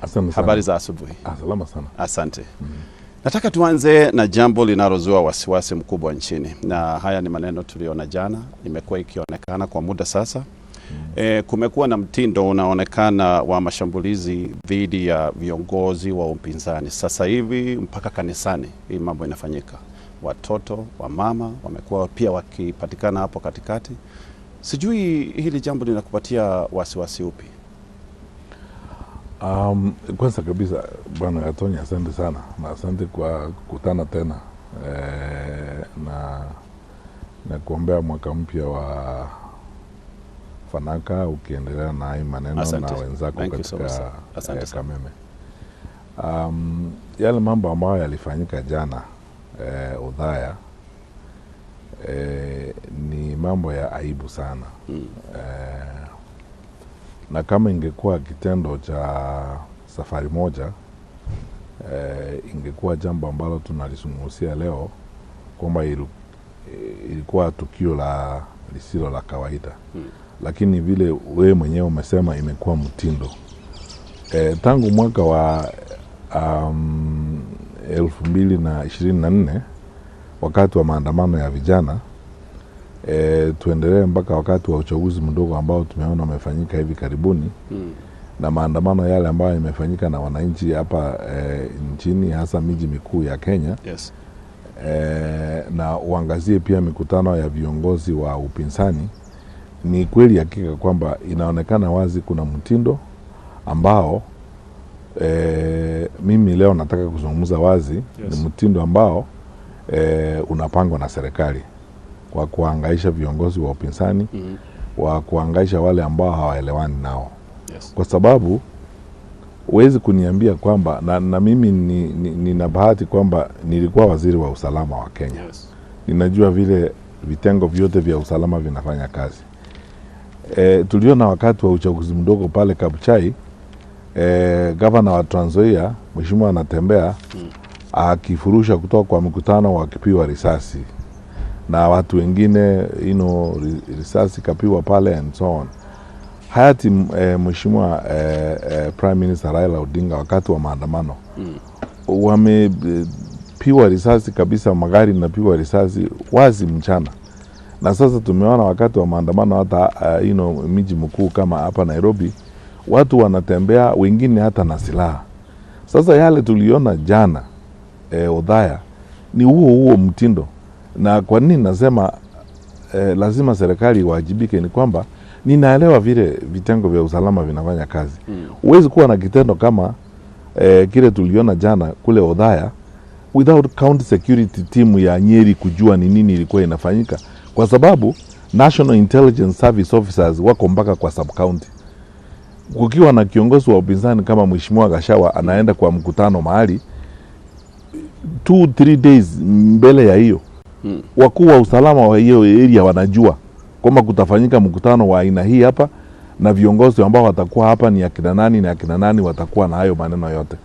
Asante sana. Habari za asubuhi. Salama sana. Asante. Nataka tuanze na jambo linalozua wasiwasi mkubwa nchini, na haya ni maneno tuliona jana, imekuwa ikionekana kwa muda sasa. Kumekuwa na mtindo unaonekana wa mashambulizi dhidi ya viongozi wa upinzani. Sasa hivi mpaka kanisani hii mambo inafanyika. Watoto wa mama wamekuwa pia wakipatikana hapo katikati. Sijui hili jambo linakupatia wasiwasi upi? Kwanza kabisa Bwana Gatoni, asante sana na asante kwa kukutana tena na kuombea mwaka mpya wa fanaka ukiendelea na hii maneno. Asante. Na wenzako Thank you so much, katika sir. Asante sana. Kameme. Yale mambo ambayo yalifanyika jana Othaya ni mambo ya aibu sana. Na kama ingekuwa kitendo cha safari moja ingekuwa jambo ambalo tunalizungumzia leo kwamba ilikuwa tukio la lisilo la kawaida. Lakini vile wewe mwenyewe umesema, imekuwa mtindo tangu mwaka wa 2024 wakati wa maandamano ya vijana, tuendelee mpaka wakati wa uchaguzi mdogo ambao tumeona umefanyika hivi karibuni na maandamano yale ambayo yamefanyika na wananchi hapa nchini, hasa miji mikuu ya Kenya. Na uangazie pia mikutano ya viongozi wa upinzani. Ni kweli hakika kwamba inaonekana wazi kuna mtindo ambao mimi leo nataka kuzungumza wazi. Ni mtindo ambao unapangwa na serikali kwa kuhangaisha viongozi wa upinzani, wa kuhangaisha wale ambao hawaelewani nao kwa sababu huwezi kuniambia kwamba na mimi nina bahati kwamba nilikuwa waziri wa usalama wa Kenya. Ninajua vile vitengo vyote vya usalama vinafanya kazi. Tuliona wakati wa uchaguzi mdogo pale Kabuchai, gavana wa Trans Nzoia mheshimiwa anatembea akifurusha kutoka kwa mkutano wakipigwa risasi na watu wengine, risasi kapigwa pale and so on. Hayati mheshimiwa Prime Minister Raila Odinga wakati wa maandamano wamepigwa risasi kabisa, magari inapigwa risasi wazi mchana. Na sasa tumeona wakati wa maandamano hata miji mkuu kama hapa Nairobi, watu wanatembea wengine hata na silaha. Sasa yale tuliona jana Othaya ni huo huo mtindo. Na kwa nini nasema lazima serikali iwajibike ni kwamba ninaelewa vile vitengo vya usalama vinafanya kazi. Huwezi kuwa na kitendo kama kile tuliona jana kule Othaya without county security team ya Nyeri kujua ni nini ilikuwa inafanyika, kwa sababu National Intelligence Service officers wako mpaka kwa sub county. Kukiwa na kiongozi wa upinzani kama Mheshimiwa Gachagua anaenda kwa mkutano mahali 2-3 days mbele ya hiyo, wakuu wa usalama wa hiyo area wanajua kwamba kutafanyika mkutano wa aina hii hapa na viongozi ambao watakuwa hapa ni akina nani na akina nani watakuwa na hayo maneno yote.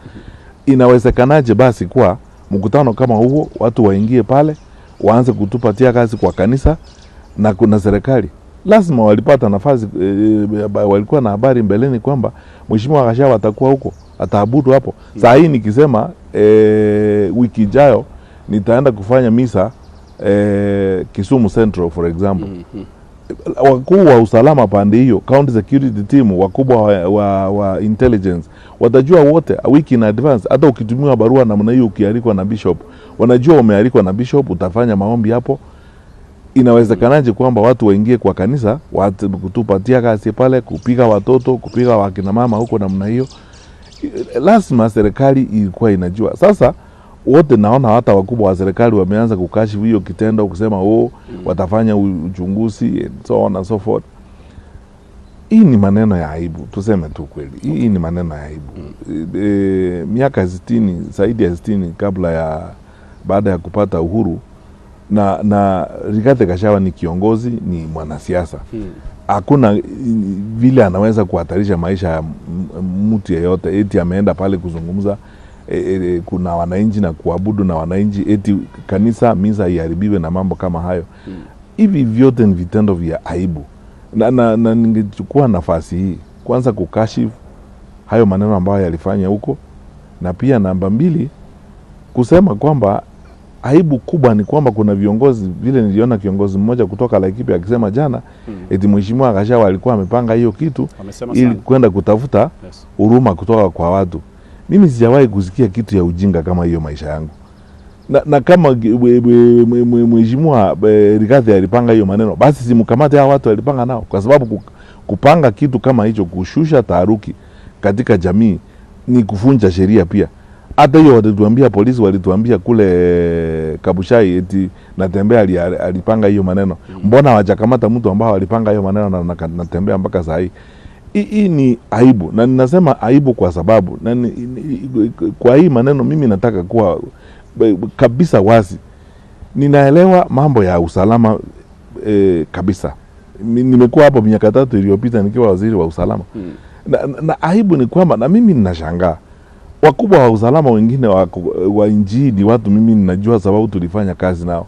Inawezekanaje basi kuwa mkutano kama huo watu waingie pale waanze kutupa tear gas kwa kanisa na kuna serikali lazima walipata nafasi walikuwa na habari mbeleni kwamba mheshimiwa Gachagua atakuwa huko, ataabudu hapo. Saa hii nikisema wiki ijayo nitaenda kufanya misa Kisumu Central, for example, wakuu wa usalama pande hiyo, county security team, wakubwa wa intelligence watajua wote a week in advance. Hata ukitumiwa barua namna hiyo, ukialikwa na bishop, wanajua umealikwa na bishop, utafanya maombi hapo. Inawezekanaje kwamba watu waingie kwa kanisa watu kutupa tear gas pale, kupiga watoto, kupiga wakina mama huko namna hiyo? Lazima serikali ilikuwa inajua. Sasa wote naona hata wakubwa wa serikali wameanza kukashifu hiyo kitendo, kusema oh, watafanya uchunguzi and so on and so forth. Hii ni maneno ya aibu, tuseme tu kweli, hii ni maneno ya aibu. Miaka 60, zaidi ya 60 kabla ya baada ya kupata uhuru na Rigathi Gachagua ni kiongozi, ni mwanasiasa, hakuna vile anaweza kuhatarisha maisha ya mtu yeyote eti ameenda pale kuzungumza kuna wananchi na kuabudu na wananchi, eti kanisa misa iharibiwe na mambo kama hayo. Hivi vyote ni vitendo vya aibu, na ningechukua nafasi hii kwanza kukashifu hayo maneno ambayo yalifanya huko, na pia namba mbili kusema kwamba aibu kubwa ni kwamba kuna viongozi vile niliona kiongozi mmoja kutoka Laikipia akisema jana eti Mheshimiwa Gachagua alikuwa amepanga hiyo kitu ili kwenda kutafuta huruma kutoka kwa watu. Mimi sijawahi kusikia kitu ya ujinga kama hiyo maisha yangu. Na kama Mheshimiwa Rigathi alipanga hiyo maneno, basi simkamate hao watu walipanga nao, kwa sababu kupanga kitu kama hicho, kushusha taharuki katika jamii ni kuvunja sheria pia. Hata hiyo walituambia, polisi walituambia kule Kabuchai eti Natembeya alipanga hiyo maneno. Mbona hawajakamata mtu ambao alipanga hiyo maneno na Natembeya mpaka saa hii? Hii ni aibu, na ninasema aibu kwa sababu na kwa hii maneno mimi nataka kuwa kabisa wazi. Ninaelewa mambo ya usalama kabisa. Nimekuwa hapo miaka 3 iliyopita nikiwa waziri wa usalama. Na aibu ni kwamba na mimi ninashangaa wakubwa wa usalama wengine wa nchi ni watu mimi ninajua sababu tulifanya kazi nao.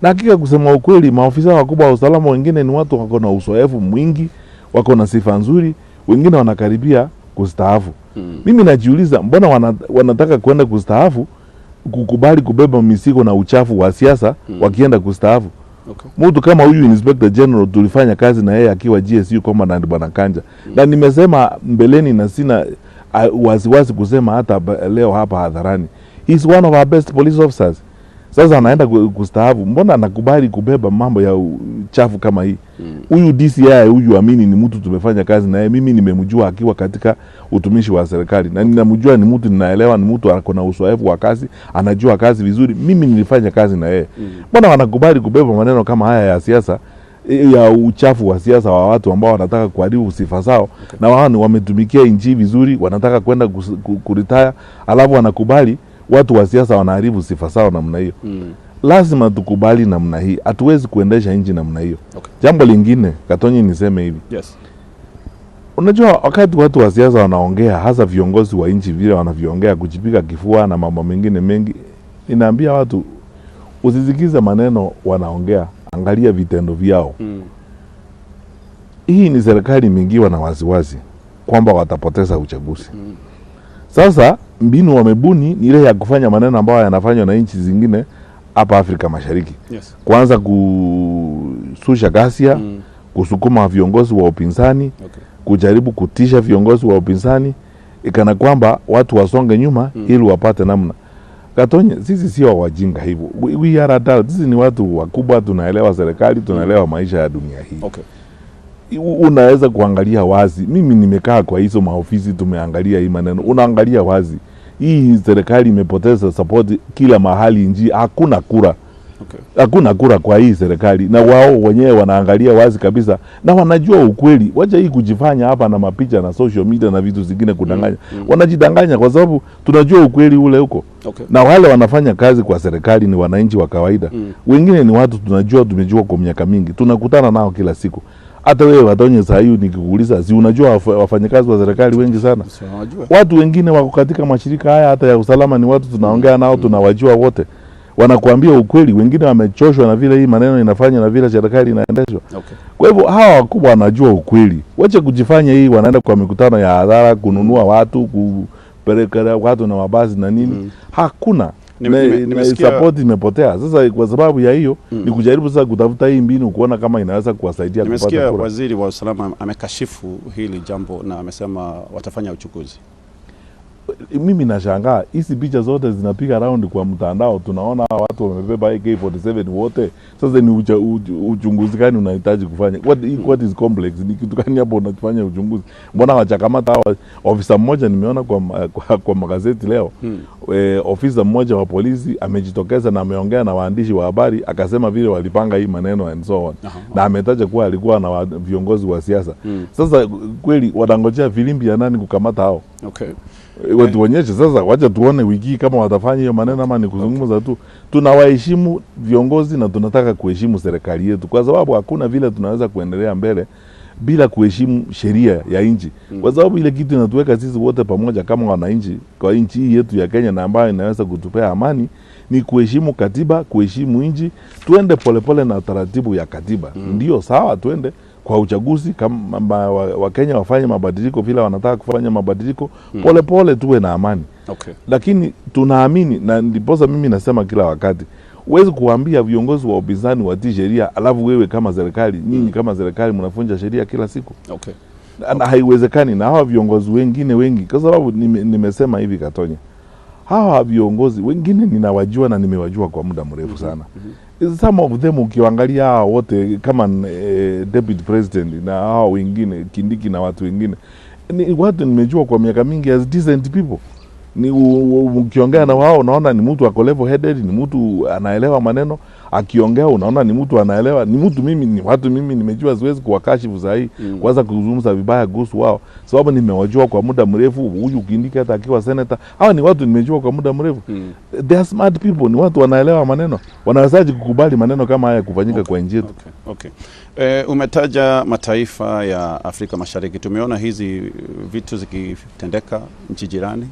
Na hakika kusema ukweli, maofisa wakubwa wa usalama wengine ni watu wako na uzoefu mwingi, wako na sifa nzuri, wengine wanakaribia kustaafu. Mimi najiuliza mbona wanataka kwenda kustaafu, kukubali kubeba mizigo na uchafu wa siasa wakienda kustaafu. Mtu kama huyu Inspector General tulifanya kazi na yeye akiwa GSU Commandant Bwana Kanja. Na nimesema mbeleni na sina wasiwasi kusema hata leo hapa hadharani, he's one of our best police officers. Sasa anaenda kustaafu, mbona anakubali kubeba mambo ya uchafu kama hii? Huyu DCI huyu Amini ni mtu tumefanya kazi na yeye, mimi nimemjua akiwa katika utumishi wa serikali na ninamjua, ni mtu ninaelewa, ni mtu ako na uzoefu wa kazi, anajua kazi vizuri, mimi nilifanya kazi na yeye. Mbona wanakubali kubeba maneno kama haya ya siasa, ya uchafu wa siasa wa watu ambao wanataka kuharibu sifa zao? Na wao ni wametumikia nchi vizuri, wanataka kwenda kuretire, alafu wanakubali watu wa siasa wanaharibu sifa zao namna hiyo. Lazima tukubali namna hii, hatuwezi kuendesha nchi namna hiyo. Jambo lingine Katonyi, niseme hivi. Unajua wakati watu wa siasa wanaongea, hasa viongozi wa nchi vile wanavyoongea, kujipiga kifua na mambo mengine mengi, ninaambia watu usisikize maneno wanaongea, angalia vitendo vyao. Hii ni serikali imeingiwa na wasiwasi kwamba watapoteza uchaguzi. Sasa mbinu wamebuni ni ile ya kufanya maneno ambayo yanafanywa na nchi zingine hapa Afrika Mashariki. Kwanza kususha ghasia, kusukuma viongozi wa upinzani, kujaribu kutisha viongozi wa upinzani ikana kwamba watu wasonge nyuma ili wapate namna. Katonye, sisi sio wajinga hivyo. We are adults. Sisi ni watu wakubwa, tunaelewa serikali, tunaelewa maisha ya dunia hii. Unaweza kuangalia wazi. Mimi nimekaa kwa hizo maofisi, tumeangalia hii maneno. Unaangalia wazi. Hii serikali imepoteza support kila mahali nchi, hakuna kura. Hakuna kura kwa hii serikali, na wao wenyewe wanaangalia wazi kabisa na wanajua ukweli. Wacha hii kujifanya hapa na mapicha na social media na vitu zingine kudanganya. Wanajidanganya kwa sababu tunajua ukweli ule huko. Na wale wanafanya kazi kwa serikali ni wananchi wa kawaida. Wengine ni watu tunajua, tumejua kwa miaka mingi, tunakutana nao kila siku. Hata wewe Watonye saa hii nikikuuliza, si unajua wafanyakazi wa serikali wengi sana? Si wanajua. Watu wengine wako katika mashirika haya hata ya usalama ni watu tunaongea nao, tunawajua wote. Wanakuambia ukweli, wengine wamechoshwa na vile hii maneno inafanya na vile serikali inaendeshwa. Kwa hivyo hawa wakubwa wanajua ukweli. Wache kujifanya hii wanaenda kwa mikutano ya hadhara kununua watu, kupeleka watu na mabasi na nini. Hakuna. Nimesikia Support imepotea. Sasa kwa sababu ya hiyo ni kujaribu sasa kutafuta hii mbinu kuona kama inaweza kuwasaidia kupata Nimesikia kura. waziri wa usalama amekashifu hili jambo na amesema watafanya uchunguzi. Mimi nashangaa hizi picha zote zinapiga round kwa mtandao, tunaona watu wamebeba AK47 wote. Sasa ni uchunguzi gani unahitaji kufanya? What is complex? Ni kitu gani hapo unafanya uchunguzi? Mbona hawajakamata hawa? Ofisa mmoja nimeona kwa magazeti leo. Ofisa mmoja wa polisi amejitokeza na ameongea na waandishi wa habari akasema vile walipanga hii maneno and so on. Na ametaja kuwa alikuwa na viongozi wa siasa. Sasa kweli wanangojea filimbi ya nani kukamata hao? Watuonyeshe sasa, wacha tuone wiki kama watafanya hiyo maneno ama ni kuzungumza tu. Tunawaheshimu viongozi na tunataka kuheshimu serikali yetu, kwa sababu hakuna vile tunaweza kuendelea mbele bila kuheshimu sheria ya nchi. Kwa sababu ile kitu inatuweka sisi wote pamoja kama wananchi kwa nchi hii yetu ya Kenya na ambayo inaweza kutupea amani ni kuheshimu katiba, kuheshimu nchi, tuende polepole na taratibu ya katiba. Ndio sawa, tuende kwa uchaguzi kama Wakenya wafanye mabadiliko vile wanataka kufanya mabadiliko polepole, tuwe na amani. Lakini tunaamini, na ndiposa mimi nasema kila wakati, huwezi kuambia viongozi wa upinzani watii sheria alafu wewe kama serikali, nyinyi kama serikali mnavunja sheria kila siku. Na haiwezekani. Na hawa viongozi wengine wengi, kwa sababu nimesema hivi Katonya, hawa viongozi wengine ninawajua na nimewajua kwa muda mrefu sana. Some of them ukiangalia hawa wote kama deputy president na hawa wengine Kindiki na watu wengine ni watu nimejua kwa miaka mingi as decent people. Ni ukiongea na wao unaona ni mtu ako level headed, ni mtu anaelewa maneno, akiongea unaona ni mtu anaelewa, ni mtu mimi ni watu mimi nimejua, siwezi kuwakashifu saa hii kwanza kuzungumza vibaya kuhusu wao, sababu nimewajua kwa muda mrefu. Huyu Kindiki hata akiwa senator, hawa ni watu nimejua kwa muda mrefu. They are smart people, ni watu wanaelewa maneno. Wanawezaje kukubali maneno kama haya kufanyika kwa nchi yetu? Okay. Umetaja mataifa ya Afrika Mashariki. Tumeona hizi vitu zikitendeka nchi jirani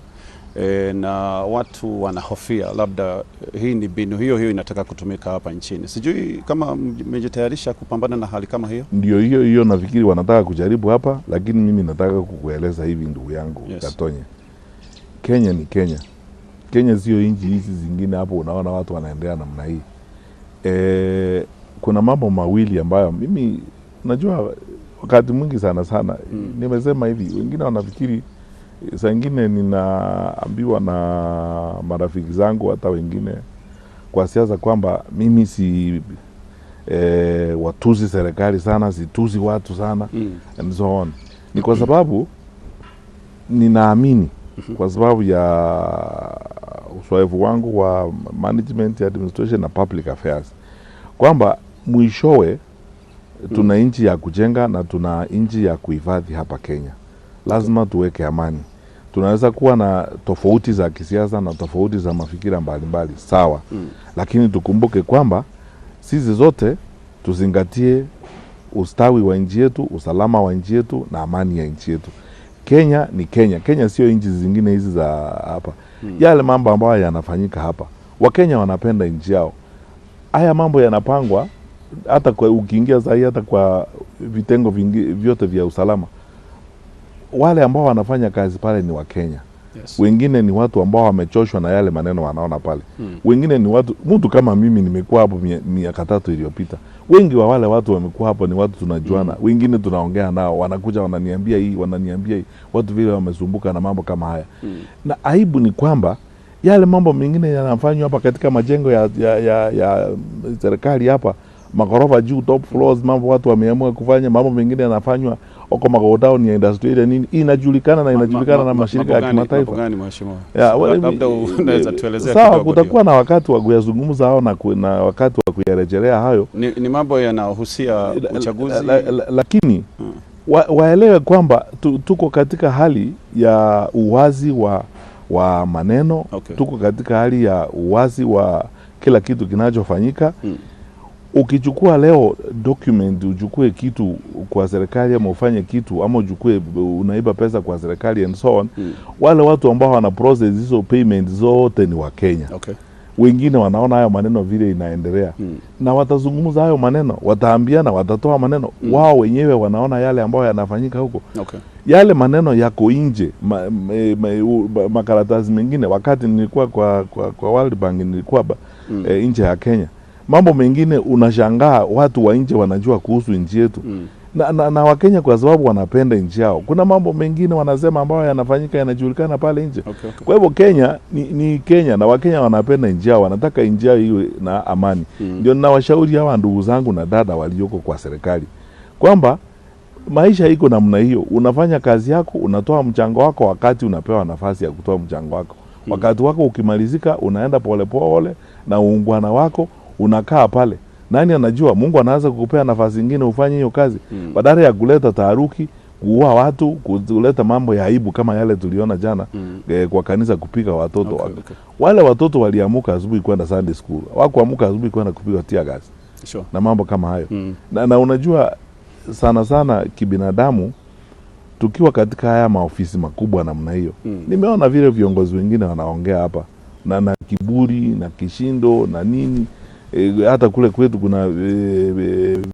na watu wanahofia labda hii ni mbinu hiyo hiyo inataka kutumika hapa nchini. Sijui kama mmejitayarisha kupambana na hali kama hiyo. Ndio hiyo hiyo nafikiri wanataka kujaribu hapa, lakini mimi nataka kukueleza hivi ndugu yangu Gatonye, Kenya ni Kenya. Kenya sio nchi hizi zingine hapo unaona watu wanaendelea namna hii. Kuna mambo mawili ambayo mimi najua wakati mwingi sana sana nimesema hivi, wengine wanafikiri saa ingine ninaambiwa na marafiki zangu hata wengine kwa siasa kwamba mimi si watusi serikali sana, situsi watu sana and so on. Ni kwa sababu ninaamini kwa sababu ya uzoefu wangu wa management, administration na public affairs kwamba mwishowe tuna nchi ya kujenga na tuna nchi ya kuhifadhi hapa Kenya. Lazima tuweke amani. Tunaweza kuwa na tofauti za kisiasa na tofauti za mafikira mbalimbali, sawa, lakini tukumbuke kwamba sisi zote tuzingatie ustawi wa nchi yetu, usalama wa nchi yetu na amani ya nchi yetu. Kenya ni Kenya. Kenya sio nchi zingine hizi za hapa. Yale mambo ambayo yanafanyika hapa, Wakenya wanapenda nchi yao. Haya mambo yanapangwa hata kwa ukiingia sahii hata kwa vitengo vingi, vyote vya usalama, wale ambao wanafanya kazi pale ni Wakenya. Wengine ni watu ambao wamechoshwa na yale maneno wanaona pale. Wengine ni watu, mtu kama mimi nimekuwa hapo miaka 3 iliyopita. Wengi wa wale watu wamekuwa hapo ni watu tunajuana. Wengine tunaongea nao, wanakuja wananiambia hii, wananiambia hii, watu vile wamesumbuka na mambo kama haya. Na aibu ni kwamba yale mambo mengine yanafanywa hapa katika majengo ya serikali hapa, maghorofa juu, top floors, mambo watu wameamua kufanya, mambo mengine yanafanywa huko magodown ya industry ile nini, inajulikana na inajulikana na mashirika ya kimataifa. Mambo gani, mheshimiwa? Ya, well, Labda unaweza tuelezea sawa, kidogo. Kutakuwa na wakati wa kuyazungumza hao na wakati wa kuyarejelea hayo. Ni mambo yanayohusia uchaguzi. Lakini waelewe kwamba tuko katika hali ya uwazi wa maneno. Tuko katika hali ya uwazi wa kila kitu kinachofanyika. Ukichukua leo document, uchukue kitu kwa serikali ama ufanye kitu ama uchukue unaiba pesa kwa serikali and so on, wale watu ambao wana process hizo payment zote ni Wakenya. Wengine wanaona hayo maneno vile inaendelea na watazungumza hayo maneno, wataambiana, watatoa maneno wao wenyewe wanaona yale ambayo yanafanyika huko. Yale maneno yako nje, makaratasi mengine. Wakati nilikuwa kwa World Bank nilikuwa nje ya Kenya, mambo mengine unashangaa watu wa nje wanajua kuhusu nchi yetu na Wakenya kwa sababu wanapenda nchi yao, kuna mambo mengine wanasema ambayo yanafanyika yanajulikana pale nje. Kwa hivyo Kenya ni Kenya na Wakenya wanapenda nchi yao, wanataka nchi yao iwe na amani. Ndio ninawashauri hawa ndugu zangu na dada walioko kwa serikali kwamba maisha iko namna hiyo, unafanya kazi yako, unatoa mchango wako wakati unapewa nafasi ya kutoa mchango wako. Wakati wako ukimalizika, unaenda polepole na uungwana wako unakaa pale. Nani anajua, Mungu anaweza kukupea nafasi nyingine ufanye hiyo kazi badala ya kuleta taharuki, kuua watu, kuleta mambo ya aibu kama yale tuliona jana kwa kanisa kupiga watoto. Wale watoto waliamuka asubuhi kwenda Sunday school, hawakuamuka asubuhi kwenda kupiga tear gas na mambo kama hayo. Na unajua sana sana kibinadamu tukiwa katika haya maofisi makubwa namna hiyo, nimeona vile viongozi wengine wanaongea hapa na kiburi na kishindo na nini. Hata kule kwetu kuna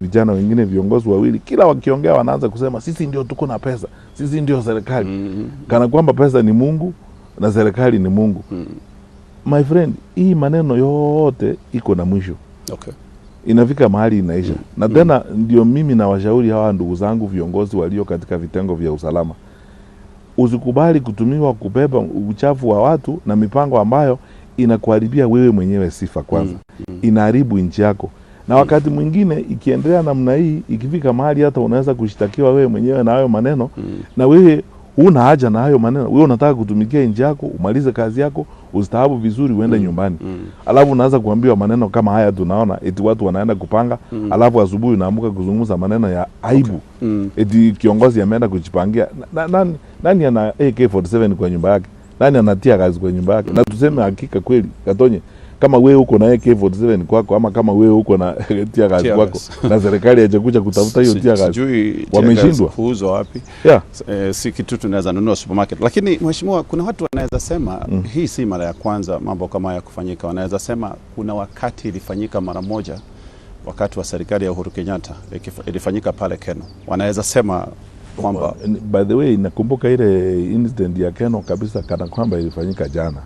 vijana wengine viongozi wawili, kila wakiongea wanaanza kusema sisi ndio tuko na pesa, sisi ndio serikali, kana kwamba pesa ni Mungu na serikali ni Mungu. My friend, hii maneno yote iko na mwisho. Inafika mahali inaisha. Na tena ndio mimi nawashauri hawa ndugu zangu viongozi walio katika vitengo vya usalama, usikubali kutumiwa kubeba uchafu wa watu na mipango ambayo inakuharibia wewe mwenyewe sifa kwanza, inaharibu nchi yako, na wakati mwingine ikiendelea namna hii, ikifika mahali hata unaweza kushtakiwa wewe mwenyewe na hayo maneno, na wewe huna haja na hayo maneno. Wewe unataka kutumikia nchi yako, umalize kazi yako, ustaafu vizuri, uende nyumbani. Alafu unaanza kuambiwa maneno kama haya, tunaona eti watu wanaenda kupanga, alafu asubuhi unaamka kuzungumza maneno ya aibu, eti kiongozi ameenda kujipangia. Nani ana AK47 kwa nyumba yake? Nani anatia kazi kwa nyumba yake? Na tuseme hakika kweli, Katonye, kama wewe uko na AK47 kwako ama kama wewe uko na tear gas Tear kwako gas. Na serikali haijakuja kutafuta hiyo tear gas. Sijui tear Wameshindwa. Gas huuzwa wapi? Si kitu tunaweza nunua supermarket. Lakini mheshimiwa, kuna watu wanaweza sema hii si mara ya kwanza mambo kama haya kufanyika. Wanaweza sema kuna wakati ilifanyika mara moja wakati wa serikali ya Uhuru Kenyatta, ilifanyika pale Kenol. Wanaweza sema kwamba By the way, nakumbuka ile incident ya Kenol kabisa kana kwamba ilifanyika jana.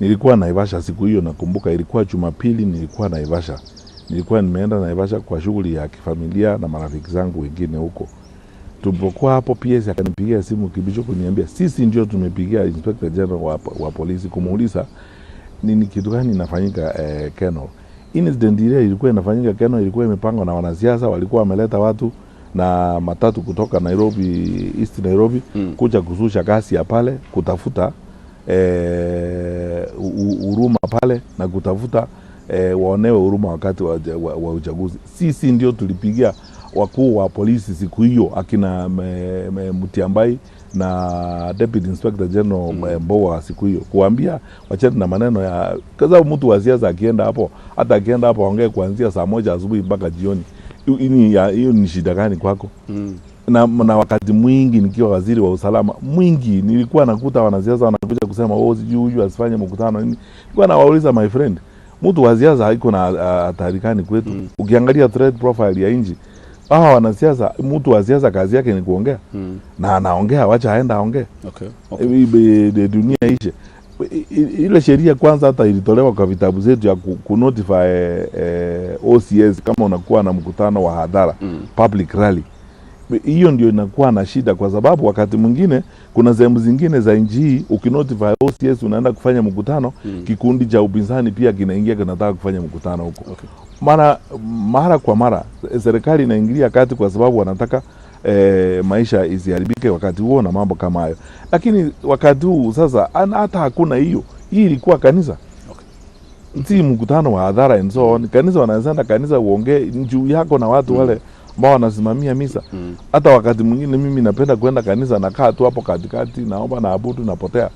Nilikuwa Naivasha siku hiyo, nakumbuka ilikuwa Jumapili, nilikuwa Naivasha. Nilikuwa nimeenda Naivasha kwa shughuli ya kifamilia na marafiki zangu wengine huko. Tulipokuwa hapo, PS akanipigia simu Kibicho kuniambia sisi ndio tumepigia Inspector General wa polisi kumuuliza nini, kitu gani inafanyika Kenol. Incident ile ilikuwa inafanyika Kenol ilikuwa imepangwa na wanasiasa, walikuwa wameleta watu na matatu kutoka Nairobi, East Nairobi, kuja kuzusha ghasia pale, kutafuta huruma pale na kutafuta waonewe huruma wakati wa uchaguzi. Sisi ndio tulipigia wakuu wa polisi siku hiyo, akina Mutyambai na Deputy Inspector General Mbowa siku hiyo, kuambia wachane na maneno ya, kwa sababu mtu wa siasa akienda hapo, hata akienda hapo aongee kuanzia saa 1 asubuhi mpaka jioni, hiyo ni shida gani kwako? Na wakati mwingi nikiwa waziri wa usalama mwingi nilikuwa nakuta wanasiasa wanakuja kusema, "Oh, sijui huyu asifanye mkutano," nini. Nilikuwa nawauliza, "My friend, mtu wa siasa haiko na hatari gani kwetu?" Ukiangalia threat profile ya nchi, hawa wanasiasa, mtu wa siasa kazi yake ni kuongea na anaongea, wacha aenda aongee. Dunia ishe. Ile sheria kwanza hata ilitolewa kwa vitabu zetu ya kunotify OCS kama unakuwa na mkutano wa hadhara, public rally. Hiyo ndio inakuwa na shida, kwa sababu wakati mwingine kuna sehemu zingine za nchi hii ukinotify OCS unaenda kufanya mkutano, kikundi cha upinzani pia kinaingia kinataka kufanya mkutano huko. Mara kwa mara serikali inaingilia kati kwa sababu wanataka maisha isiharibike wakati huo na mambo kama hayo, lakini wakati huu sasa hata hakuna hiyo. Hii ilikuwa kanisa, si mkutano wa hadhara and so on. Kanisa wanaweza enda kanisa uongee juu yako na watu wale ambao wanasimamia misa. Hata wakati mwingine mimi napenda kwenda kanisa, nakaa tu hapo katikati, naomba, naabudu, napotea,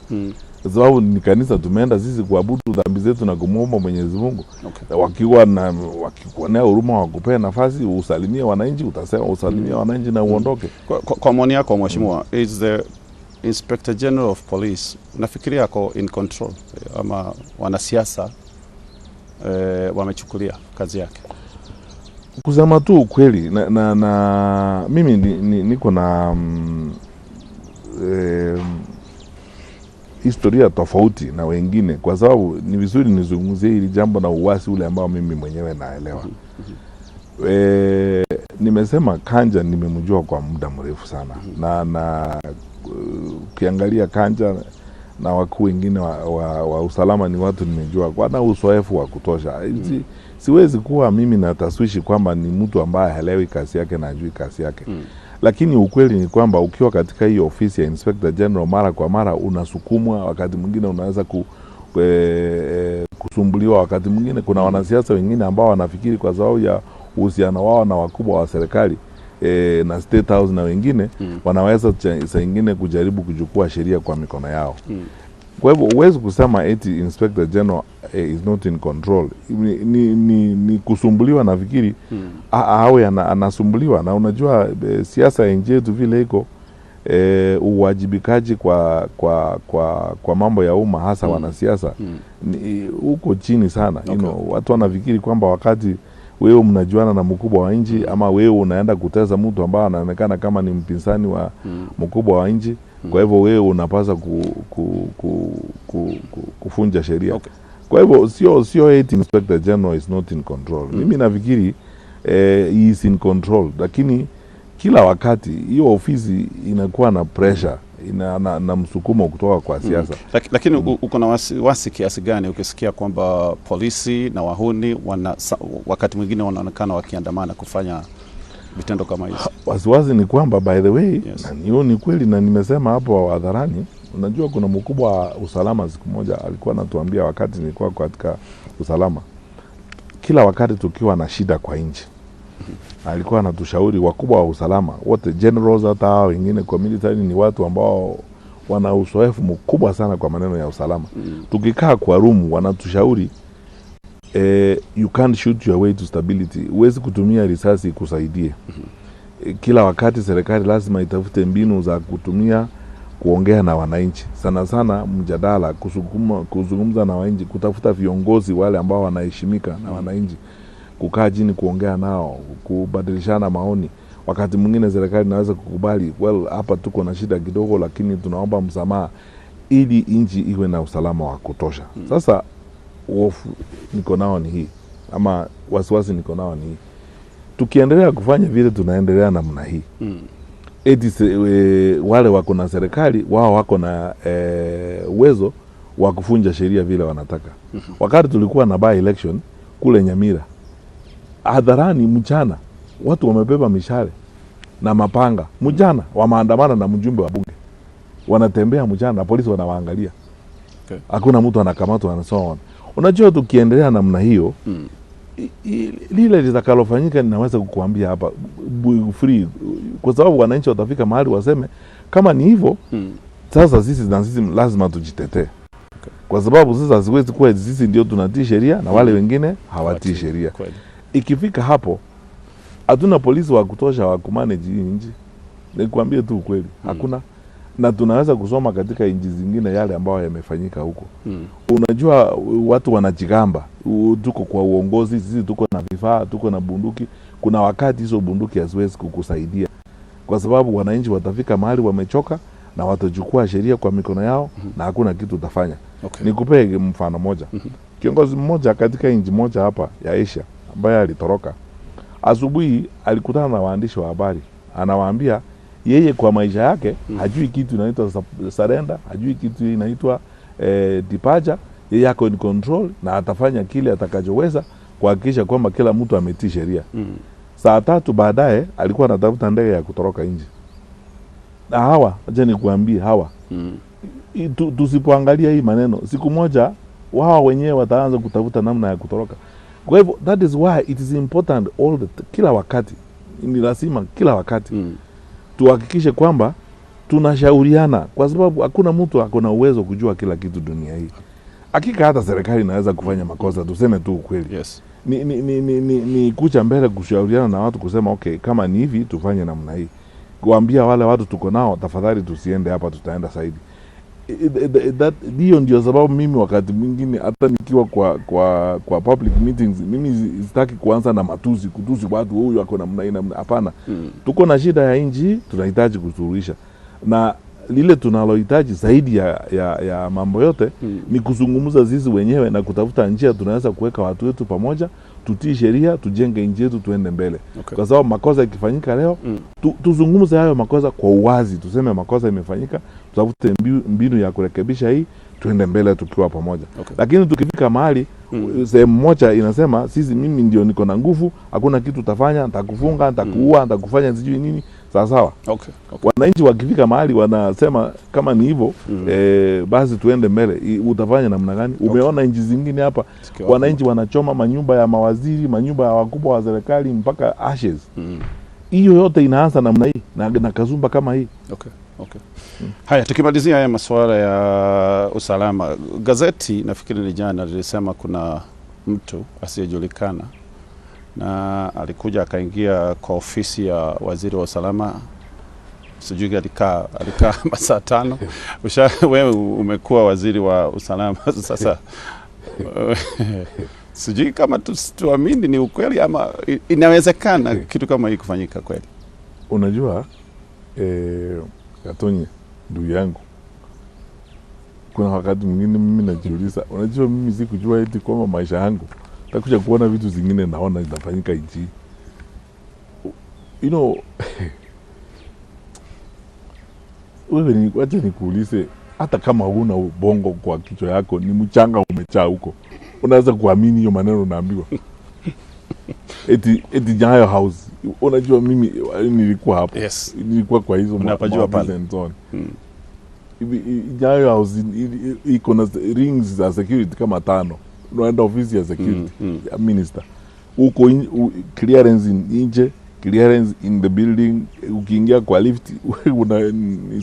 kwa sababu ni kanisa tumeenda sisi kuabudu dhambi zetu na kumwomba Mwenyezi Mungu. Wakiwa na wakikuonea huruma wakupea nafasi usalimie wananchi, utasema usalimie wananchi na uondoke. Kwa maoni yako mheshimiwa, is the Inspector General of Police, unafikiria ako in control ama wanasiasa wamechukulia kazi yake? Kusema tu ukweli na mimi niko na historia tofauti na wengine, kwa sababu ni vizuri nizungumzie hili jambo na uwasi ule ambao mimi mwenyewe naelewa. Nimesema Kanja nimemjua kwa muda mrefu sana, na ukiangalia Kanja na wakuu wengine wa usalama ni watu nimejua kwa na uzoefu wa kutosha. Siwezi kuwa mimi na taswishi kwamba ni mtu ambaye haelewi kazi yake na hajui kazi yake. Lakini ukweli ni kwamba ukiwa katika hiyo ofisi ya Inspector General mara kwa mara unasukumwa, wakati mwingine unaweza kusumbuliwa, wakati mwingine kuna wanasiasa wengine ambao wanafikiri kwa sababu ya uhusiano wao na wakubwa wa serikali na State House na wengine, wanaweza saa ingine kujaribu kuchukua sheria kwa mikono yao. Kwa hivyo huwezi kusema eti Inspector General is not in control. Ni kusumbuliwa nafikiri, awe anasumbuliwa na unajua siasa ya nchi yetu vile iko. Uwajibikaji kwa mambo ya umma, hasa wanasiasa, ni uko chini sana. Watu wanafikiri kwamba wakati wewe mnajuana na mkubwa wa nchi ama wewe unaenda kuteza mtu ambaye anaonekana kama ni mpinzani wa mkubwa wa nchi, kwa hivyo wewe unapaswa kufunja sheria. Kwa hivyo sio eti Inspector General is not in control. Mimi nafikiri he is in control, lakini kila wakati hiyo ofisi inakuwa na pressure na msukumo kutoka kwa siasa. Lakini uko na wasiwasi kiasi gani ukisikia kwamba polisi na wahuni wakati mwingine wanaonekana wakiandamana kufanya vitendo kama hizi? Wasiwasi ni kwamba, by the way, na hiyo ni kweli na nimesema hapo hadharani. Unajua kuna mkubwa wa usalama siku moja alikuwa anatuambia wakati nilikuwa katika usalama, kila wakati tukiwa na shida kwa nchi, alikuwa anatushauri wakubwa wa usalama wote, generals, hata hao wengine kwa military, ni watu ambao wana uzoefu mkubwa sana kwa maneno ya usalama. Tukikaa kwa room wanatushauri, you can't shoot your way to stability, huwezi kutumia risasi ikusaidie. Kila wakati serikali lazima itafute mbinu za kutumia kuongea na wananchi, sana sana mjadala, kuzungumza na wananchi, kutafuta viongozi wale ambao wanaheshimika na wananchi, kukaa chini kuongea nao, kubadilishana maoni. Wakati mwingine serikali inaweza kukubali, well, hapa tuko na shida kidogo, lakini tunaomba msamaha ili nchi iwe na usalama wa kutosha. Sasa hofu niko nao ni hii, ama wasiwasi niko nao ni hii, tukiendelea kufanya vile tunaendelea namna hii, eti wale wako na serikali wao wako na uwezo wa kufunja sheria vile wanataka. Wakati tulikuwa na by election kule Nyamira, hadharani mchana watu wamebeba mishale na mapanga, mchana wameandamana na mjumbe wa bunge, wanatembea mchana na polisi wanawaangalia. Hakuna mtu anakamatwa and so on. Unajua tukiendelea namna hiyo, lile litakalofanyika ninaweza kukuambia hapa free, kwa sababu wananchi watafika mahali waseme kama ni hivyo, sasa sisi na sisi lazima tujitetee, kwa sababu sasa siwezi kuwa sisi ndio tunatii sheria na wale wengine hawatii sheria. Ikifika hapo, hatuna polisi wa kutosha wa kumanage hii nchi. Nikwambie tu ukweli, hakuna. Na tunaweza kusoma katika nchi zingine yale ambayo yamefanyika huko. Unajua watu wanajigamba, tuko kwa uongozi, sisi tuko na vifaa, tuko na bunduki. Kuna wakati hizo bunduki haziwezi kukusaidia, kwa sababu wananchi watafika mahali wamechoka na watachukua sheria kwa mikono yao na hakuna kitu utafanya. Nikupee mfano moja. Kiongozi mmoja katika nchi moja hapa ya Asia ambaye alitoroka, asubuhi alikutana na waandishi wa habari, anawaambia yeye kwa maisha yake hajui kitu inaitwa surrender, hajui kitu inaitwa departure. Yeye ako in control na atafanya kile atakachoweza kuhakikisha kwamba kila mtu ametii sheria. Saa 3 baadaye alikuwa anatafuta ndege ya kutoroka nje. Na hawa, acha nikuambie hawa, tusipoangalia hii maneno, siku moja wao wenyewe wataanza kutafuta namna ya kutoroka. Kwa hivyo that is why it is important kila wakati, ni lazima kila wakati tuhakikishe kwamba tunashauriana, kwa sababu hakuna mtu ako na uwezo kujua kila kitu dunia hii. Hakika hata serikali inaweza kufanya makosa, tuseme tu ukweli. Ni kucha mbele kushauriana na watu kusema okay, kama ni hivi tufanye namna hii, kuambia wale watu tuko nao, tafadhali tusiende hapa, tutaenda zaidi. Hiyo ndio sababu mimi wakati mwingine hata nikiwa kwa public meetings, mimi sitaki kuanza na matusi, kutusi watu, huyu ako namna hii namna. Hapana. Tuko na shida ya nchi, tunahitaji kusuluhisha, na lile tunalohitaji zaidi ya mambo yote ni kuzungumza sisi wenyewe na kutafuta njia tunaweza kuweka watu wetu pamoja, tutii sheria, tujenge nchi yetu, tuende mbele. Kwa sababu makosa ikifanyika leo, tuzungumze hayo makosa kwa uwazi, tuseme makosa imefanyika, tutafute mbinu ya kurekebisha hii, tuende mbele tukiwa pamoja. Lakini tukifika mahali sehemu moja inasema sisi, mimi ndio niko na nguvu, hakuna kitu utafanya, nitakufunga, nitakuua, nitakufanya sijui nini, sawa sawa. Wananchi wakifika mahali wanasema kama ni hivyo, basi tuende mbele. Utafanya namna gani? Umeona nchi zingine hapa wananchi wanachoma manyumba ya mawaziri, manyumba ya wakubwa wa serikali mpaka ashes. Hiyo yote inaanza namna hii na kazumba kama hii. Haya, tukimalizia haya masuala ya usalama, gazeti nafikiri ni jana lilisema kuna mtu asiyejulikana na alikuja akaingia kwa ofisi ya waziri wa usalama Sijui alikaa masaa 5. Wewe umekuwa waziri wa usalama sasa. Sijui kama tuamini ni ukweli ama inawezekana kitu kama hii kufanyika kweli. Unajua Gatonye, ndugu yangu, kuna wakati mwingine mimi najiuliza, unajua mimi sikujua eti kwamba maisha yangu takuja kuona vitu zingine naona zinafanyika nchi. You know, wewe wacha nikuulize, hata kama huna ubongo kwa kichwa yako, ni mchanga umechaa huko, unaweza kuamini hiyo maneno unaambiwa? Eti Nyayo House. Unajua mimi nilikuwa hapo. Yes. Nilikuwa kwa hizo unapajua pale. Nyayo House iko na rings za security kama 5. Unaenda ofisi ya security ya minister. Uko clearance nje, clearance in the building. Ukiingia kwa lift una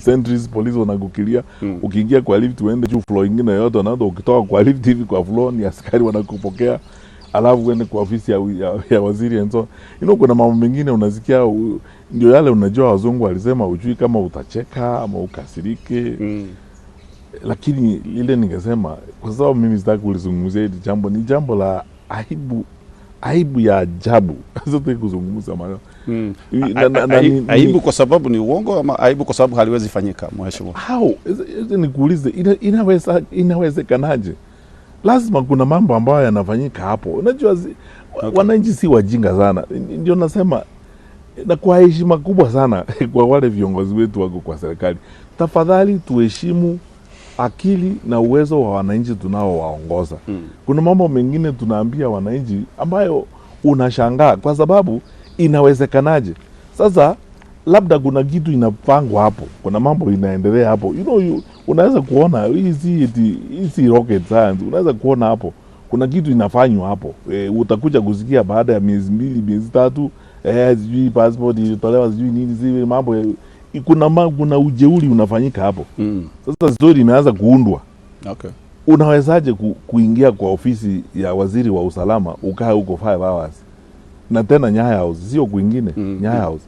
sentries police wanakukilia. Ukiingia kwa lift uende juu floor ingine yote, unaanza ukitoka kwa lift hivi kwa floor ni askari wanakupokea. Alafu uende kwa ofisi ya waziri and so on. You know, kuna mambo mengine unasikia ndio yale unajua wazungu walisema ujui kama utacheka ama ukasirike. Lakini lile ningesema, kwa sababu mimi sitaki kulizungumzia hili jambo, ni jambo la aibu ya ajabu. Sitaki kuzungumza maneno. Aibu kwa sababu ni uongo ama aibu kwa sababu haliwezi fanyika, mheshimiwa? How? Nikuulize, inawezekanaje? Lazima kuna mambo ambayo yanafanyika hapo. Unajua wananchi si wajinga sana. Ndio nasema, na kwa heshima kubwa sana kwa wale viongozi wetu wako kwa serikali, tafadhali tuheshimu akili na uwezo wa wananchi tunaowaongoza. Kuna mambo mengine tunaambia wananchi ambayo unashangaa kwa sababu inawezekanaje? Sasa labda kuna kitu inapangwa hapo, kuna mambo inaendelea hapo. You know, unaweza kuona hii si rocket science. Unaweza kuona hapo kuna kitu inafanywa hapo. Utakuja kusikia baada ya miezi 2, miezi 3, sijui passport ilitolewa, sijui nini, sijui mambo. Kuna ujeuri unafanyika hapo. Sasa story imeanza kuundwa. Okay. Unawezaje kuingia kwa ofisi ya waziri wa usalama ukae huko 5 hours? Na tena Nyayo House, sio kwingine, Nyayo House.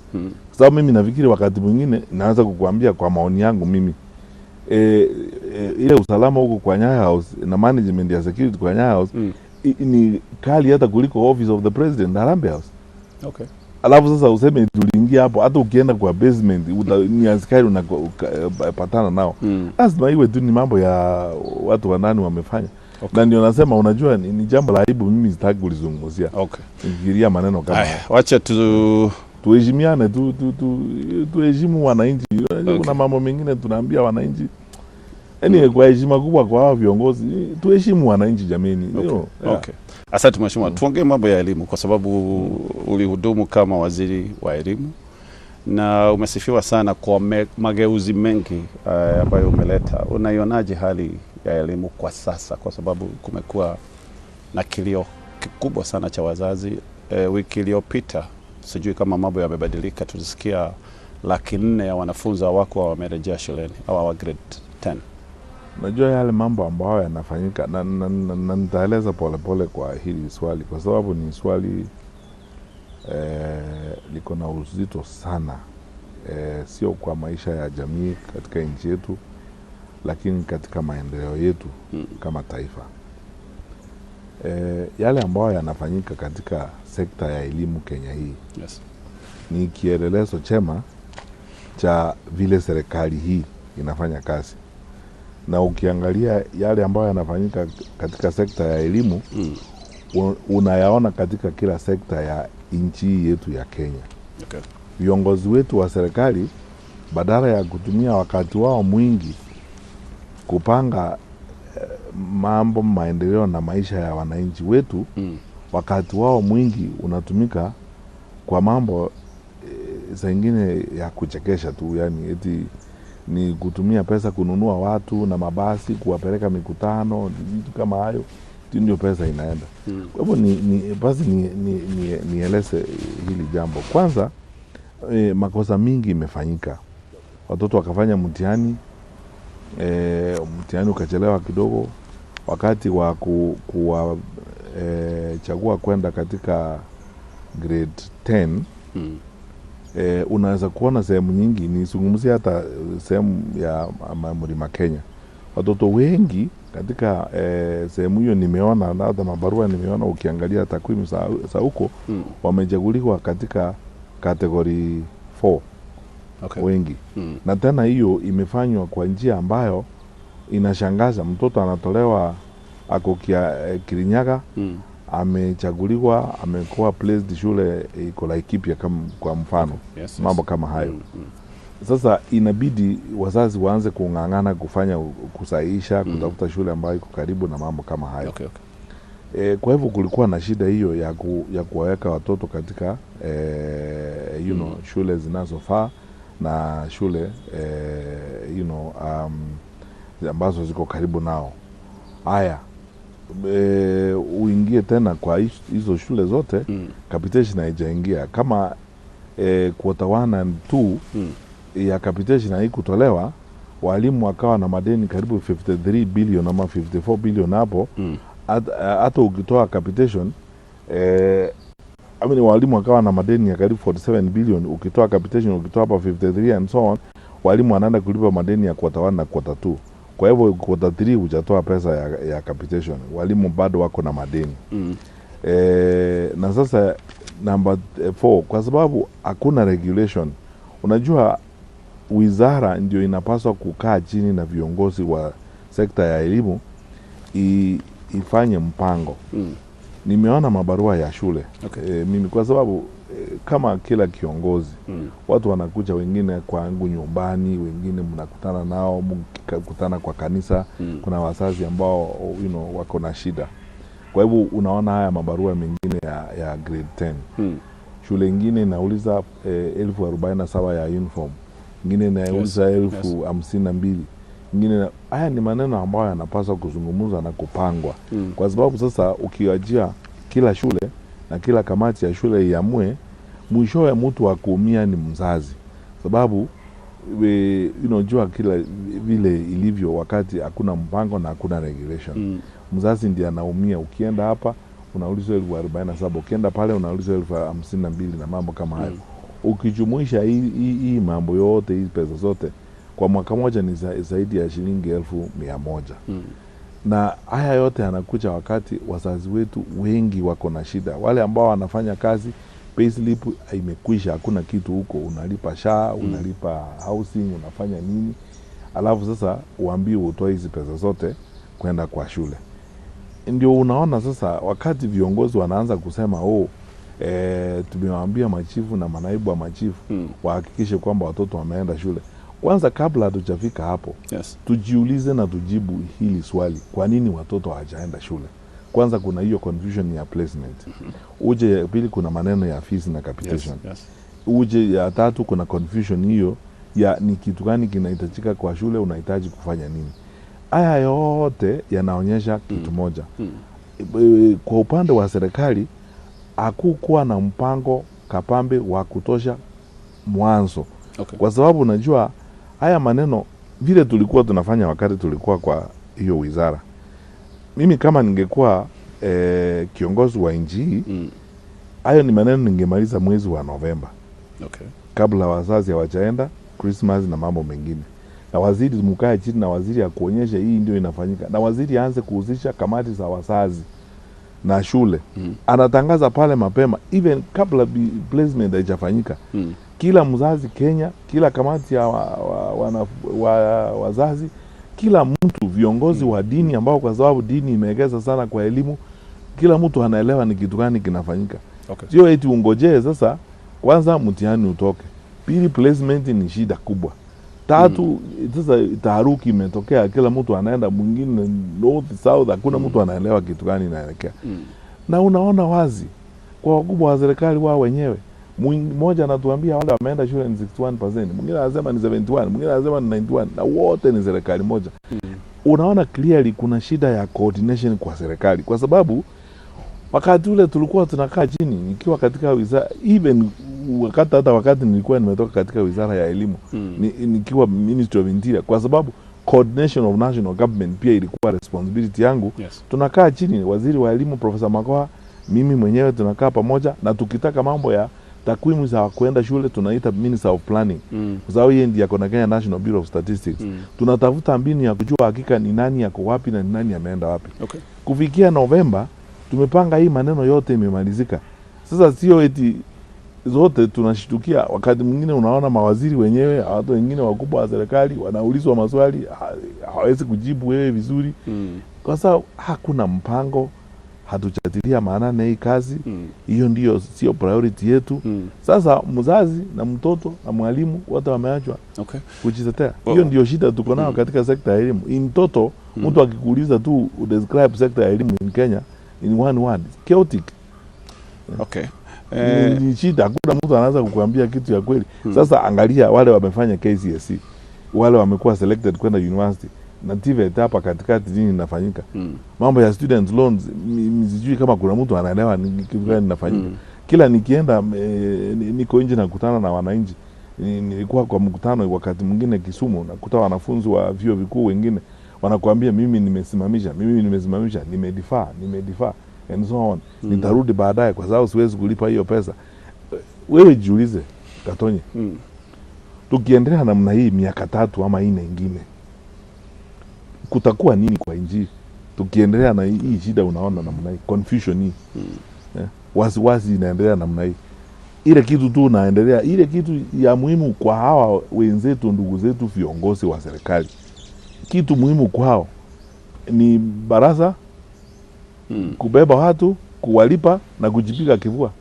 Sababu mimi nafikiri wakati mwingine naanza kukuambia kwa maoni yangu mimi, ile usalama huko kwa Nyayo House na management ya security kwa Nyayo House ni kali hata kuliko office of the president Harambee House. Okay. Alafu sasa useme tuliingia hapo, hata ukienda kwa basement ni askari unapatana nao. Lazima iwe tu ni mambo ya watu wa ndani wamefanya. Okay. Na ndio nasema unajua ni jambo la aibu, mimi sitaki kulizungumzia. Okay. Nifikiria maneno kama haya. Wacha tuheshimiane, tuheshimu wananchi. Okay. Kuna mambo mengine tunaambia wananchi. Yaani kwa heshima kubwa kwa hao viongozi, tuheshimu wananchi jameni. Okay. You know, yeah. Okay. Asante mheshimiwa. Tuongee mambo ya elimu kwa sababu ulihudumu kama waziri wa elimu na umesifiwa sana kwa mageuzi mengi ambayo umeleta. Unaionaje hali ya elimu kwa sasa, kwa sababu kumekuwa na kilio kikubwa sana cha wazazi? Wiki iliyopita, sijui kama mambo yamebadilika, tulisikia 400,000 ya wanafunzi wako wamerejea shuleni au wa grade 10. Najua yale mambo ambayo yanafanyika na nitaeleza polepole kwa hili swali kwa sababu ni swali liko na uzito sana, sio kwa maisha ya jamii katika nchi yetu, lakini katika maendeleo yetu kama taifa. Yale ambayo yanafanyika katika sekta ya elimu Kenya hii, yes, ni kielelezo chema cha vile serikali hii inafanya kazi. Na ukiangalia yale ambayo yanafanyika katika sekta ya elimu, unayaona katika kila sekta ya nchi yetu ya Kenya. Okay. Viongozi wetu wa serikali badala ya kutumia wakati wao mwingi kupanga mambo maendeleo na maisha ya wananchi wetu, wakati wao mwingi unatumika kwa mambo zingine ya kuchekesha tu, yani eti ni kutumia pesa kununua watu na mabasi kuwapeleka mikutano, vitu kama hayo, ndio pesa inaenda. Kwa hivyo basi nieleze hili jambo. Kwanza, makosa mingi imefanyika. Watoto wakafanya mtihani, mtihani ukachelewa kidogo, wakati wa kuwa chagua kwenda katika grade 10, Unaweza kuona sehemu nyingi, nizungumzie hata sehemu ya Mlima Kenya, watoto wengi katika sehemu hiyo nimeona, na hata mabarua nimeona, ukiangalia takwimu za huko wamechaguliwa katika category 4 wengi na tena hiyo imefanywa kwa njia ambayo inashangaza. Mtoto anatolewa ako Kirinyaga amechaguliwa, amekuwa placed shule iko Laikipia kama kwa mfano mambo kama hayo. Sasa inabidi wazazi waanze kung'ang'ana kufanya kusahihisha, kutafuta shule ambayo iko karibu na mambo kama hayo. Kwa hivyo kulikuwa na shida hiyo ya kuwaweka watoto katika shule zinazofaa na shule ambazo ziko karibu nao. Haya, uingie tena kwa hizo shule zote capitation haijaingia kama quarter 1 and 2 ya capitation haikutolewa, walimu wakawa na madeni karibu 53 billion ama 54 billion hapo. Hata ukitoa capitation I mean, walimu wakawa na madeni ya karibu 47 billion. Ukitoa capitation, ukitoa hapa 53 and so on, walimu wanaenda kulipa madeni ya quarter 1 na quarter 2. Kwa hivyo quarter 3 hujatoa pesa ya capitation, walimu bado wako na madeni. Na sasa number 4, kwa sababu hakuna regulation. Unajua wizara ndio inapaswa kukaa chini na viongozi wa sekta ya elimu ifanye mpango. Nimeona mabarua ya shule mimi kwa sababu kama kila kiongozi watu wanakuja wengine kwangu nyumbani, wengine mnakutana nao, mkikutana kwa kanisa kuna wazazi ambao wako na shida. Kwa hivyo unaona haya mabarua mengine ya grade 10 shule ingine inauliza 47,000 ya uniform, ingine inauliza 52,000, ingine haya ni maneno ambayo yanapaswa kuzungumzwa na kupangwa kwa sababu sasa ukiwajia kila shule na kila kamati ya shule iamue, mwishowe mtu wa kuumia ni mzazi, sababu jua kila vile ilivyo wakati hakuna mpango na hakuna regulation mzazi ndiye anaumia. Ukienda hapa unaulizwa 47,000, ukienda pale unaulizwa 52,000 na mambo kama hayo. Ukijumuisha hii mambo yote, hii pesa zote kwa mwaka moja ni zaidi ya shilingi 100,000. Na haya yote yanakuja wakati wazazi wetu wengi wako na shida, wale ambao wanafanya kazi, payslip imekwisha, hakuna kitu huko, unalipa SHA, unalipa housing, unafanya nini, alafu sasa uambiwe utoe hizi pesa zote kwenda kwa shule. Ndio unaona sasa wakati viongozi wanaanza kusema oh, tumewaambia machifu na manaibu wa machifu wahakikishe kwamba watoto wameenda shule. Kwanza kabla hatujafika hapo, tujiulize na tujibu hili swali, kwa nini watoto hawajaenda shule? Kwanza kuna hiyo confusion ya placement. Uje ya pili kuna maneno ya fees na capitation. Uje ya tatu kuna confusion hiyo ya ni kitu gani kinahitajika kwa shule, unahitaji kufanya nini. Haya yote yanaonyesha kitu moja. Kwa upande wa serikali hakukuwa na mpango kabambe wa kutosha mwanzo kwa sababu unajua haya maneno vile tulikuwa tunafanya wakati tulikuwa kwa hiyo wizara. Mimi kama ningekuwa kiongozi wa nchi hii, hayo ni maneno ningemaliza mwezi wa Novemba kabla wazazi hawajaenda Christmas na mambo mengine, na waziri mkae chini na waziri akuonyeshe hii ndio inafanyika, na waziri aanze kuhusisha kamati za wazazi na shule anatangaza pale mapema, even kabla placement haijafanyika. Kila mzazi Kenya, kila kamati ya wazazi, kila mtu, viongozi wa dini ambao kwa sababu dini imeegeza sana kwa elimu, kila mtu anaelewa ni kitu gani kinafanyika. Sio eti ungojee sasa kwanza mtihani utoke, pili placement ni shida kubwa, tatu sasa taharuki imetokea, kila mtu anaenda mwingine north south, hakuna mtu anaelewa kitu gani inaelekea. Na unaona wazi kwa wakubwa wa serikali wao wenyewe, mmoja anatuambia wale wameenda shule ni 61%, mwingine anasema ni 71, mwingine anasema ni 91, na wote ni serikali moja. Unaona clearly kuna shida ya coordination kwa serikali, kwa sababu wakati ule tulikuwa tunakaa chini nikiwa katika wizara, even wakati hata wakati nilikuwa nimetoka katika wizara ya elimu nikiwa Ministry of Interior, kwa sababu coordination of national government pia ilikuwa responsibility yangu. Tunakaa chini, waziri wa elimu Profesa Magoha, mimi mwenyewe tunakaa pamoja, na tukitaka mambo ya Takwimu za kuenda shule tunaita Minister of Planning, kwa sababu yeye ndiye ako na Kenya National Bureau of Statistics. Tunatafuta mbinu ya kujua hakika ni nani yako wapi na ni nani ameenda wapi. Kufikia Novemba tumepanga hii maneno yote imemalizika. Sasa sio eti zote tunashtukia. Wakati mwingine unaona mawaziri wenyewe, watu wengine wakubwa wa serikali wanaulizwa maswali hawezi kujibu wewe vizuri, kwa sababu hakuna mpango, hatujatilia maanane hii kazi. Hiyo ndio sio priority yetu. Sasa mzazi na mtoto na mwalimu wote wameachwa kujitetea. Hiyo ndio shida tuko nayo katika sekta ya elimu. In total, mtu akikuuliza tu describe sekta ya elimu in Kenya in one word, chaotic. Ni shida, hakuna mtu anaweza kukuambia kitu ya kweli. Sasa angalia wale wamefanya KCSE, wale wamekuwa selected kwenda university na TVET hapa katikati, nini inafanyika? Mambo ya student loans, sijui kama kuna mtu anaelewa ni kitu gani inafanyika. Kila nikienda niko nje nakutana na wananchi. Nilikuwa kwa mkutano wakati mwingine Kisumu, nakuta wanafunzi wa vyuo vikuu wengine wanakuambia mimi nimesimamisha, mimi nimesimamisha, nimedefer, nimedefer and so on. Nitarudi baadaye kwa sababu siwezi kulipa hiyo pesa. Wewe jiulize Katonye, tukiendelea namna hii miaka 3 ama 4 ingine, kutakuwa nini kwa nchi? Tukiendelea na hii shida, unaona namna hii confusion hii, wasiwasi inaendelea namna hii, ile kitu tu unaendelea, ile kitu ya muhimu kwa hawa wenzetu, ndugu zetu viongozi wa serikali, kitu muhimu kwao ni baraza, kubeba watu, kuwalipa na kujipiga kifua.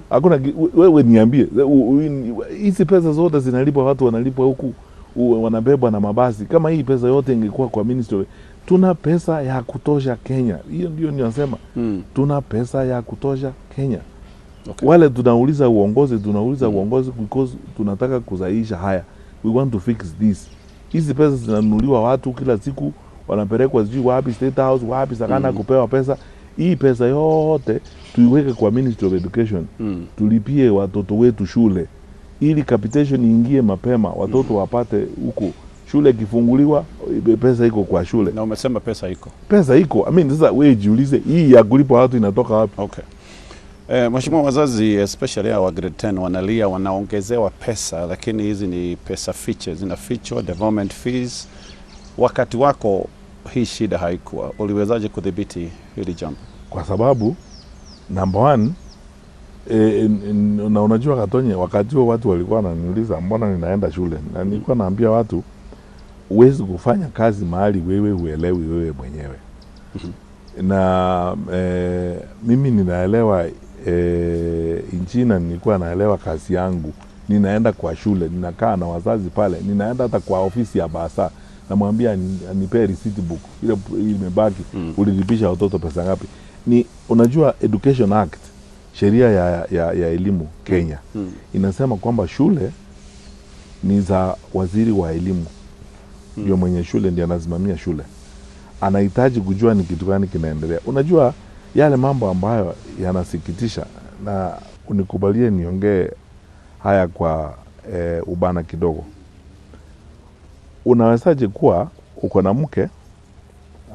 Hakuna wewe niambie, hizi pesa zote zinalipwa, watu wanalipwa huku, wanabebwa na mabasi. Kama hii pesa yote ingekuwa kwa ministry, tuna pesa ya kutosha Kenya. Hiyo ndio ninasema, tuna pesa ya kutosha Kenya. Wale tunauliza uongozi, tunauliza uongozi because tunataka kusahihisha haya, we want to fix this. Hizi pesa zinanunuliwa watu kila siku, wanapelekwa sijui wapi, State House wapi, Sagana, kupewa pesa. Hii pesa yote tuiweke kwa Ministry of Education, tulipie watoto wetu shule ili capitation iingie mapema, watoto wapate huko shule ikifunguliwa, pesa iko kwa shule. Na umesema pesa iko. Pesa iko. I mean, sasa wewe jiulize, hii ya kulipa watu inatoka wapi? Okay. Mheshimiwa, wazazi especially hawa grade 10 wanalia wanaongezewa pesa, lakini hizi ni pesa fiche, zinafichwa development fees. Wakati wako hii shida haikuwa, uliwezaje kudhibiti hili jambo? Kwa sababu number one, na unajua Katonye, wakati huo watu walikuwa wananiuliza mbona ninaenda shule, na nilikuwa naambia watu huwezi kufanya kazi mahali wewe huelewi wewe mwenyewe. Na mimi ninaelewa nchi na nilikuwa naelewa kazi yangu. Ninaenda kwa shule, ninakaa na wazazi pale, ninaenda hata kwa ofisi ya bursar, namwambia nipee receipt book ile imebaki, ulilipisha watoto pesa ngapi? Ni unajua Education Act, sheria ya elimu Kenya, inasema kwamba shule ni za waziri wa elimu, ndio mwenye shule, ndio anasimamia shule, anahitaji kujua ni kitu gani kinaendelea. Unajua yale mambo ambayo yanasikitisha, na unikubalie niongee haya kwa ubana kidogo. Unawezaje kuwa uko na mke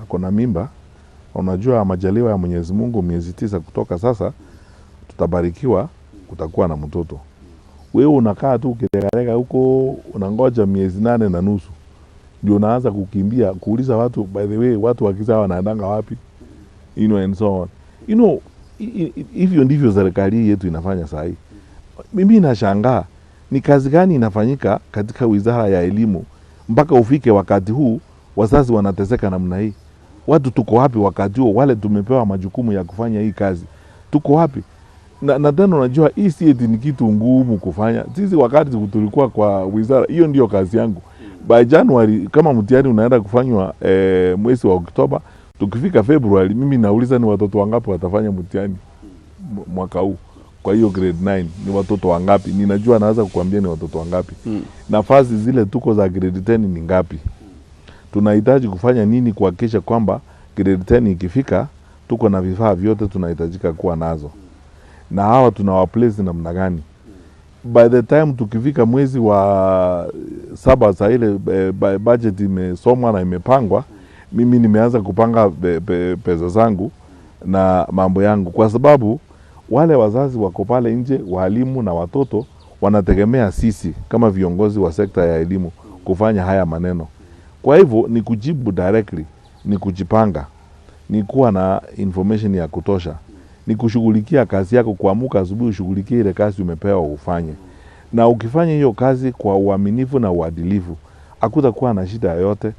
ako na mimba, unajua majaliwa ya Mwenyezi Mungu, miezi 9 kutoka sasa tutabarikiwa, kutakuwa na mtoto. Wewe unakaa tu ukiregarega huko, unangoja miezi 8.5 ndio unaanza kukimbia kuuliza watu, by the way, watu wakizaa wanaendanga wapi, and so on. Hivyo ndivyo serikali hii yetu inafanya saa hii. Mimi nashangaa ni kazi gani inafanyika katika wizara ya elimu mpaka ufike wakati huu wazazi wanateseka namna hii. Watu tuko wapi wakati huo? Wale tumepewa majukumu ya kufanya hii kazi tuko wapi? Na tena unajua hii si eti ni kitu ngumu kufanya. Sisi wakati tulikuwa kwa wizara, hiyo ndio kazi yangu. By January kama mtihani unaenda kufanywa mwezi wa Oktoba, tukifika February mimi nauliza ni watoto wangapi watafanya mtihani mwaka huu kwa hiyo grade 9 ni watoto wangapi? Ninajua naweza kukuambia ni watoto wangapi. Nafasi zile tuko za grade 10 ni ngapi? Tunahitaji kufanya nini kuhakikisha kwamba grade 10 ikifika tuko na vifaa vyote tunahitajika kuwa nazo, na hawa tunawaplace namna gani? By the time tukifika mwezi wa 7 saa ile budget imesomwa na imepangwa, mimi nimeanza kupanga pesa zangu na mambo yangu, kwa sababu Wale wazazi wako pale nje, walimu na watoto wanategemea sisi kama viongozi wa sekta ya elimu kufanya haya maneno. Kwa hivyo ni kujibu directly, ni kujipanga, ni kuwa na information ya kutosha, ni kushughulikia kazi yako, kuamuka asubuhi ushughulikie ile kazi umepewa ufanye, na ukifanya hiyo kazi kwa uaminifu na uadilifu, hakutakuwa na shida yoyote.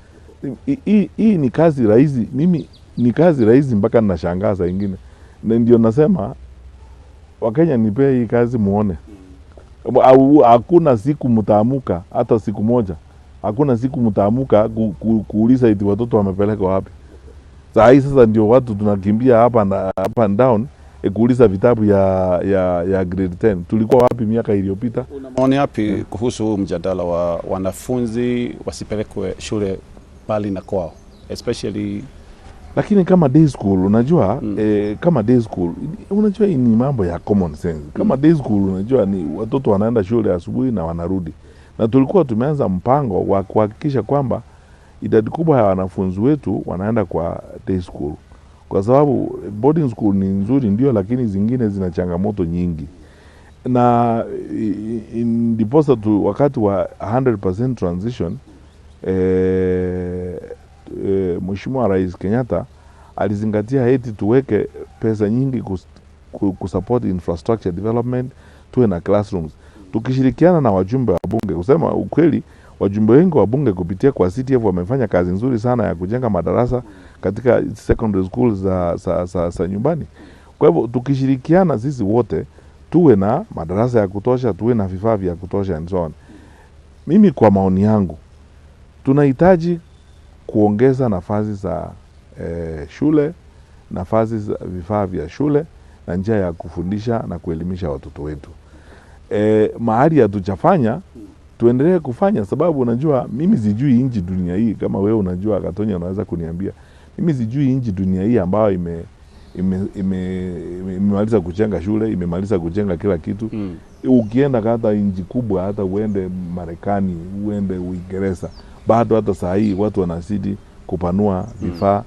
Hii ni kazi rahisi, mimi ni kazi rahisi mpaka ninashangaa saa ingine, na ndio nasema Wakenya, nipee hii kazi muone. Au hakuna siku mtaamuka hata siku moja, hakuna siku mtaamuka kuuliza eti watoto wamepelekwa wapi. Saa hii sasa ndio watu tunakimbia hapa na up and down kuuliza vitabu ya grade 10. Tulikuwa wapi miaka iliyopita? Una maoni yapi kuhusu huu mjadala wa wanafunzi wasipelekwe shule mbali na kwao, especially Lakini kama day school unajua, kama day school unajua hii ni mambo ya common sense. Kama day school unajua ni watoto wanaenda shule asubuhi na wanarudi, na tulikuwa tumeanza mpango wa kuhakikisha kwamba idadi kubwa ya wanafunzi wetu wanaenda kwa day school, kwa sababu boarding school ni nzuri ndio, lakini zingine zina changamoto nyingi na ndiposa tu wakati wa 100% transition Mheshimiwa Rais Kenyatta alizingatia eti tuweke pesa nyingi kusupport infrastructure development, tuwe na classrooms, tukishirikiana na wajumbe wa bunge. Kusema ukweli, wajumbe wengi wa bunge kupitia kwa CTF wamefanya kazi nzuri sana ya kujenga madarasa katika secondary schools za nyumbani. Kwa hivyo tukishirikiana sisi wote tuwe na madarasa ya kutosha, tuwe na vifaa vya kutosha and so on. Mimi kwa maoni yangu tunahitaji kuongeza nafasi za shule, nafasi za vifaa vya shule na njia ya kufundisha na kuelimisha watoto wetu. Mahali hatujafanya tuendelee kufanya, sababu unajua mimi sijui nchi dunia hii, kama wewe unajua Katonya, unaweza kuniambia. Mimi sijui nchi dunia hii ambayo imemaliza kujenga shule, imemaliza kujenga kila kitu. Ukienda hata nchi kubwa, hata uende Marekani, uende Uingereza, bado hata saa hii watu wanazidi kupanua vifaa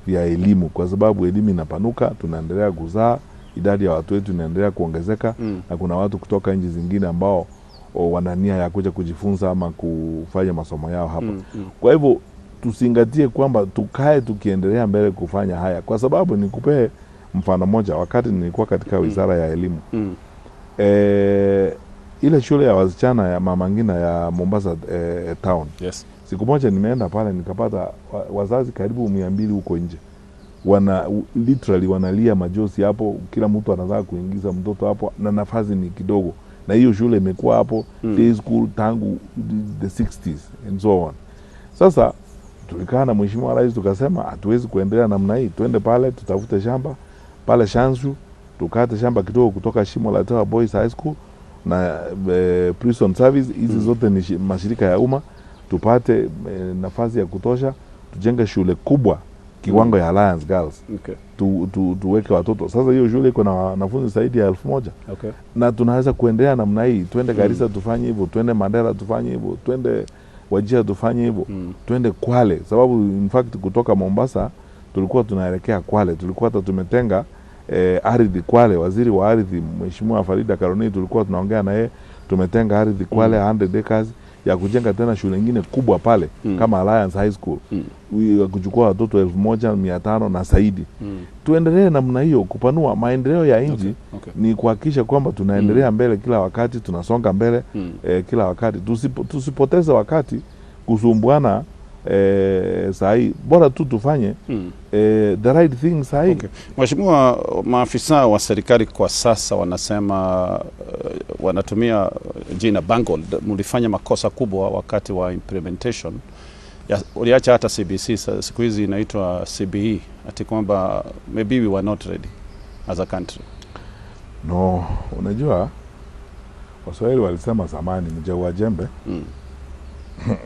vya elimu, kwa sababu elimu inapanuka, tunaendelea kuzaa, idadi ya watu wetu inaendelea kuongezeka na kuna watu kutoka nchi zingine ambao wana nia ya kuja kujifunza ama kufanya masomo yao hapa. Kwa hivyo tuzingatie kwamba tukae tukiendelea mbele kufanya haya, kwa sababu nikupee mfano moja. Wakati nilikuwa katika wizara ya elimu ile shule ya wasichana ya Mama Ngina ya Mombasa town, siku moja nimeenda pale nikapata wazazi karibu 200 huko nje literally wanalia machozi hapo, kila mtu anataka kuingiza mtoto hapo na nafasi ni kidogo, na hiyo shule imekuwa hapo day school tangu the 60s and so on. Sasa tulikaa na Mheshimiwa Rais tukasema hatuwezi kuendelea namna hii, twende pale tutafute shamba pale Shanzu, tukate shamba kidogo kutoka Shimo la Tewa Boys High School na Prison Service hizi zote ni mashirika ya umma, tupate nafasi ya kutosha, tujenge shule kubwa kiwango ya Alliance Girls tuweke watoto. Sasa hiyo shule iko na wanafunzi zaidi ya 1000 na tunaweza kuendelea namna hii, twende Garissa tufanye hivyo, twende Mandera tufanye hivyo, twende Wajir tufanye hivyo, twende Kwale, sababu in fact kutoka Mombasa tulikuwa tunaelekea Kwale, tulikuwa hata tumetenga ardhi Kwale. Waziri wa ardhi Mheshimiwa Farida Karoney tulikuwa tunaongea na yeye, tumetenga ardhi Kwale 100 acres ya kujenga tena shule ingine kubwa pale kama Alliance High School ya kuchukua watoto 1500 na zaidi. Tuendelee namna hiyo kupanua maendeleo ya nchi ni kuhakikisha kwamba tunaendelea mbele kila wakati, tunasonga mbele kila wakati. Tusipoteze wakati kusumbuana saa hii, bora tu tufanye the right thing saa hii. Okay. Mheshimiwa, maafisa wa serikali kwa sasa wanasema wanatumia jina bungled. Mlifanya makosa kubwa wakati wa implementation ya, uliacha hata CBC siku hizi inaitwa CBE, ati kwamba maybe we were not ready as a country. No, unajua Waswahili walisema zamani, mchagua jembe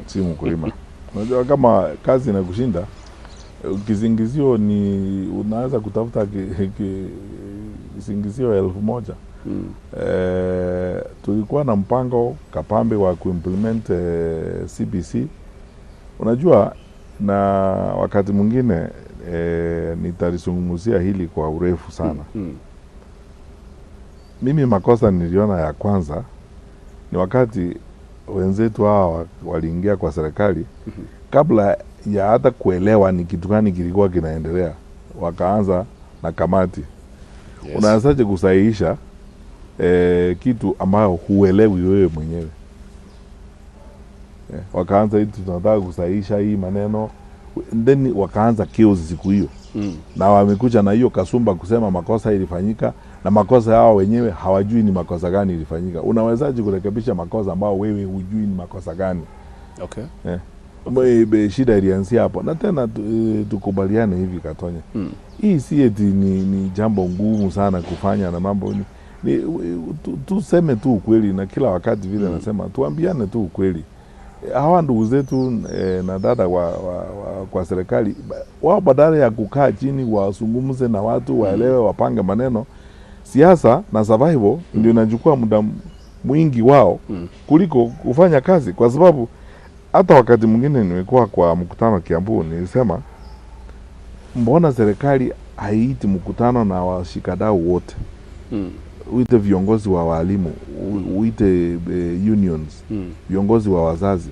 si mkulima. Unajua kama kazi inakushinda, kisingizio ni unaweza kutafuta kisingizio 1000. Tulikuwa na mpango kabambe wa kuimplement CBC. Unajua, na wakati mwingine nitalizungumzia hili kwa urefu sana. Mimi makosa niliona ya kwanza ni wakati wenzetu hawa waliingia kwa serikali, kabla ya hata kuelewa ni kitu gani kilikuwa kinaendelea, wakaanza na kamati. Unaanzaje kusahihisha kitu ambayo huelewi wewe mwenyewe? Wakaanza hii, tunataka kusahihisha hii maneno, then wakaanza chaos siku hiyo na wamekuja na hiyo kasumba kusema makosa ilifanyika, na makosa yao wenyewe hawajui ni makosa gani ilifanyika. Unawezaje kurekebisha makosa ambao wewe hujui ni makosa gani? Shida ilianzia hapo, na tena tukubaliane hivi Katonye, hii si eti ni jambo ngumu sana kufanya na mambo ni tuseme tu ukweli, na kila wakati vile nasema tuambiane tu ukweli. Hawa ndugu zetu na dada wa kwa serikali wao, badala ya kukaa chini wazungumze na watu waelewe, wapange maneno, siasa na survival ndio inachukua muda mwingi wao kuliko kufanya kazi, kwa sababu hata wakati mwingine nimekuwa kwa mkutano Kiambu, nilisema mbona serikali haiiti mkutano na washikadau wote, uite viongozi wa walimu, uite unions, viongozi wa wazazi,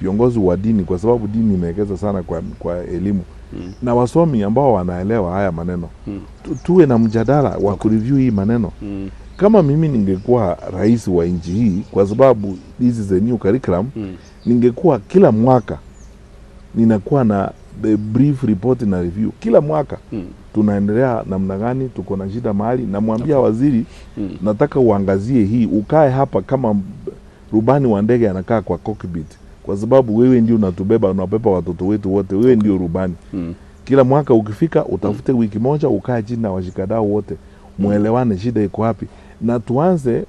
viongozi wa dini, kwa sababu dini imewekeza sana kwa elimu na wasomi ambao wanaelewa haya maneno, tuwe na mjadala wa kureview hii maneno. Kama mimi ningekuwa rais wa nchi hii, kwa sababu this is a new curriculum, ningekuwa kila mwaka ninakuwa na the brief report na review kila mwaka, tunaendelea namna gani, tuko na shida mahali, namwambia waziri, nataka uangazie hii, ukae hapa kama rubani wa ndege anakaa kwa cockpit, kwa sababu wewe ndio unatubeba, unabeba watoto wetu wote, wewe ndio rubani. Kila mwaka ukifika, utafute wiki moja ukae chini na washikadau wote, mwelewane shida iko wapi, na tuanze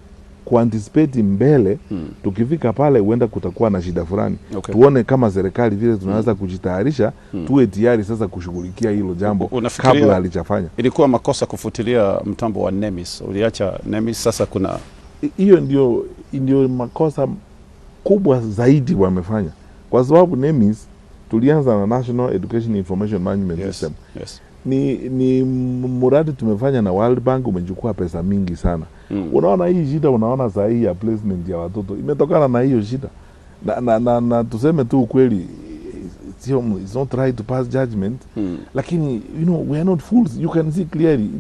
kuanticipate mbele. Tukifika pale, huenda kutakuwa na shida fulani, tuone kama serikali vile tunaweza kujitayarisha, tuwe tayari sasa kushughulikia hilo jambo Unafikiria- kabla halijafanya. Ilikuwa makosa kufutilia mtambo wa NEMIS. Uliacha NEMIS, sasa kuna Hiyo ndio makosa kubwa zaidi wamefanya, kwa sababu NEMIS tulianza na National Education Information Management System. Ni mradi tumefanya na World Bank, umechukua pesa mingi sana. Unaona hii shida, unaona saa hii ya placement ya watoto imetokana na hiyo shida, na tuseme tu ukweli, sio, it's not right to pass judgment, lakini we are not fools. You can see clearly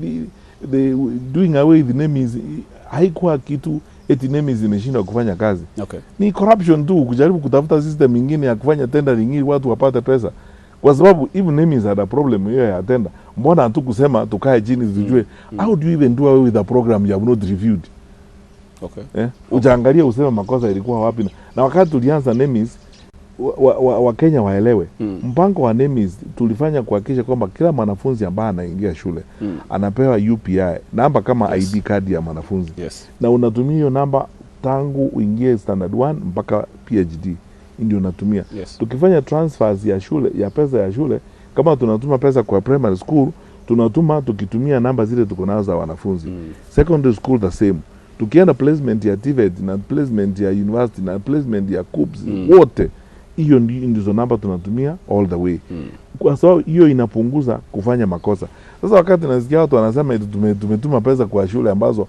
the doing away with NEMIS haikuwa kitu eti NEMIS imeshindwa kufanya kazi. Ni corruption tu, kujaribu kutafuta system ingine ya kufanya tendering ili watu wapate pesa, kwa sababu if NEMIS had a problem hiyo ya tender, mbona hatu kusema tukae chini tujue? How do you even do away with a program you have not reviewed? Eh? Ujaangalia useme makosa ilikuwa wapi. Na wakati tulianza NEMIS, Wakenya waelewe, mpango wa NEMIS tulifanya kuhakikisha kwamba kila mwanafunzi ambaye anaingia shule anapewa UPI namba kama ID card ya mwanafunzi, na unatumia hiyo namba tangu uingie standard 1 mpaka PhD ndio unatumia. Tukifanya transfers ya shule, ya pesa ya shule, kama tunatuma pesa kwa primary school, tunatuma tukitumia namba zile tuko nazo za wanafunzi. Secondary school the same. Tukienda placement ya TVET na placement ya university na placement ya KUCCPS, wote hiyo ndizo namba tunatumia all the way, kwa sababu hiyo inapunguza kufanya makosa. Sasa wakati nasikia watu wanasema eti tumetuma pesa kwa shule ambazo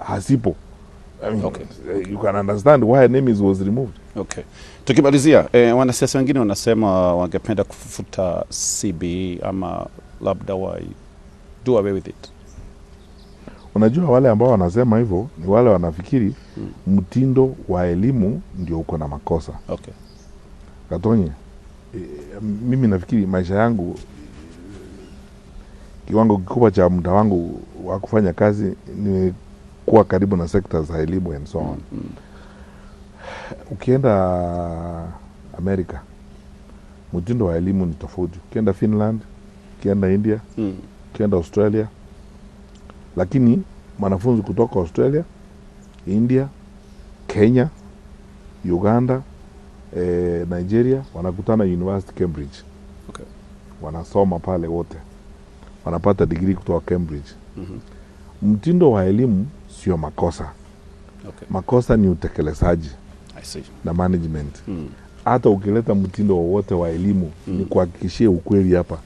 hasipo, I mean, you can understand why NEMIS was removed. Okay. Tukimalizia, wanasiasa wengine wanasema wangependa kufuta CBE ama labda wa do away with it. Unajua, wale ambao wanasema hivyo ni wale wanafikiri mtindo wa elimu ndio uko na makosa. Katonye, mimi nafikiri maisha yangu, kiwango kikubwa cha muda wangu wa kufanya kazi nimekuwa karibu na sekta za elimu and so on. Ukienda Amerika, mtindo wa elimu ni tofauti. Ukienda Finland, ukienda India, ukienda Australia, lakini mwanafunzi kutoka Australia, India, Kenya, Uganda, Nigeria wanakutana University Cambridge. Wanasoma pale wote, wanapata degree kutoka Cambridge. Mtindo wa elimu sio makosa. Makosa ni utekelezaji I see. Na management. Hata ukileta mtindo wowote wa elimu, ni kuhakikishia ukweli hapa,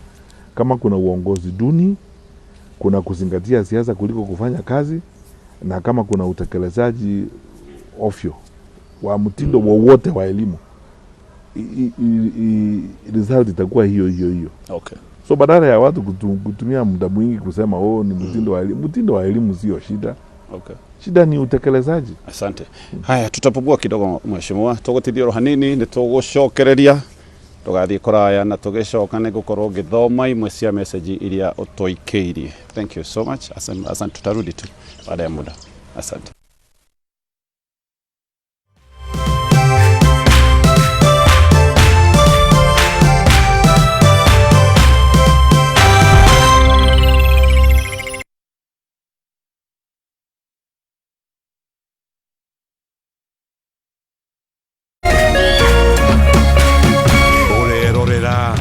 kama kuna uongozi duni, kuna kuzingatia siasa kuliko kufanya kazi, Na kama kuna utekelezaji ofyo wa mtindo wowote wa elimu, result itakuwa hiyo hiyo hiyo. So badala ya watu kutumia muda mwingi kusema oh, ni mtindo wa elimu, mtindo wa elimu sio shida. Shida ni utekelezaji. Asante. Haya, tutapumua kidogo mheshimiwa, tugutithia oro hanini ni tugucokereria tugathie kuraya na tugicoka ni gukorwo ngithoma imwe cia message iria utuikeirie. Thank you so much. Asante, asante, tutarudi tu baada ya muda. Asante.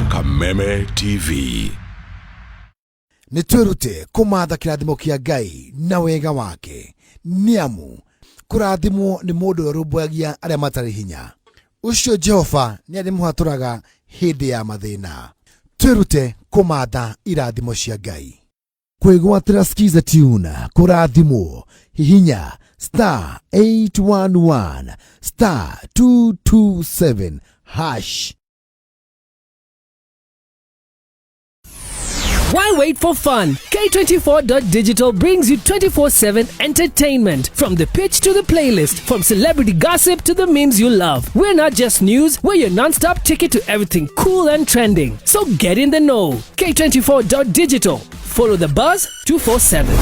Kameme TV. Nĩ twĩrute kũmatha kĩrathimo kĩa Ngai na wega wake, nĩ amu kũrathimwo nĩ mũndũ ũrĩa ũrũmbũyagia arĩa matarĩ hinya. Ũcio Jehova nĩ arĩmũhatũraga hĩndĩ ya mathĩna. Twĩrute kũmatha irathimo cia Ngai. Kwĩgwatĩra Skiza Tune kũrathimwo, hihinya star 811 star 227 hash. Why wait for fun? K24.digital brings you 24/7 entertainment. From the pitch to the playlist, from celebrity gossip to the memes you love. We're not just news, we're your non-stop ticket to everything cool and trending. So get in the know. K24.digital. Follow the buzz 247.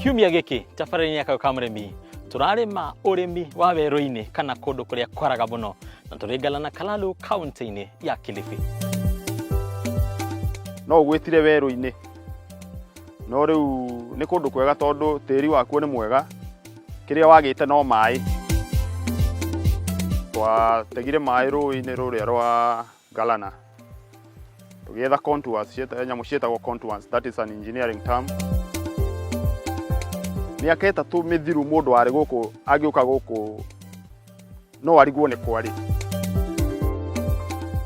Kiumia giki tabarĩra-inĩ ya Kayũ ka Mũrĩmi tũrarĩma ũrĩmi wa werũ-inĩ kana kũndũ kũrĩa kwaraga mũno, na tũrĩ na Kalalu kaunti-inĩ ya Kilifi. No ũgwĩtire werũ-inĩ, no rĩu nĩ kũndũ kwega tondũ tĩri wakuo nĩ mwega, kĩrĩa wagĩte no maĩ. Twategire maĩ rũĩ-inĩ rũrĩa rwa Galana, tũgĩetha contours, nyamũ ciĩtagwo contours, that is an engineering term. Mĩaka 3 mĩthiru mũndũ arĩ gũkũ agĩũka gũkũ no arigwo nĩ kwarĩ.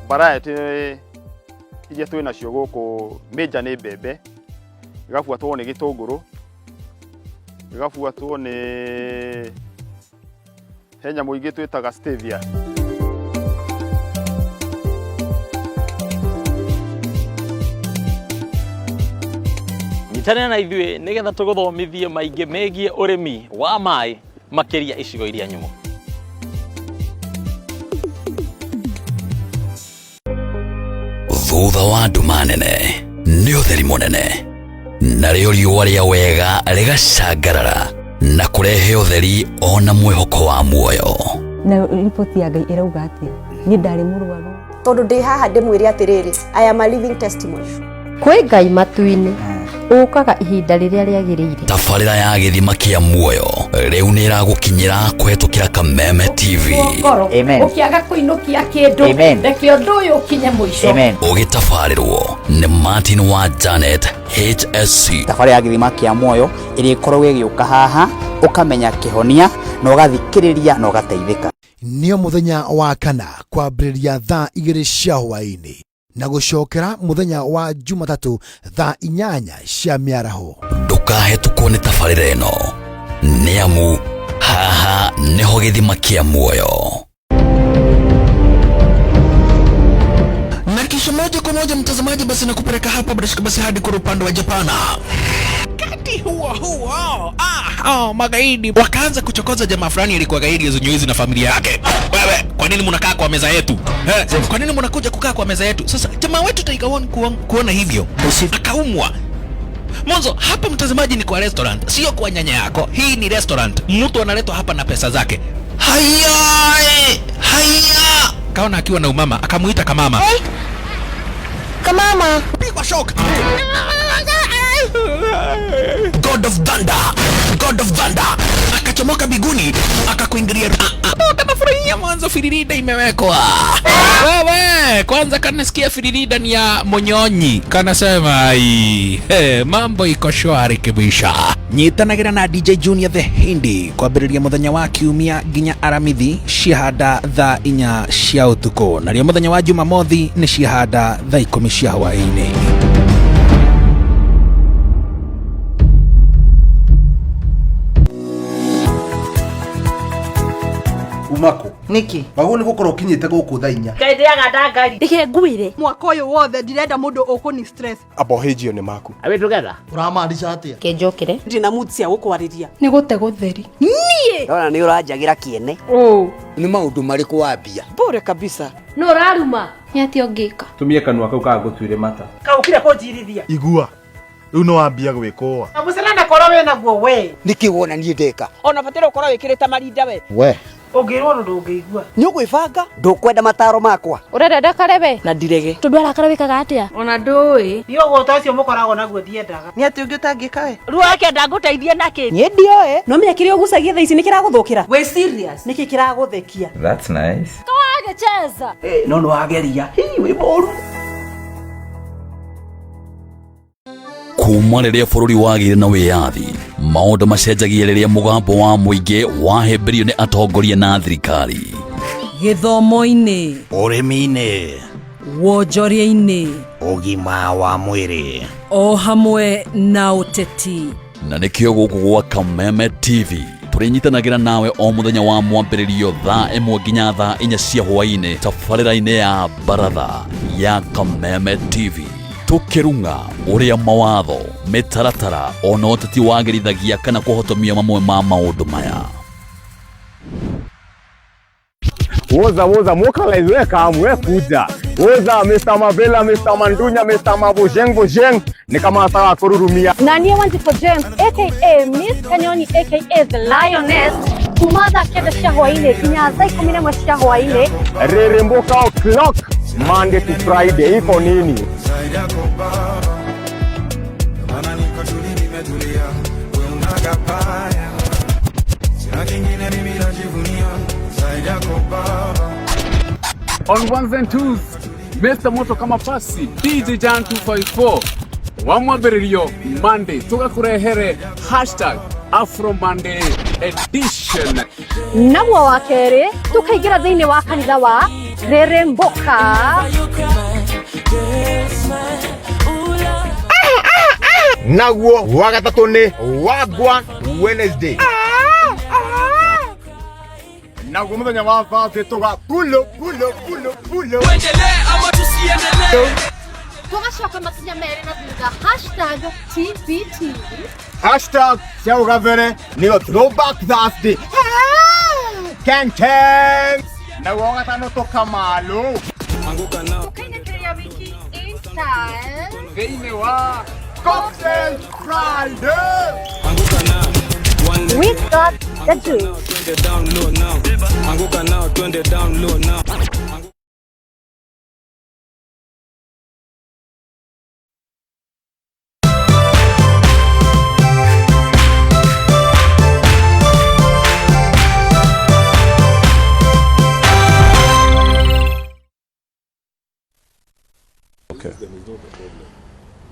Variety iria twĩ nacio gũkũ major nĩ mbembe, ĩgabuatwo nĩ gĩtũngũrũ, ĩgabuatwo nĩ he nyamũ ingĩ twĩtaga stevia. Nyitanĩra na ithuĩ nĩgetha tũgũthomithie maingĩ megiĩ ũrĩmi wa maĩ makĩria icigo iria nyũmũ. Thutha wa nduma nene nĩ ũtheri mũnene, narĩo riũa rĩa wega rĩgacangarara na kũrehe ũtheri ona mwĩhoko wa muoyo. Na riboti ya Ngai ĩrauga atĩa? Niĩ ndarĩ mũrwaru. Tondũ ndĩ haha ndĩmwĩre atĩrĩrĩ, I am a living testimony. Kwĩ Ngai matu-inĩ ũkaga ihinda rĩrĩa rĩagĩrĩire. Tabarĩra ya gĩthima kĩa muoyo rĩu nĩ ĩragũkinyĩra kũhetũkĩra Kameme TV. Amen. Ũkĩaga kũinũkia kĩndũ, reke ũndũ ũyũ ũkinye mũico. Ũgĩtabarĩrwo nĩ Martin wa Janet HSC. Tabarĩra ya gĩthima kĩa muoyo ĩrĩkoragwo ĩgĩũka haha, ũkamenya kĩhonia na ũgathikĩrĩria na ũgateithĩka. Nĩo mũthenya wa kana kwambĩrĩria thaa 2 cia hwaĩ-inĩ na gũcokera mũthenya wa Jumatatũ thaa 8 cia mĩaraho. Ndũkahetũkwo nĩ tabarĩra ĩno, nĩ amu haha nĩho gĩthima kĩa muoyo. Na kisha moja kwa moja mtazamaji, basi nakupeleka hapa basi hadi kwa upande wa Japana. Kati huo huo magaidi wakaanza kuchokoza jamaa fulani alikuwa gaidi zunyuizi na familia yake. Wewe, kwa nini mnakaa kwa meza yetu? Kwa nini mnakuja kukaa kwa meza yetu? Sasa jamaa wetu Tiger One kuona hivyo akaumwa. Mwanzo hapa mtazamaji ni kwa restaurant, sio kwa nyanya yako. Hii ni restaurant. Mtu analetwa hapa na pesa zake. Haya! Haya! Kaona akiwa na umama, akamuita kamama. Hey. Kamama. Pigwa shock. God of Thunder, God of Thunder. Akachomoka biguni, akakuingilia. Anafurahia. Nasikia mwanzo firirida imewekwa. Wewe kwanza kanasikia firirida ni ya Monyonyi, kanasema ai, hey, mambo iko shwari kibisha. Nyitanagira na DJ Junior the Hindi kwambĩrĩria mũthenya wa kiumia nginya aramithi ciahanda thaa 4 cia ũtukũ, narĩo mũthenya wa Jumamothi nĩ ciahanda thaa 10 cia hwaĩ-inĩ. Umako niki waguo ni gukorwo kinyite guku thaa 4 Ngai ndiaga ndangari Reke ngwire mwaka ũyũ wothe ndirenda mũndũ ũkũni stress. Abohĩjio nĩ maku. Are we together? Ũramaanisha atĩa? Kenjokere ndina mood cia gũkwarĩria nĩ gũte gũtheri niĩ ndona nĩ ũranjagĩra kĩene. Nĩ maũndũ marĩkũ wambia? Bure kabisa. No ũraruma nĩ atĩa ũngĩka? Tumie kanua kau kagũtuire mata. Kaũkire kũnjirithia. Igua rĩu no wambia gwĩkũa. Mũcene korwo wĩ naguo we. Nĩkĩ wona niĩ ndeka? Ona bataire ũkorwo wĩkĩrĩte marinda we. We ũngĩrwo ũndũ ndũngĩigua. Nĩ ũgwĩbanga? Ndũkwenda mataro makwa. Ũrenda ndakare we? Na ndirege. Tondũ arakara wĩkaga atĩa? Ona ndũĩ. Niĩ ũguo ta ũcio mũkoragwo naguo ndiendaga. Nĩ atĩ ũngĩ ũtangĩka we? Rĩu akĩenda ngũteithie nakĩ? Niĩ ndioĩ. No menya kĩrĩa ũgucagia thaa ici nĩ kĩragũthũkĩra. Wĩ serious? Nĩkĩ kĩragũthekia? That's nice. Kawagĩcheza. No nĩ wageria. Hii wĩ mũru. Kuma rĩrĩa bũrũri wagĩire na wĩyathi, maũndũ macenjagia rĩrĩa mũgambo wa mũingĩ wahĩmbĩrio nĩ atongoria na thirikari. Gĩthomo-inĩ, ũrĩmi-inĩ, wonjoria-inĩ, ũgima wa mwĩrĩ, o hamwe na ũteti. Na nĩkĩo gũkũ gwa Kameme TV tũrĩnyitanagĩra nawe o mũthenya wa mwambĩrĩrio thaa 1 nginya thaa 4 cia hwaĩ-inĩ tabarĩra-inĩ ya Baratha ya Kameme TV. Tukirunga uria mawatho mitaratara ona ũteti wagĩrithagia kana kũhotomia mamwe ma maũndũ maya. Woza woza mokalize we kamu we kuja. Woza Mr. Mavela, Mr. Mandunya, Mr. Mabojeng Bojeng ni kama nataka kururumia. Na niĩ Wanjikũ James aka Miss Kanyoni aka The Lioness kuma thaa 9 cia hwaĩ-inĩ nginya thaa 11 cia hwaĩ-inĩ. Reremboka o'clock Monday to Friday iko nini? On ones and twos, Mr. Moto kama pasi, DJ Jan 254, wamwambĩrĩrio Monday, tũgakũrehere hashtag Afro Monday edition. Naguo wa kerĩ tũkaingĩra thĩinĩ wa kanitha wa Reremboka. Naguo wa gatatũ nĩ Wagwan Wednesday. Naguo mũthenya wa Thursday tũga pulo pulo pulo pulo. Tuendelee ama tusiendelee? Tũgacoka makinya merĩ na thutha hashtag TBT. Hashtag cia ũgabere nĩyo Throwback Thursday. Ken Ken. Naguo wa gatano tũkamalo. Tũkainĩkĩrĩria wiki in style thĩinĩ wa Cocktail Friday. We got the juice. Anguka nao twende down low now.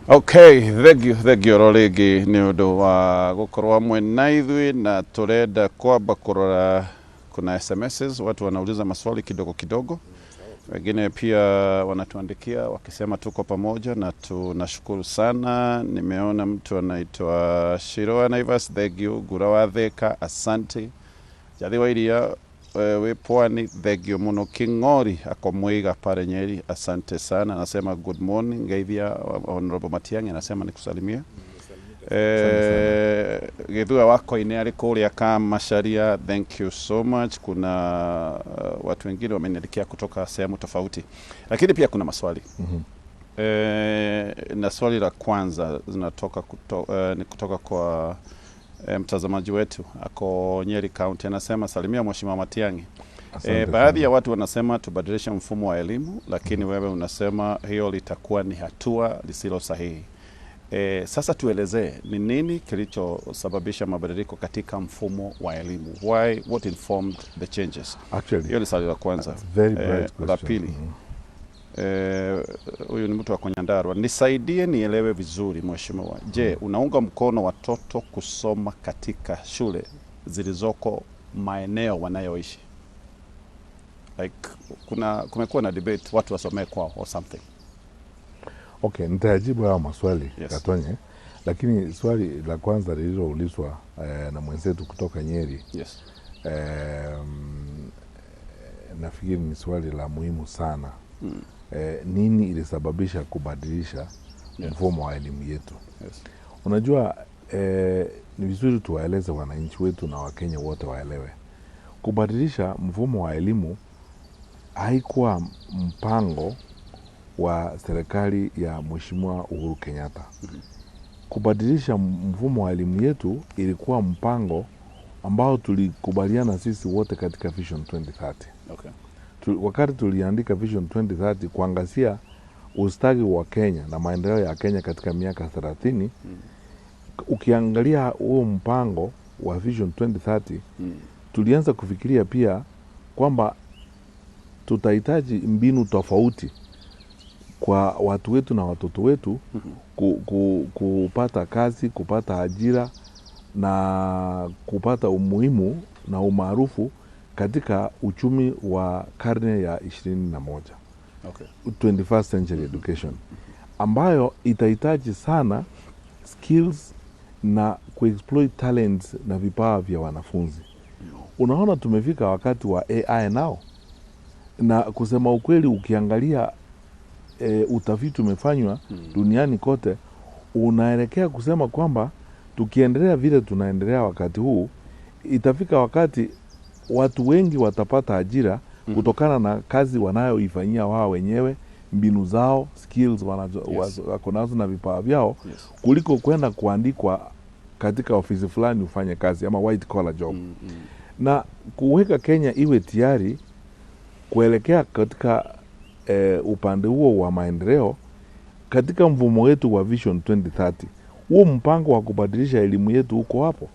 Okay, thank you rĩngĩ nĩ ũndũ wa gũkorwo hamwe na ithuĩ, na tũrenda kwamba kũrora kuna SMSs, watu wanauliza maswali kidogo kidogo, wengine pia wanatuandikia wakisema tuko pamoja na tunashukuru sana. Nimeona mtu anaitwa Shiroa Naivas, thank you. Gura wa Thika, asante. Jathi wa Iria we Pwani, thank you muno. King'ori ako Mwiga pale Nyeri, asante sana. Anasema good morning. Ngeithia Honorable Matiang'i, anasema nikusalimie. Githua wako ine ari kuria Kamacharia, thank you so much. Kuna watu wengine wameniandikia kutoka sehemu tofauti, lakini pia kuna maswali. Na swali la kwanza zinatoka ni kutoka kwa mtazamaji wetu ako Nyeri County, anasema salimia Mheshimiwa Matiang'i. Baadhi ya watu wanasema tubadilishe mfumo wa elimu, lakini wewe unasema hiyo litakuwa ni hatua lisilo sahihi. Sasa tuelezee ni nini kilichosababisha mabadiliko katika mfumo wa elimu? Why, what informed the changes? Actually, hiyo ni swali la kwanza. Very bright La question. pili, huyu ni mtu wa Konyandarua. Nisaidie nielewe vizuri mheshimiwa. Je, unaunga mkono watoto kusoma katika shule zilizoko maeneo wanayoishi? Like kumekuwa na debate watu wasomee kwao or something. Okay, nitayajibu hayo maswali. Yes. Katonye, lakini swali la kwanza lililoulizwa na mwenzetu kutoka Nyeri. Yes. Nafikiri ni swali la muhimu sana. Nini ilisababisha kubadilisha mfumo wa elimu yetu? Yes. Unajua, ni vizuri tuwaeleze wananchi wetu na Wakenya wote waelewe. Kubadilisha mfumo wa elimu haikuwa mpango wa serikali ya Mheshimiwa Uhuru Kenyatta. Kubadilisha mfumo wa elimu yetu ilikuwa mpango ambao tulikubaliana sisi wote katika Vision 2030. Okay. Wakati tuliandika Vision 2030 kuangazia ustawi wa Kenya na maendeleo ya Kenya katika miaka 30, ukiangalia huo mpango wa Vision 2030, tulianza kufikiria pia kwamba tutahitaji mbinu tofauti kwa watu wetu na watoto wetu kupata kazi, kupata ajira na kupata umuhimu na umaarufu katika uchumi wa karne ya 21. Okay. 21st century education ambayo itahitaji sana skills na kuexploit talents na vipawa vya wanafunzi. Unaona, tumefika wakati wa AI nao, na kusema ukweli ukiangalia utafiti umefanywa duniani kote unaelekea kusema kwamba tukiendelea vile tunaendelea wakati huu, itafika wakati watu wengi watapata ajira kutokana na kazi wanayoifanyia wao wenyewe, mbinu zao, skills wako nazo na vipawa vyao, kuliko kwenda kuandikwa katika ofisi fulani ufanye kazi ama white collar job. Na kuweka Kenya iwe tayari kuelekea katika upande huo wa maendeleo katika mfumo wetu wa Vision 2030, huo mpango wa kubadilisha elimu yetu uko hapo,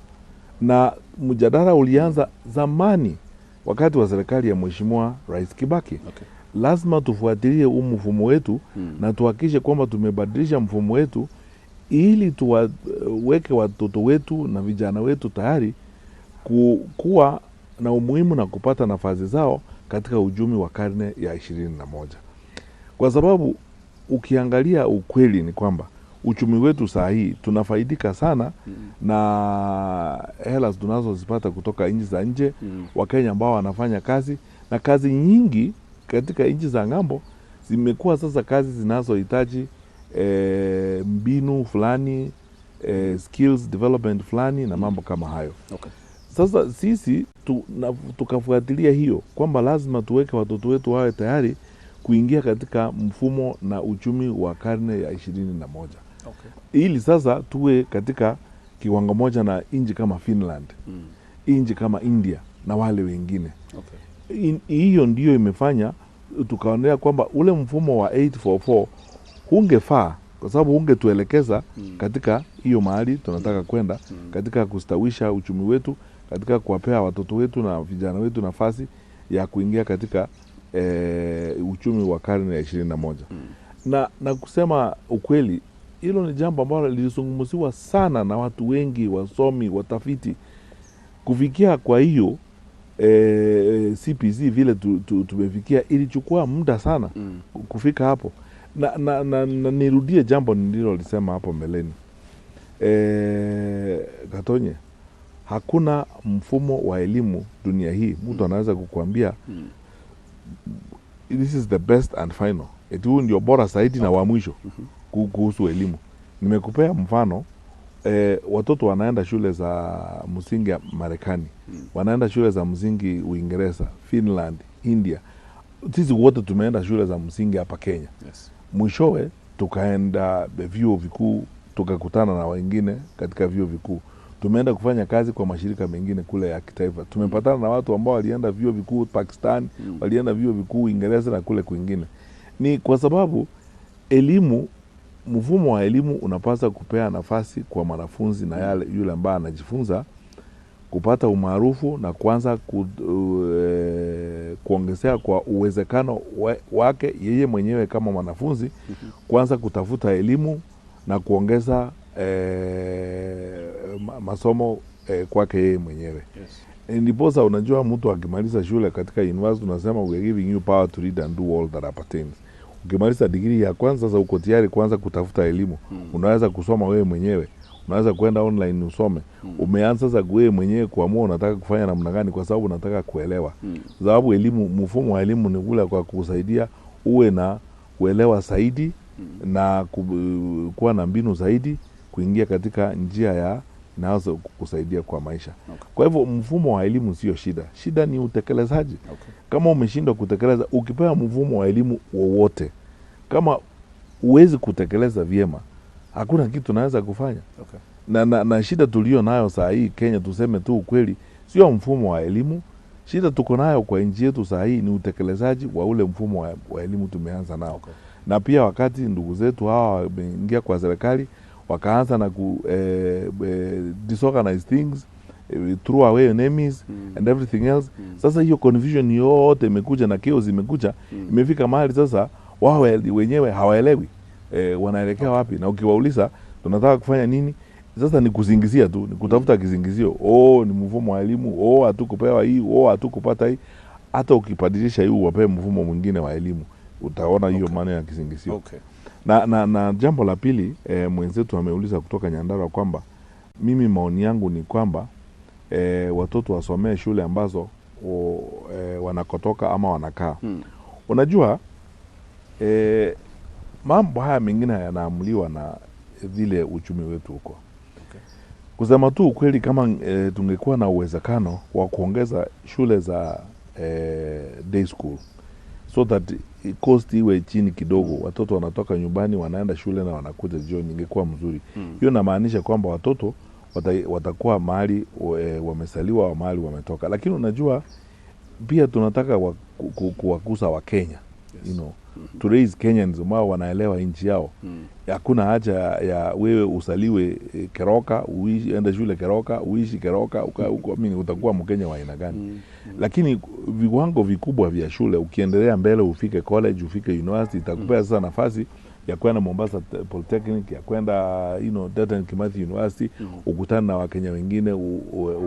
na mjadala ulianza zamani wakati wa serikali ya Mheshimiwa Rais Kibaki. Okay. Lazima tufuatilie huu mfumo wetu na tuhakikishe kwamba tumebadilisha mfumo wetu ili tuweke watoto wetu na vijana wetu tayari kuwa na umuhimu na kupata nafasi zao katika uchumi wa karne ya 21. Kwa sababu ukiangalia ukweli ni kwamba uchumi wetu saa hii tunafaidika sana na hela tunazozipata kutoka nchi za nje, Wakenya ambao wanafanya kazi, na kazi nyingi katika nchi za ng'ambo zimekuwa sasa kazi zinazohitaji mbinu fulani, skills development fulani na mambo kama hayo. Okay. Sasa sisi tukafuatilia hiyo kwamba lazima tuweke watoto wetu wawe tayari kuingia katika mfumo na uchumi wa karne ya 21. Okay. Ili sasa tuwe katika kiwango moja na nchi kama Finland, nchi kama India na wale wengine. Okay. Hiyo ndiyo imefanya tukaonea kwamba ule mfumo wa 844 hungefaa, kwa sababu ungetuelekeza katika hiyo mahali tunataka kwenda, katika kustawisha uchumi wetu, katika kuwapea watoto wetu na vijana wetu nafasi ya kuingia katika uchumi wa karne ya 21. Na kusema ukweli, hilo ni jambo ambalo lilizungumziwa sana na watu wengi, wasomi, watafiti. Kufikia kwa hiyo CPC vile tumefikia, ilichukua muda sana kufika hapo. Na nirudie jambo nililolisema hapo mbeleni. Katonye, hakuna mfumo wa elimu dunia hii mtu anaweza kukuambia this is the best and final, eti huu ndio bora zaidi na wa mwisho kuhusu elimu. Nimekupea mfano, watoto wanaenda shule za msingi ya Marekani, wanaenda shule za msingi Uingereza, Finland, India. Sisi wote tumeenda shule za msingi hapa Kenya. Yes. Mwishowe tukaenda vyuo vikuu, tukakutana na wengine katika vyuo vikuu. Tumeenda kufanya kazi kwa mashirika mengine kule ya kitaifa. Tumepatana na watu ambao walienda vyuo vikuu Pakistan, walienda vyuo vikuu Uingereza na kule kwingine. Ni kwa sababu elimu Mfumo wa elimu unapaswa kupea nafasi kwa mwanafunzi na yale yule ambaye anajifunza kupata umaarufu na kuanza kuongezea kwa uwezekano wake yeye mwenyewe kama mwanafunzi kuanza kutafuta elimu na kuongeza masomo kwake yeye mwenyewe. Ndiposa unajua mtu akimaliza shule katika university unasema we are giving you power to read and do all that appertains. Ukimaliza degree ya kwanza sasa uko tayari kuanza kutafuta elimu. Unaweza kusoma wewe mwenyewe, unaweza kwenda online usome. Umeanza sasa wewe mwenyewe kuamua unataka kufanya namna gani, kwa sababu unataka kuelewa. Sababu elimu, mfumo wa elimu ni ule kwa kusaidia uwe na kuelewa zaidi na kuwa na mbinu zaidi kuingia katika njia ya inaweza kukusaidia kwa maisha. Kwa hivyo mfumo wa elimu sio shida, shida ni utekelezaji. Kama umeshindwa kutekeleza, ukipewa mfumo wa elimu wowote, kama huwezi kutekeleza vyema, hakuna kitu naweza kufanya. Na shida tulio nayo saa hii Kenya, tuseme tu ukweli, sio mfumo wa elimu. Shida tuko nayo kwa nchi yetu saa hii ni utekelezaji wa ule mfumo wa elimu tumeanza nao. Na pia wakati ndugu zetu hawa wameingia kwa serikali wakaanza na ku disorganize things, throw away enemies and everything else. Sasa hiyo confusion yote imekuja na chaos imekuja, imefika mahali sasa wao wenyewe hawaelewi wanaelekea wapi, na ukiwauliza tunataka kufanya nini, sasa ni kusingizia tu, ni kutafuta kisingizio. Oh, ni mfumo wa elimu, oh, hatukupewa hii, oh, hatukupata hii. Hata ukibadilisha hii uwape mfumo mwingine wa elimu, utaona hiyo maana ya kisingizio. Na jambo la pili, mwenzetu ameuliza kutoka Nyandarua kwamba mimi maoni yangu ni kwamba watoto wasomee shule ambazo wanakotoka ama wanakaa. Unajua mambo haya mengine yanaamuliwa na vile uchumi wetu uko. Kusema tu ukweli, kama tungekuwa na uwezekano wa kuongeza shule za day school so that cost iwe chini kidogo, watoto wanatoka nyumbani wanaenda shule na wanakuja jioni, ingekuwa mzuri. Hiyo inamaanisha kwamba watoto watakuwa mahali wamesaliwa au mahali wametoka. Lakini unajua pia tunataka kuwakuza wa Kenya, you know, to raise Kenyans ambao wanaelewa nchi yao. Hakuna haja ya wewe usaliwe Keroka, uishi, ende shule Keroka, uishi Keroka, uko mimi utakuwa Mkenya wa aina gani? Lakini viwango vikubwa vya shule, ukiendelea mbele ufike college, ufike university, itakupea sasa nafasi ya kwenda Mombasa Polytechnic, ya kwenda Dedan Kimathi University, ukutane na Wakenya wengine,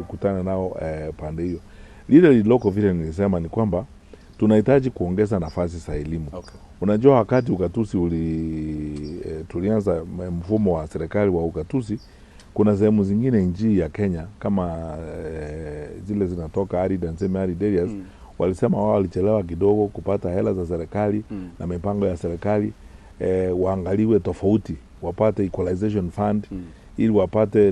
ukutane nao pande hiyo. Lile lililoko vile nilisema ni kwamba tunahitaji kuongeza nafasi za elimu. Unajua wakati ugatuzi tulianza mfumo wa serikali wa ugatuzi, kuna sehemu zingine nchi ya Kenya kama zile zinatoka arid and semi arid areas, walisema wao walichelewa kidogo kupata hela za serikali na mipango ya serikali, waangaliwe tofauti, wapate equalization fund ili wapate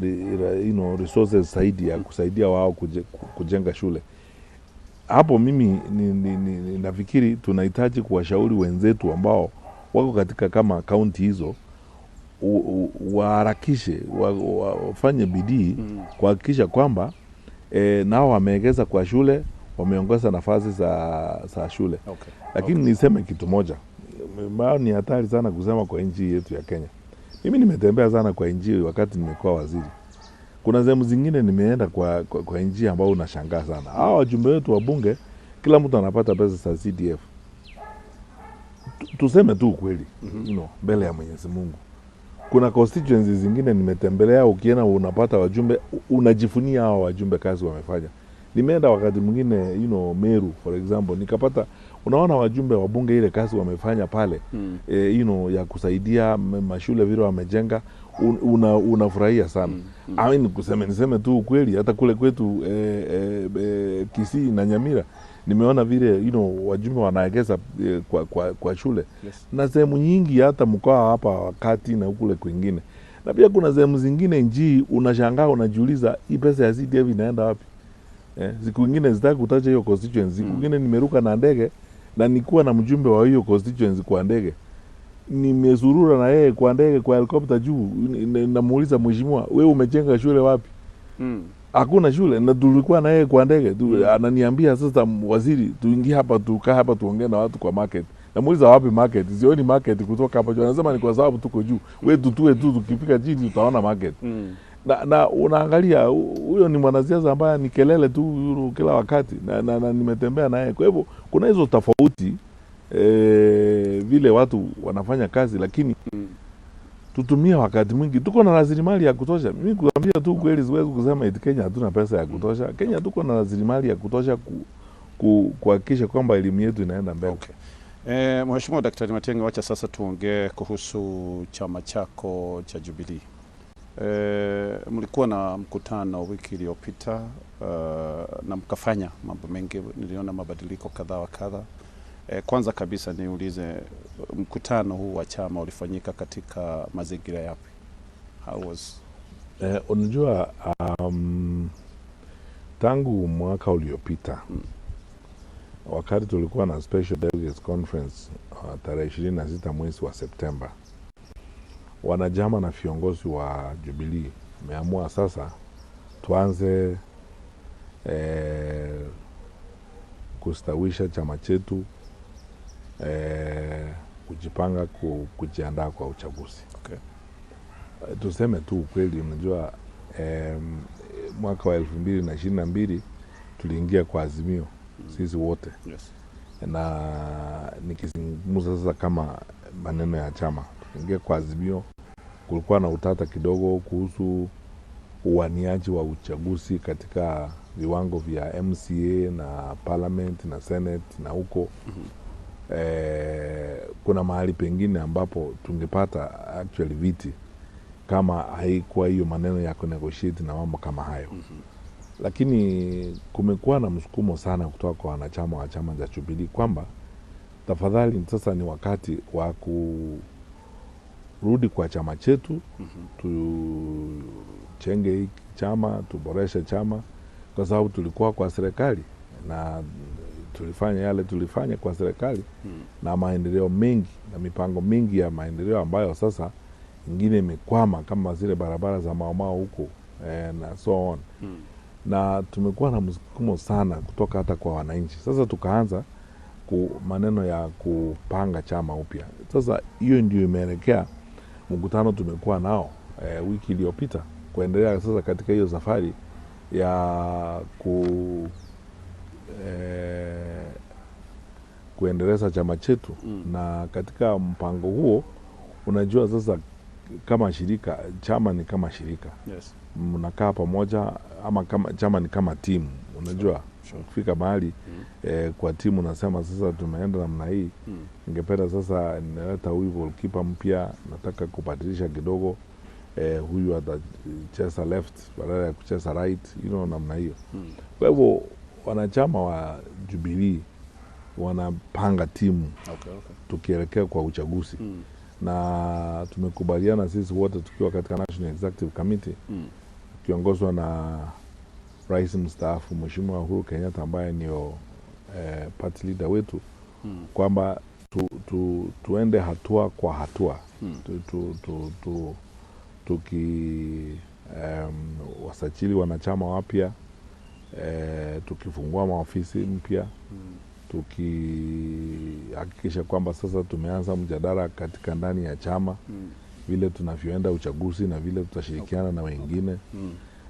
resources zaidi ya kusaidia wao kujenga shule. Hapo mimi nafikiri tunahitaji kuwashauri wenzetu ambao wako katika kama kaunti hizo waharakishe, wafanye bidii kuhakikisha kwamba nao wameegeza kwa shule, wameongeza nafasi za shule. Lakini niseme kitu moja ambayo ni hatari sana kusema kwa nchi yetu ya Kenya. Mimi nimetembea sana kwa nchi wakati nimekuwa waziri. Kuna sehemu zingine nimeenda kwa nchi ambao unashangaa sana. Hawa wajumbe wetu wa bunge, kila mtu anapata pesa za CDF. Tuseme tu ukweli, mbele ya Mwenyezi Mungu. Kuna constituencies zingine nimetembelea, ukienda unapata wajumbe, unajifunia hawa wajumbe kazi wamefanya. Nimeenda wakati mwingine, Meru for example, nikapata unaona wajumbe wa bunge ile kazi wamefanya pale, ya kusaidia mashule vile wamejenga, unafurahia sana. I mean, niseme tu ukweli, hata kule kwetu Kisii na Nyamira nimeona vile wajumbe wanaegeza kwa shule. Na sehemu nyingi hata mkoa hapa wakati na kule kwingine. Na pia kuna sehemu zingine nchi unashangaa, unajiuliza hii pesa ya CDF inaenda wapi? Siku nyingine sitaki kutaja hiyo constituency. Siku nyingine nimeruka na ndege na nikuwa na mjumbe wa hiyo constituency kwa ndege. Nimezurura na yeye kwa ndege, kwa helicopter juu, namuuliza mheshimiwa, wewe umejenga shule wapi? Hakuna shule, na tulikuwa na yeye kwa ndege. Ananiambia sasa waziri, tuingie hapa, tukae hapa tuongee na watu kwa market. Namuuliza wapi market? Sioni market kutoka hapa juu. Anasema ni kwa sababu tuko juu. Wewe tutue tu, tukifika chini utaona market. Na unaangalia huyo ni mwanasiasa ambaye ni kelele tu kila wakati na nimetembea naye. Kwa hivyo kuna hizo tofauti vile watu wanafanya kazi, lakini tutumie wakati mwingi. Tuko na rasilimali ya kutosha. Mimi kuambia tu kweli, siwezi kusema eti Kenya hatuna pesa ya kutosha. Kenya tuko na rasilimali ya kutosha kuhakikisha kwamba elimu yetu inaenda mbele. Okay. Mheshimiwa Daktari Matiang'i, wacha sasa tuongee kuhusu chama chako cha Jubilee. Mlikuwa na mkutano wiki iliyopita na mkafanya mambo mengi, niliona mabadiliko kadha wa kadha. Kwanza kabisa niulize, mkutano huu wa chama ulifanyika katika mazingira yapi? How was Unajua tangu mwaka uliopita wakati tulikuwa na Special Delegates Conference tarehe 26 mwezi wa Septemba, wanachama na viongozi wa Jubilee wameamua sasa tuanze kustawisha chama chetu, kujipanga kujiandaa kwa uchaguzi. Tuseme tu ukweli, unajua mwaka wa 2022 tuliingia kwa Azimio sisi wote. Na nikizungumza sasa kama maneno ya chama, tuliingia kwa Azimio, kulikuwa na utata kidogo kuhusu uwaniaji wa uchaguzi katika viwango vya MCA na Parliament na Senate na huko. Kuna mahali pengine ambapo tungepata actually viti kama haikuwa hiyo maneno ya kunegotiate na mambo kama hayo. Lakini kumekuwa na msukumo sana kutoka kwa wanachama wa chama cha Jubilee kwamba tafadhali sasa ni wakati wa kurudi kwa chama chetu, tuchenge hiki chama, tuboreshe chama, kwa sababu tulikuwa kwa serikali na tulifanya yale tulifanya kwa serikali na maendeleo mengi na mipango mingi ya maendeleo ambayo sasa ingine imekwama kama zile barabara za Mau Mau huko na so on. Na tumekuwa na msukumo sana kutoka hata kwa wananchi. Sasa tukaanza maneno ya kupanga chama upya. Sasa hiyo ndio imeelekea mkutano tumekuwa nao wiki iliyopita, kuendelea sasa katika hiyo safari ya kuendeleza chama chetu. Na katika mpango huo, unajua sasa kama shirika, chama ni kama shirika. Mnakaa pamoja, ama kama chama ni kama timu, unajua. Ukifika mahali kwa timu unasema sasa tumeenda namna hii, ningependa sasa naleta huyu goalkeeper mpya, nataka kubadilisha kidogo, huyu atacheza left badala ya kucheza right, namna hiyo. Kwa hivyo wanachama wa Jubilee wanapanga timu tukielekea kwa uchaguzi. Na tumekubaliana sisi wote tukiwa katika National Executive Committee tukiongozwa na Rais mstaafu Mheshimiwa Uhuru Kenyatta ambaye ndio party leader wetu kwamba tuende hatua kwa hatua tuki wasajili wanachama wapya, tukifungua maofisi mpya, tukihakikisha kwamba sasa tumeanza mjadala katika ndani ya chama vile tunavyoenda uchaguzi na vile tutashirikiana na wengine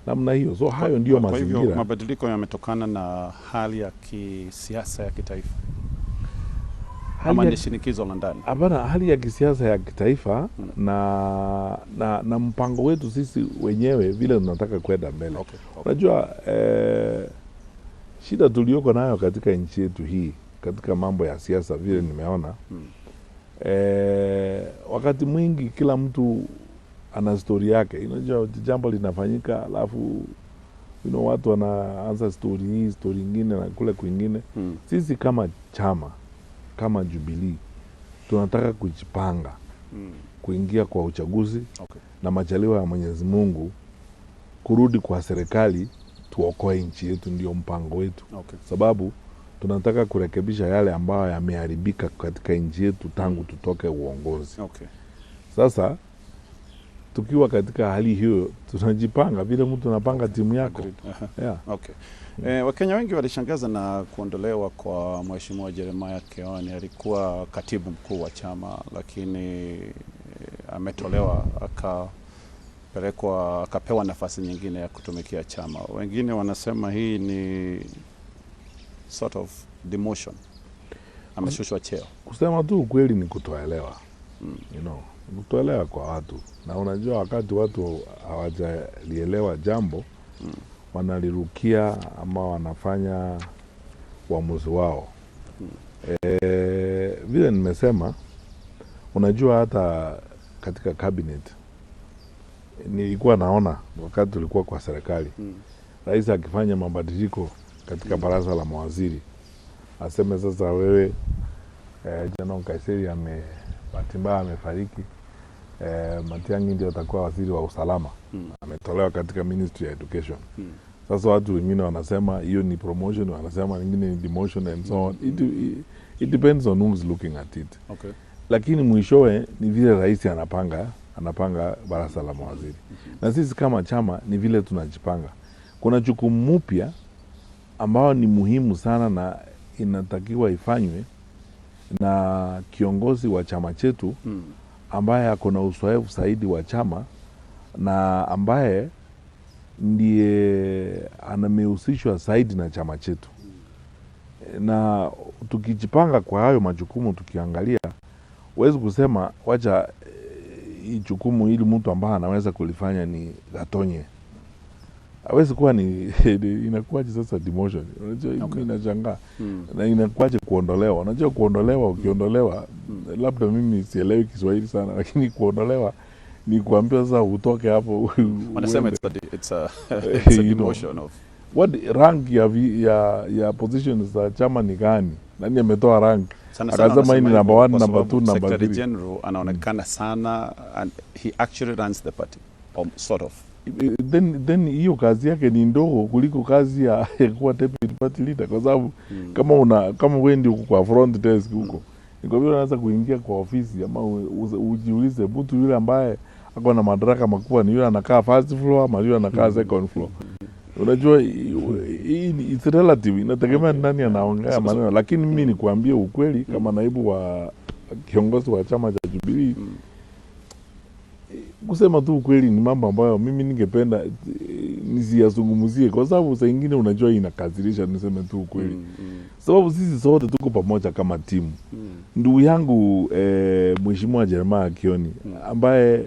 namna hiyo. So hayo ndio Kwa hivyo mazingira. Mabadiliko yametokana na hali ya kisiasa ya kitaifa ama ni shinikizo la ndani? Hapana, hali ya kisiasa ya kitaifa na mpango wetu sisi wenyewe vile tunataka kwenda mbele. Unajua shida tuliyoko nayo katika nchi yetu hii katika mambo ya siasa vile nimeona wakati mwingi kila mtu ana stori yake. Unajua jambo linafanyika alafu watu wanaanza stori hii, stori ingine na kule kwingine. Sisi kama chama, kama Jubilee tunataka kujipanga kuingia kwa uchaguzi na majaliwa ya Mwenyezi Mungu kurudi kwa serikali tuokoe nchi yetu, ndio mpango wetu. Sababu tunataka kurekebisha yale ambayo yameharibika katika nchi yetu tangu tutoke uongozi. Sasa Tukiwa katika hali hiyo tunajipanga vile mtu anapanga timu yako. Yeah. Okay. Wakenya wengi walishangaza na kuondolewa kwa Mheshimiwa Jeremiah Kioni. Alikuwa katibu mkuu wa chama, lakini ametolewa akapelekwa, akapewa nafasi nyingine ya kutumikia chama. Wengine wanasema hii ni sort of demotion, ameshushwa cheo. Kusema tu ukweli ni kutoelewa. You know, kutoelewa kwa watu. Na unajua wakati watu hawajalielewa jambo, wanalirukia ama wanafanya uamuzi wao. Vile nimesema, unajua hata katika cabinet nilikuwa naona wakati tulikuwa kwa serikali, rais akifanya mabadiliko katika baraza la mawaziri, aseme sasa wewe General Nkaissery bahati mbaya amefariki, Matiang'i ndio atakuwa waziri wa usalama, ametolewa katika Ministry ya Education. Sasa watu wengine wanasema hiyo ni promotion, wanasema wengine ni demotion and so on. It depends on who's looking at it. Okay. Lakini mwishowe ni vile rais anapanga baraza la mawaziri. Na sisi kama chama ni vile tunajipanga. Kuna jukumu mpya ambao ni muhimu sana na inatakiwa ifanywe na kiongozi wa chama chetu ambaye ako na uzoefu zaidi wa chama na ambaye ndiye anamehusishwa zaidi na chama chetu. Na tukijipanga kwa hayo majukumu, tukiangalia, huwezi kusema wacha hii jukumu ili mtu ambaye anaweza kulifanya ni Gatonye. Hawezi kuwa ni inakuwaje sasa demotion? Unajua, okay. Inashangaa. Na inakuwaje kuondolewa? Unajua kuondolewa, ukiondolewa, labda mimi sielewi Kiswahili sana, lakini kuondolewa ni kuambia sasa utoke hapo. Wanasema it's a demotion of what rank ya positions za chama ni gani? Nani ametoa rank? Akasema hii ni number 1, number 2, number 3. Secretary General anaonekana sana and he actually runs the party, sort of. Then hiyo kazi yake ni ndogo kuliko kazi ya kuwa deputy party leader, kwa sababu kama wewe ndio uko kwa front desk huko, ni kwa vile unaweza kuingia kwa ofisi ama ujiulize mtu yule ambaye ako na madaraka makubwa ni yule anakaa first floor ama yule anakaa second floor. Unajua it's relative, inategemea nani anaongea maneno. Lakini mimi nikuambie ukweli, kama naibu wa kiongozi wa chama cha Jubilee, kusema tu ukweli ni mambo ambayo mimi ningependa nisiyazungumzie, kwa sababu saa nyingine unajua inakasirisha, niseme tu ukweli. Sababu sisi sote tuko pamoja kama timu. Ndugu yangu Mheshimiwa Jeremiah Kioni ambaye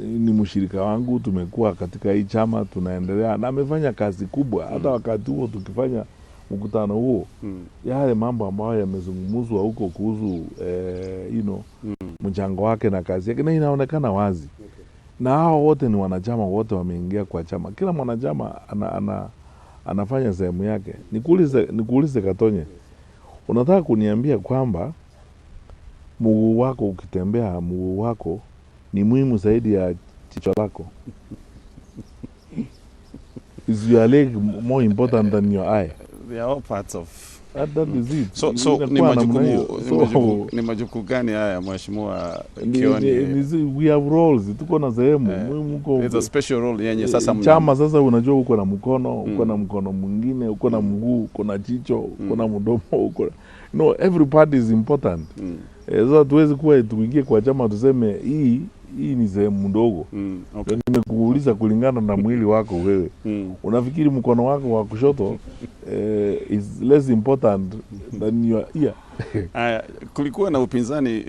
ni mshirika wangu, tumekuwa katika hii chama tunaendelea, na amefanya kazi kubwa. Hata wakati huo tukifanya mkutano huo, yale mambo ambayo yamezungumzwa huko kuhusu you know, mchango wake na kazi yake, na inaonekana wazi. Okay. Na hao wote ni wanachama, wote wameingia kwa chama. Kila mwanachama anafanya sehemu yake. Nikuulize Katonye, unataka kuniambia kwamba mguu wako ukitembea, mguu wako ni muhimu zaidi ya jicho lako? Is your leg more important than your eye? They are all parts of that is it. So ni majukumu gani haya Mheshimiwa Kioni? We have roles, tuko na sehemu muhimu. It's a special role yenye sasa chama sasa, unajua uko na mkono, uko na mkono mwingine, uko na mguu, uko na jicho, uko na mdomo, uko no, every part is important. Sasa tuwezi kuwa tuingie kwa chama tuseme hii ni sehemu ndogo. Okay. Nimekuuliza kulingana na mwili wako wewe. Unafikiri mkono wako wa kushoto is less important than your ear? Kulikuwa na upinzani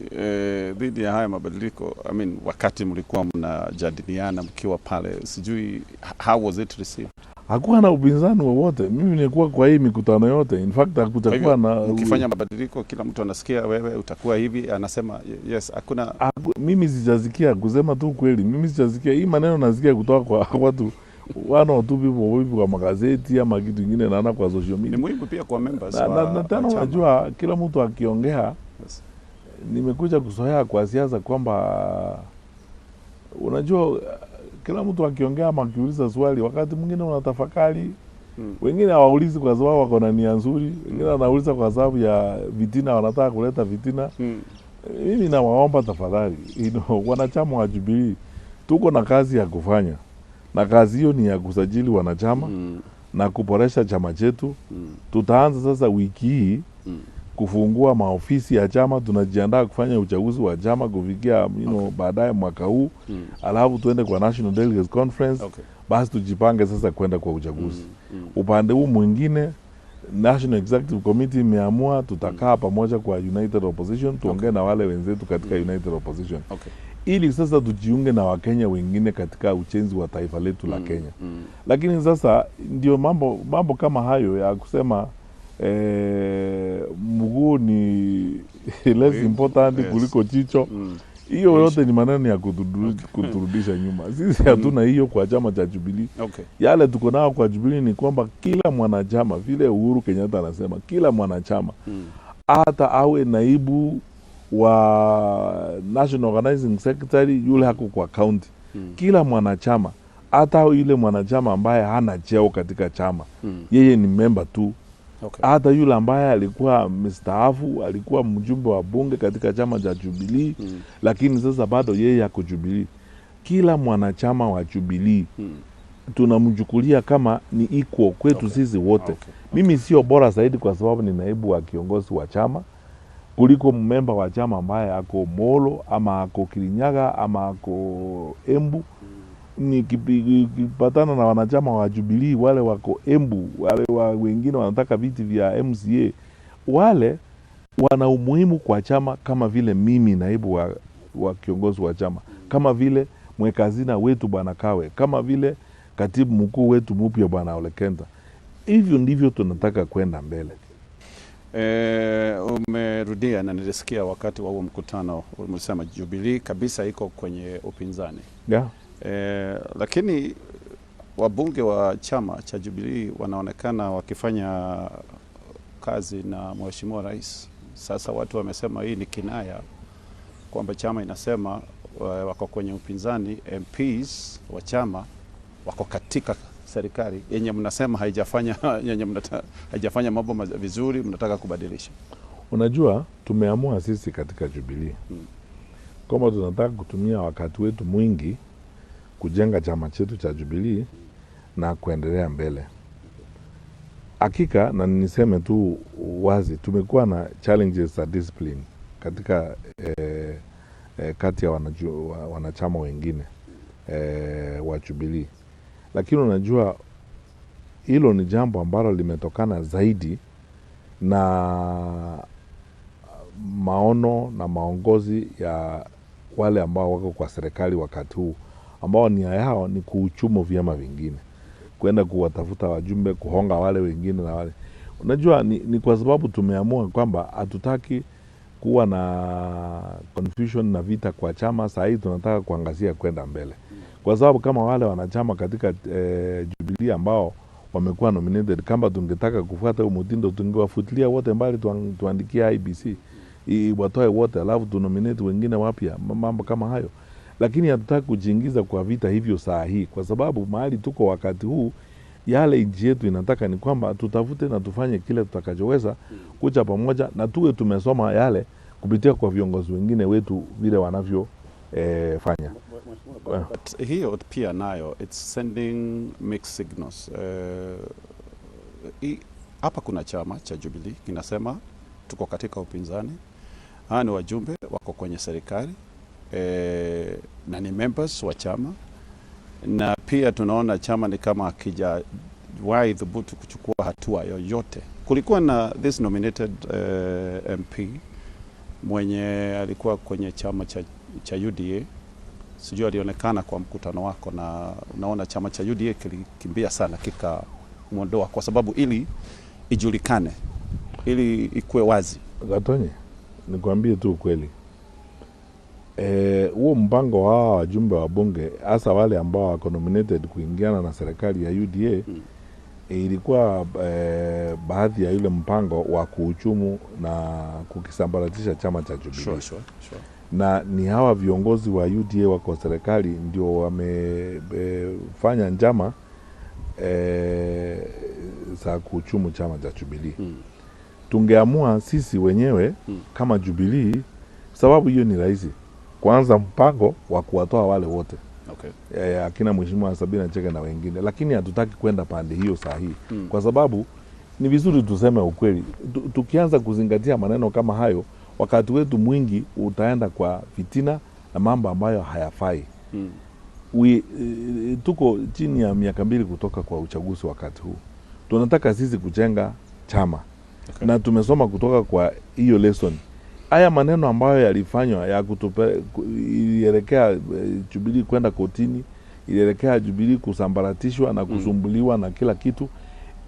dhidi ya haya mabadiliko. I mean, wakati mlikuwa mnajadiliana mkiwa pale, sijui how was it received? Hakuwa na upinzani wowote. Mimi nilikuwa kwa hii mikutano yote. In fact, hakutakuwa na ukifanya mabadiliko kila mtu anasikia wewe utakuwa hivi, anasema yes, hakuna. Mimi sijasikia, kusema tu kweli, mimi sijasikia hii maneno, nasikia kutoka kwa watu one or two people kwa magazeti ama kitu kingine, naona kwa social media. Ni muhimu pia kwa members na tena unajua kila mtu akiongea, yes. Nimekuja kuzoea kwa siasa kwamba unajua kila mtu akiongea ama akiuliza swali, wakati mwingine unatafakari. Wengine hawaulizi kwa sababu wako na nia nzuri, wengine wanauliza kwa sababu ya vitina, wanataka kuleta vitina. Mimi nawaomba tafadhali, wanachama wa Jubilee, tuko na kazi ya kufanya, na kazi hiyo ni ya kusajili wanachama na kuboresha chama chetu. Tutaanza sasa wiki hii kufungua maofisi ya chama. Tunajiandaa kufanya uchaguzi wa chama kufikia baadaye mwaka huu, alafu tuende kwa National Delegates Conference. Basi tujipange sasa kwenda kwa uchaguzi. Upande huu mwingine, National Executive Committee imeamua tutakaa pamoja kwa United Opposition, tuongee na wale wenzetu katika United Opposition ili sasa tujiunge na Wakenya wengine katika ujenzi wa taifa letu la Kenya. Lakini sasa ndio mambo kama hayo ya kusema mguu ni less important kuliko jicho, hiyo yote ni maneno ya kuturudisha nyuma. Sisi hatuna hiyo kwa chama cha Jubilee. Yale tuko nao kwa Jubilee ni kwamba kila mwanachama, vile Uhuru Kenyatta anasema, kila mwanachama hata awe naibu wa National Organizing Secretary yule hako kwa county, kila mwanachama, hata yule mwanachama ambaye hana cheo katika chama, yeye ni member tu. Hata yule ambaye alikuwa mstaafu, alikuwa mjumbe wa bunge katika chama cha Jubilee, lakini sasa bado yeye ako Jubilee. Kila mwanachama wa Jubilee tunamchukulia kama ni equal kwetu sisi wote. Mimi sio bora zaidi kwa sababu ni naibu wa kiongozi wa chama kuliko memba wa chama ambaye ako Molo ama ako Kirinyaga ama ako Embu. Nikipatana na wanachama wa Jubilee wale wako Embu, wale wa wengine wanataka viti vya MCA, wale wana umuhimu kwa chama kama vile mimi naibu wa kiongozi wa chama, kama vile mweka hazina wetu Bwana Kawe, kama vile katibu mkuu wetu mpya Bwana Ole Kenta. Hivyo ndivyo tunataka kwenda mbele. Umerudia na nilisikia wakati wa huo mkutano umesema Jubilee kabisa iko kwenye upinzani. Lakini wabunge wa chama cha Jubilee wanaonekana wakifanya kazi na Mheshimiwa Rais. Sasa watu wamesema hii ni kinaya kwamba chama inasema wako kwenye upinzani, MPs wa chama wako katika serikali yenye mnasema haijafanya yenye haijafanya mambo vizuri, mnataka kubadilisha. Unajua, tumeamua sisi katika Jubilee kwamba tunataka kutumia wakati wetu mwingi kujenga chama chetu cha Jubilee na kuendelea mbele. Hakika, na niseme tu wazi, tumekuwa na challenges za discipline katika kati ya wanachama wengine wa Jubilee. Lakini unajua hilo ni jambo ambalo limetokana zaidi na maono na maongozi ya wale ambao wako kwa serikali wakati huu, ambao nia yao ni kuhujumu vyama vingine, kwenda kuwatafuta wajumbe, kuhonga wale wengine na wale. Unajua ni kwa sababu tumeamua kwamba hatutaki kuwa na confusion na vita kwa chama. Saa hii tunataka kuangazia kwenda mbele, kwa sababu kama wale wanachama katika Jubilee ambao wamekuwa nominated, kama tungetaka kufuata huo mtindo tungewafutilia wote mbali, tuandikie IEBC watoe wote, alafu tunominate wengine wapya, mambo kama hayo. Lakini hatutaki kujiingiza kwa vita hivyo saa hii, kwa sababu mahali tuko wakati huu, yale nchi yetu inataka ni kwamba tutafute na tufanye kile tutakachoweza kuja pamoja, na tuwe tumesoma yale kupitia kwa viongozi wengine wetu vile wanavyo fanya. But hiyo pia nayo it's sending mixed signals. Hapa kuna chama cha Jubilee kinasema tuko katika upinzani, hawa ni wajumbe wako kwenye serikali na ni members wa chama, na pia tunaona chama ni kama hakijawahi thubutu kuchukua hatua yoyote. Kulikuwa na this nominated MP mwenye alikuwa kwenye chama cha UDA, sijui alionekana kwa mkutano wako, na unaona chama cha UDA kilikimbia sana kikamwondoa, kwa sababu ili ijulikane, ili ikuwe wazi. Gatonye, nikwambie tu ukweli, huo mpango wa hawa wajumbe wa bunge, hasa wale ambao wako nominated kuingiana na serikali ya UDA, ilikuwa baadhi ya yule mpango wa kuhujumu na kukisambaratisha chama cha Jubilee. Na ni hawa viongozi wa UDA wako serikali ndio wamefanya njama za kuhujumu chama cha Jubilee. Tungeamua sisi wenyewe kama Jubilee, Sababu hiyo ni rahisi, kwanza mpango wa kuwatoa wale wote akina Mheshimiwa Sabina Chege na wengine, lakini hatutaki kwenda pande hiyo saa hii kwa sababu ni vizuri tuseme ukweli. Tukianza kuzingatia maneno kama hayo, wakati wetu mwingi utaenda kwa fitina na mambo ambayo hayafai. Tuko chini ya miaka 2 kutoka kwa uchaguzi wakati huu. Tunataka sisi kujenga chama. Na tumesoma kutoka kwa hiyo lesson. Haya maneno ambayo yalifanywa ya ilielekea Jubilee kwenda kotini, ilielekea Jubilee kusambaratishwa na kusumbuliwa na kila kitu.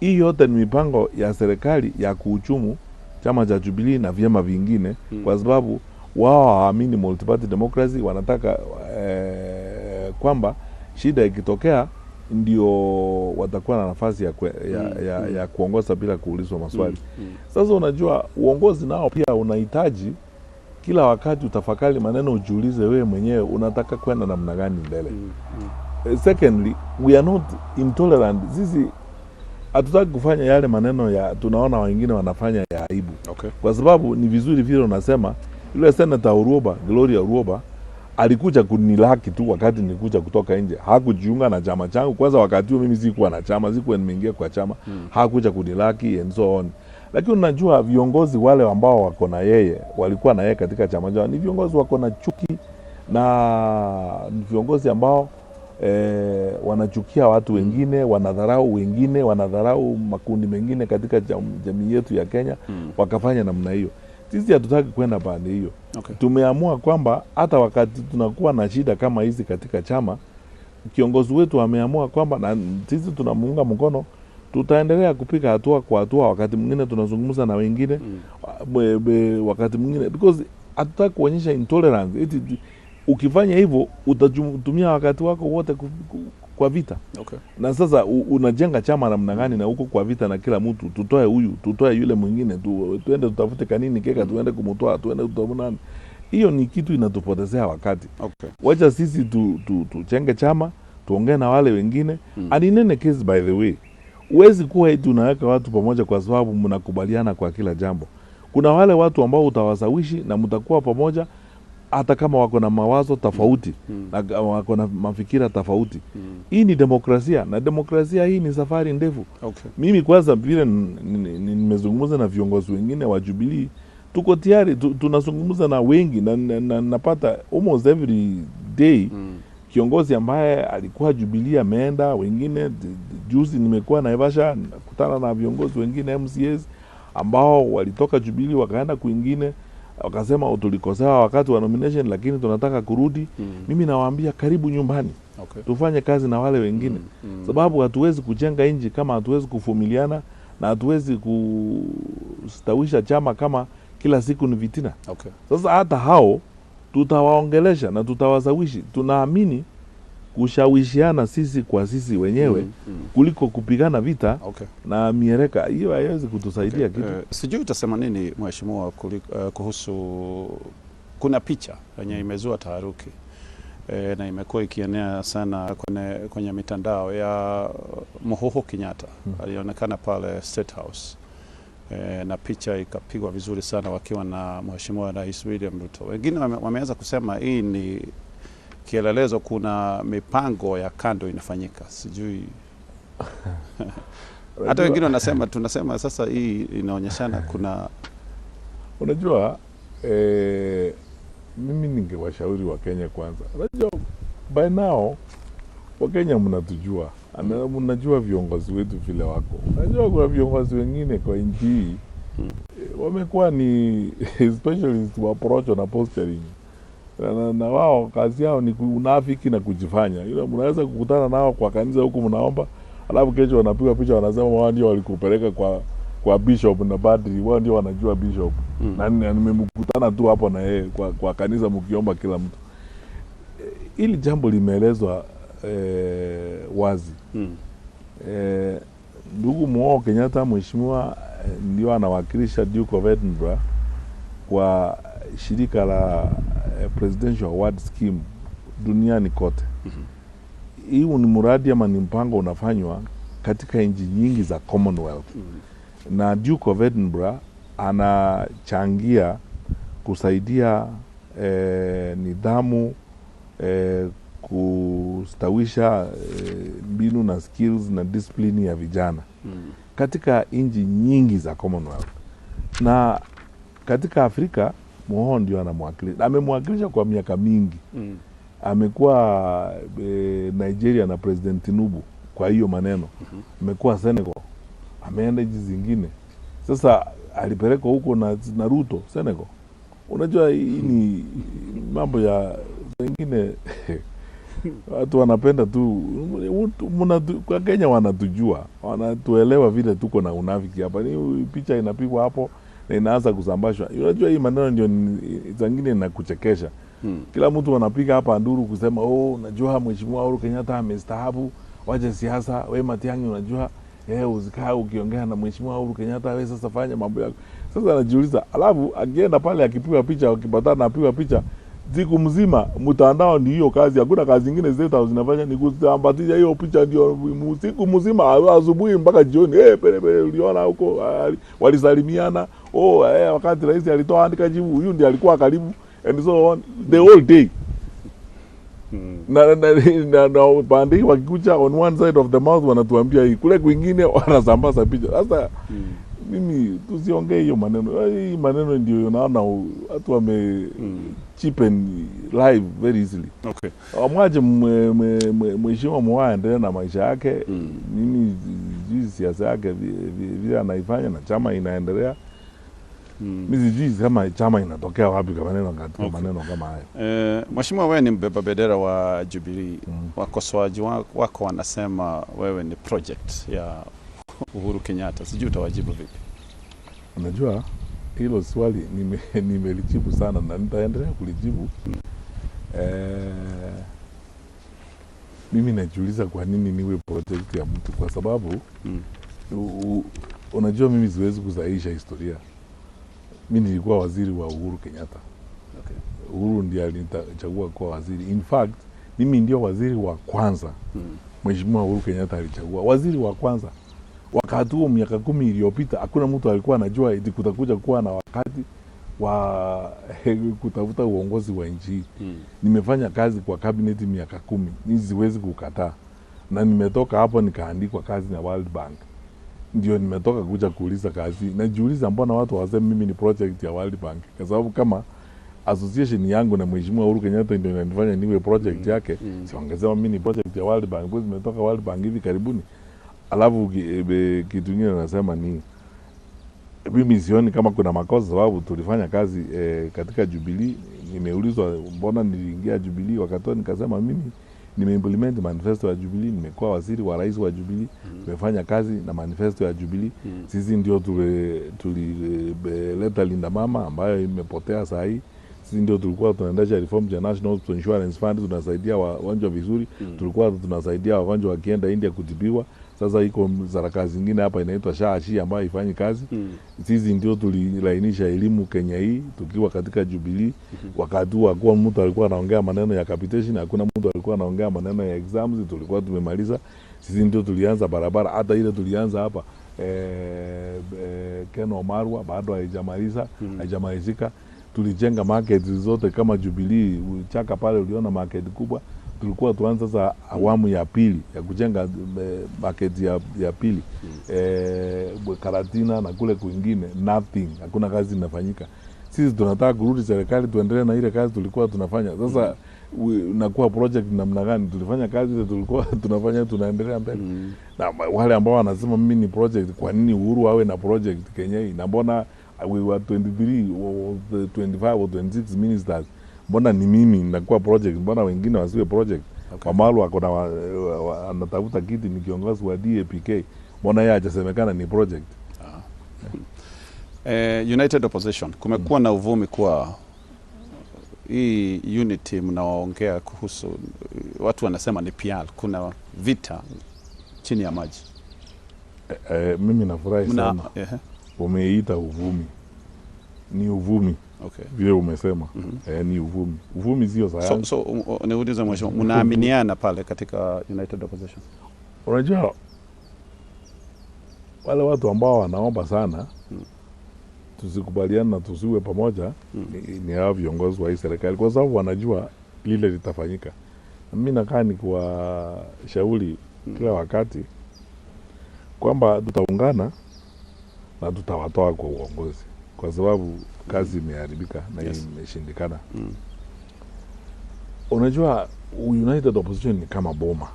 Hii yote ni mipango ya serikali ya kuhujumu chama cha Jubilee na vyama vingine kwa sababu wao hawaamini multi-party democracy. Wanataka kwamba shida ikitokea ndio watakuwa na nafasi ya kuongoza bila kuulizwa maswali. Sasa unajua uongozi nao pia unahitaji kila wakati utafakari maneno, ujiulize wewe mwenyewe unataka kwenda namna gani mbele. Secondly, we are not intolerant. Sisi hatutaki kufanya yale maneno ya tunaona wengine wanafanya ya aibu. Kwa sababu ni vizuri vile unasema yule Senator Orwoba, Gloria Orwoba alikuja kunilaki tu wakati nilikuja kutoka nje. Hakujiunga na chama changu. Kwanza wakati huo mimi sikuwa na chama, sikuwa nimeingia kwa chama. Hakuja kunilaki and so on. Lakini unajua viongozi wale ambao wako na yeye, walikuwa na yeye katika chama chao, ni viongozi wako na chuki na ni viongozi ambao wanachukia watu wengine, wanadharau wengine, wanadharau makundi mengine katika jamii yetu ya Kenya. Wakafanya namna hiyo. Sisi hatutaki kwenda pande hiyo. Tumeamua kwamba hata wakati tunakuwa na shida kama hizi katika chama, kiongozi wetu ameamua kwamba na sisi tunamuunga mkono, tutaendelea kupiga hatua kwa hatua. Wakati mwingine tunazungumza na wengine, wakati mwingine because hatutaki kuonyesha intolerance. Eti ukifanya hivyo utatumia wakati wako wote kwa vita. Na sasa unajenga chama namna gani na huko kwa vita na kila mtu, tutoe huyu, tutoe yule mwingine, tuende tutafute kanini keka, tuende kumtoa, tuende tutafute nani. Hiyo ni kitu inatupotezea wakati. Wacha sisi tujenge chama, tuongee na wale wengine. And in any case, by the way, huwezi kuwa eti unaweka watu pamoja kwa sababu mnakubaliana kwa kila jambo. Kuna wale watu ambao utawasawishi na mtakuwa pamoja hata kama wako na mawazo tofauti na wako na mafikira tofauti. Hii ni demokrasia, na demokrasia hii ni safari ndefu. Mimi kwanza vile nimezungumza na viongozi wengine wa Jubilee, tuko tayari, tunazungumza na wengi na napata almost every day kiongozi ambaye alikuwa Jubilee ameenda, wengine juzi nimekuwa Naivasha nakutana na viongozi wengine MCAs ambao walitoka Jubilee wakaenda kwingine, wakasema tulikosewa wakati wa nomination lakini tunataka kurudi. Mimi nawaambia karibu nyumbani. Tufanye kazi na wale wengine. Sababu hatuwezi kujenga nchi kama hatuwezi kuvumiliana na hatuwezi kustawisha chama kama kila siku ni vitina. Sasa hata hao tutawaongelesha na tutawasawishi. Tunaamini kushawishiana sisi kwa sisi wenyewe kuliko kupigana vita na miereka. Hiyo haiwezi kutusaidia kitu. Sijui utasema nini mheshimiwa kuhusu kuna picha yenye imezua taharuki na imekuwa ikienea sana kwenye mitandao ya Muhoho Kenyatta. Alionekana pale State House na picha ikapigwa vizuri sana wakiwa na Mheshimiwa Rais William Ruto. Wengine wameanza kusema hii ni kielelezo, kuna mipango ya kando inafanyika. Sijui. Hata wengine wanasema, tunasema sasa hii inaonyeshana kuna Unajua, mimi ningewashauri wa Kenya kwanza. Unajua by now Wakenya mnatujua. Mnajua viongozi wetu vile wako. Unajua kuna viongozi wengine kwa nchi hii wamekuwa ni specialist wa porojo na posturing. Na wao kazi yao ni unafiki na kujifanya. Yule mnaweza kukutana nao kwa kanisa huku mnaomba, alafu kesho wanapiga picha wanasema wao ndio walikupeleka kwa bishop na padri, wao ndio wanajua bishop. Na nimemkutana tu hapo na yeye kwa kanisa mkiomba kila mtu. Hili jambo limeelezwa wazi. Ndugu Muhoho Kenyatta mheshimiwa ndio anawakilisha Duke of Edinburgh kwa shirika la Presidential Award Scheme duniani kote. Hii ni mradi ama ni mpango unafanywa katika nchi nyingi za Commonwealth. Na Duke of Edinburgh anachangia kusaidia nidhamu, kustawisha mbinu na skills na discipline ya vijana katika nchi nyingi za Commonwealth na katika Afrika. Muhoho ndio anamwakilisha, amemwakilisha kwa miaka mingi. Amekuwa Nigeria na President Tinubu kwa hiyo maneno. Amekuwa Senegal, ameenda nchi zingine. Sasa alipelekwa huko na Ruto Senegal. Unajua hii ni mambo ya zingine watu wanapenda tu kwa Kenya wanatujua, wanatuelewa vile tuko na unafiki hapa. Ni picha inapigwa hapo na inaanza kusambashwa. Unajua hii maneno ndio zingine inakuchekesha. Kila mtu anapiga hapa nduru kusema oh, unajua Mheshimiwa Uhuru Kenyatta amestaafu, wacha siasa. We Matiang'i, unajua usikaa ukiongea na Mheshimiwa Uhuru Kenyatta, we sasa fanya mambo yako. Sasa anajiuliza, alafu akienda pale akipigwa picha, wakipatana apigwa picha siku mzima mtandao ni hiyo kazi, hakuna kazi nyingine State House inafanya ni kusambatisha hiyo picha, ndio siku mzima asubuhi mpaka jioni. Pele pele uliona huko walisalimiana, wakati rais alitoa andika jibu, huyu ndiye alikuwa karibu, and so on the whole day. Na pande wakikuja on one side of the mouth wanatuambia hii, kule kwingine wanasambaza picha. Sasa mimi tusiongee hiyo maneno. Hii maneno ndio unaona watu wame cheapen live very easily. Wamwache Mheshimiwa Moi aendelee na maisha yake. Mimi sijui siasa yake vile anaifanya na chama inaendelea. Mimi sijui kama chama inatokea wapi kwa maneno katika maneno kama hayo. Mheshimiwa, wewe ni mbeba bendera wa Jubilee. Wakosoaji wako wanasema wewe ni project ya Uhuru Kenyatta. Sijui utawajibu vipi? Unajua hilo swali nimelijibu sana na nitaendelea kulijibu. Mimi najiuliza kwa nini niwe project ya mtu, kwa sababu unajua mimi siwezi kusahihisha historia. Mimi nilikuwa waziri wa Uhuru Kenyatta. Uhuru ndiye alinichagua kuwa waziri. In fact, mimi ndio waziri wa kwanza. Mheshimiwa Uhuru Kenyatta alichagua waziri wa kwanza. Wakati huo miaka 10 iliyopita hakuna mtu alikuwa anajua eti kutakuja kuwa na wakati wa kutafuta uongozi wa nchi. Nimefanya kazi kwa cabinet miaka 10, mimi siwezi kukataa. Na nimetoka hapo nikaandikwa kazi na World Bank. Ndio nimetoka kuja kuuliza kazi. Najiuliza mbona watu waseme mimi ni project ya World Bank? Kwa sababu kama association yangu na Mheshimiwa Uhuru Kenyatta ndio inanifanya niwe project yake, si wangesema mimi ni project ya World Bank, kwa nimetoka World Bank hivi karibuni. Alafu kitu kingine nasema ni mimi sioni kama kuna makosa, sababu tulifanya kazi katika Jubilee. Nimeulizwa mbona niliingia Jubilee wakati nikasema mimi nimeimplement manifesto ya Jubilee, nimekuwa waziri wa rais wa Jubilee, nimefanya kazi na manifesto ya Jubilee. Sisi ndio tulileta Linda Mama ambayo imepotea saa hii. Sisi ndio tulikuwa tunaendesha reform ya National Hospital Insurance Fund, tunasaidia wagonjwa vizuri. Tulikuwa tunasaidia wagonjwa wakienda India kutibiwa. Sasa iko saraka zingine hapa inaitwa SHA ambayo haifanyi kazi. Sisi ndio tulilainisha elimu Kenya hii tukiwa katika Jubilee. Wakati huo hakuna mtu alikuwa anaongea maneno ya capitation, hakuna mtu alikuwa anaongea maneno ya exams, tulikuwa tumemaliza. Sisi ndio tulianza barabara, hata ile tulianza hapa Keno Marwa bado haijamaliza, haijamalizika. Tulijenga market zote kama Jubilee, Chaka pale uliona market kubwa. Tulikuwa tuanza sasa awamu ya pili ya kujenga market ya pili Karatina na kule kwingine, nothing, hakuna kazi inafanyika. Sisi tunataka kurudi serikali tuendelee na ile kazi tulikuwa tunafanya. Sasa nakuwa project namna gani? Tulifanya kazi ile tulikuwa tunafanya, tunaendelea mbele. Na wale ambao wanasema mimi ni project, kwa nini Uhuru awe na project Kenya hii? Na mbona we were 23 or 25 or 26 ministers, mbona ni mimi nakuwa project, mbona wengine wasiwe project? Wamalu ako na anatafuta kiti, ni kiongozi wa DAPK, mbona yeye hajasemekana ni project? United Opposition, kumekuwa na uvumi kuwa hii unity mnaoongea kuhusu, watu wanasema ni PR, kuna vita chini ya maji. Mimi nafurahi sana. Umeita uvumi. Ni uvumi. Vile umesema. Ni uvumi. Uvumi sio sayansi. So niulize mheshimiwa, mnaaminiana pale katika United Opposition? Unajua wale watu ambao wanaomba sana tusikubaliane na tusiwe pamoja ni hao viongozi wa hii serikali, kwa sababu wanajua lile litafanyika. Na mimi nakaa ni kuwashauri kila wakati kwamba tutaungana na tutawatoa kwa uongozi, kwa sababu kazi imeharibika na imeshindikana. Unajua, United Opposition ni kama boma,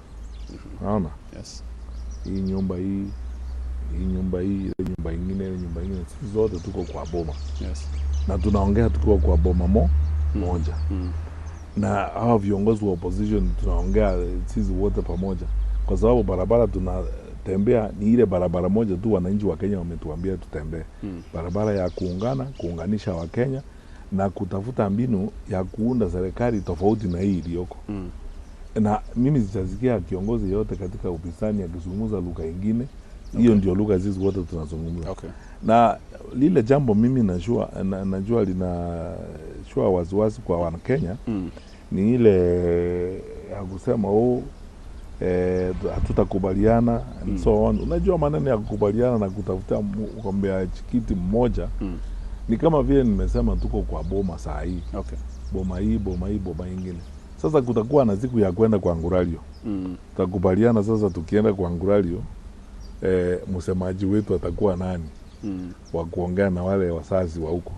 unaona? Yes. Hii nyumba hii, hii nyumba hii, ile nyumba ingine, ile nyumba ingine, sisi zote tuko kwa boma. Na tunaongea tukiwa kwa boma moja. Na hawa viongozi wa opposition tunaongea sisi wote pamoja, kwa sababu barabara tunatembea ni ile barabara moja tu wananchi wa Kenya wametuambia tutembee. Barabara ya kuungana, kuunganisha Wakenya na kutafuta mbinu ya kuunda serikali tofauti na hii iliyoko. Na mimi sitasikia kiongozi yote katika upinzani akizungumza lugha ingine. Hiyo ndio lugha sisi wote tunazungumza. Na lile jambo mimi najua linashua wasiwasi kwa Wakenya ni ile ya kusema hatutakubaliana and so on. Unajua maneno ya kukubaliana na kutafuta mgombea kiti mmoja ni kama vile nimesema tuko kwa boma saa hii. Boma hii, boma hii, boma ingine. Sasa kutakuwa na siku ya kwenda kwa Nguralio. Tutakubaliana sasa tukienda kwa Nguralio, msemaji wetu atakuwa nani? Wa kuongea na wale wazazi wa huko.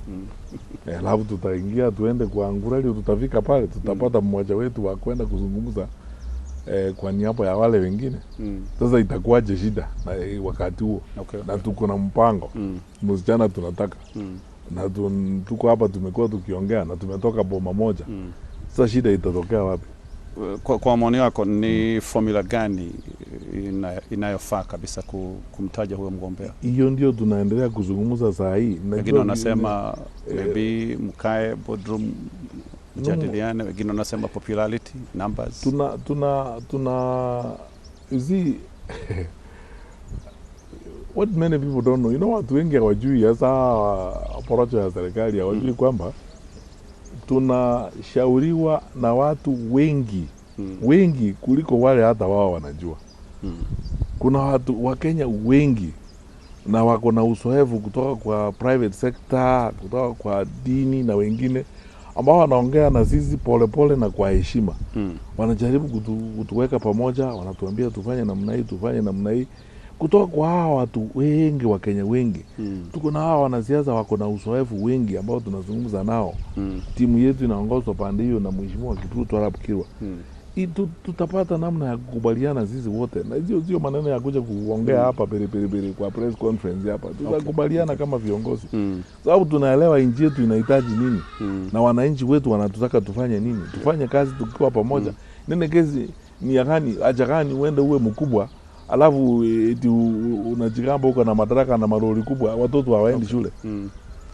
Alafu tutaingia tuende kwa Nguralio, tutafika pale tutapata mmoja wetu wa kwenda kuzungumza kwa niaba ya wale wengine. Sasa itakuwaje shida na wakati huo? Na tuko na mpango. Msichana tunataka. Na tuko hapa tumekuwa tukiongea na tumetoka boma moja. Sasa shida itatokea wapi? Kwa maoni yako ni formula gani inayofaa kabisa kumtaja huyo mgombea? Hiyo ndio tunaendelea kuzungumza saa hii. Wengine wanasema maybe mkae boardroom mjadiliane, wengine wanasema popularity numbers. Tuna you see what many people don't know, you know, watu wengi hawajui, hasa porocho ya serikali hawajui kwamba tunashauriwa na watu wengi, wengi kuliko wale hata wao wanajua. Kuna watu wa Kenya wengi na wako na uzoefu kutoka kwa private sector, kutoka kwa dini na wengine ambao wanaongea na sisi polepole na kwa heshima. Wanajaribu kutuweka pamoja, wanatuambia tufanye namna hii, tufanye namna hii. Kutoka kwa hawa watu wengi wa Kenya wengi. Tuko na hawa wanasiasa wako na uzoefu wengi ambao tunazungumza nao. Timu yetu inaongozwa pande hiyo na Mheshimiwa Kipruto Arap Kirwa. Tutapata namna ya kukubaliana sisi wote. Na hiyo sio maneno ya kuja kuongea hapa pere pere pere kwa press conference hapa. Tutakubaliana kama viongozi. Sababu tunaelewa nchi yetu inahitaji nini. Na wananchi wetu wanatutaka tufanye nini. Tufanye kazi tukiwa pamoja. Nene kesi ni ya gani, acha gani uende uwe mkubwa, alafu eti unajigamba uko na madaraka na maroli kubwa, watoto hawaendi shule.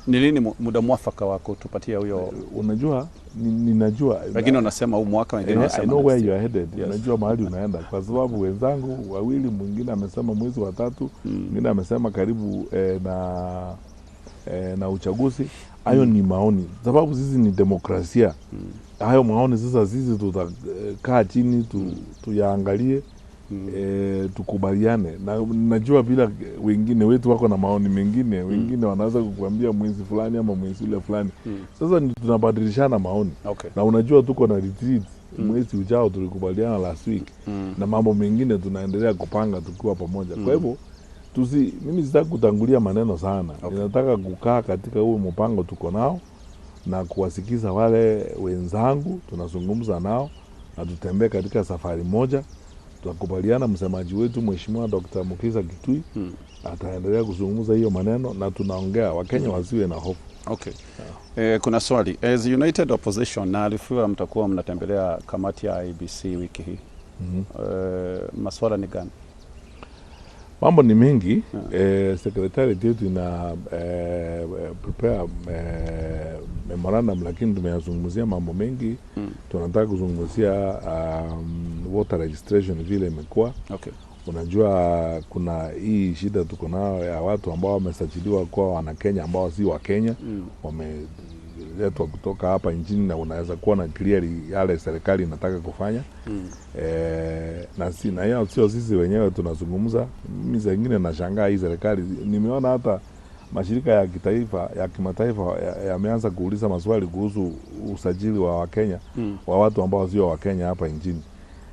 Ni lini muda mwafaka wa kutupatia huyo? Unajua, ninajua. Wengine wanasema huu mwaka, wengine wanasema I know where next you are headed. Yes. Unajua mahali unaenda, kwa sababu wenzangu wawili, mwingine amesema mwezi wa 3, mwingine amesema karibu na uchaguzi. Hayo ni maoni, sababu sisi ni demokrasia. Hayo maoni sasa sisi tutakaa chini tuyaangalie, tukubaliane. Na najua bila wengine wetu wako na maoni mengine, wengine wanaweza kukuambia mwezi fulani ama mwezi ule fulani. Sasa ni tunabadilishana maoni. Na unajua tuko na retreat mwezi ujao, tulikubaliana last week. Na mambo mengine tunaendelea kupanga tukiwa pamoja. Kwa hivyo mimi sitaki kutangulia maneno sana. Ninataka kukaa katika huo mpango tuko nao na kuwasikiza wale wenzangu tunazungumza nao na tutembee katika safari moja. Tutakubaliana, msemaji wetu Mheshimiwa Dr. Mukhisa Kituyi ataendelea kuzungumza hiyo maneno na tunaongea Wakenya wasiwe na hofu. Kuna swali. As United Opposition na alifiwa mtakuwa mnatembelea kamati ya IEBC wiki hii. Maswala ni gani? Mambo ni mengi. Secretariat yetu ina prepare memorandum, lakini tumeyazungumzia mambo mengi. Tunataka kuzungumzia voter registration vile imekuwa. Unajua kuna hii shida tuko nayo ya watu ambao wamesajiliwa kuwa wana Kenya ambao si wa Kenya. Wameletwa kutoka hapa nchini na unaweza kuwa na clear yale serikali inataka kufanya. Na si, na hiyo sio sisi wenyewe tunazungumza. Mimi saa ingine nashangaa hii serikali. Nimeona hata mashirika ya kitaifa ya kimataifa yameanza kuuliza maswali kuhusu usajili wa Wakenya wa watu ambao sio Wakenya hapa nchini.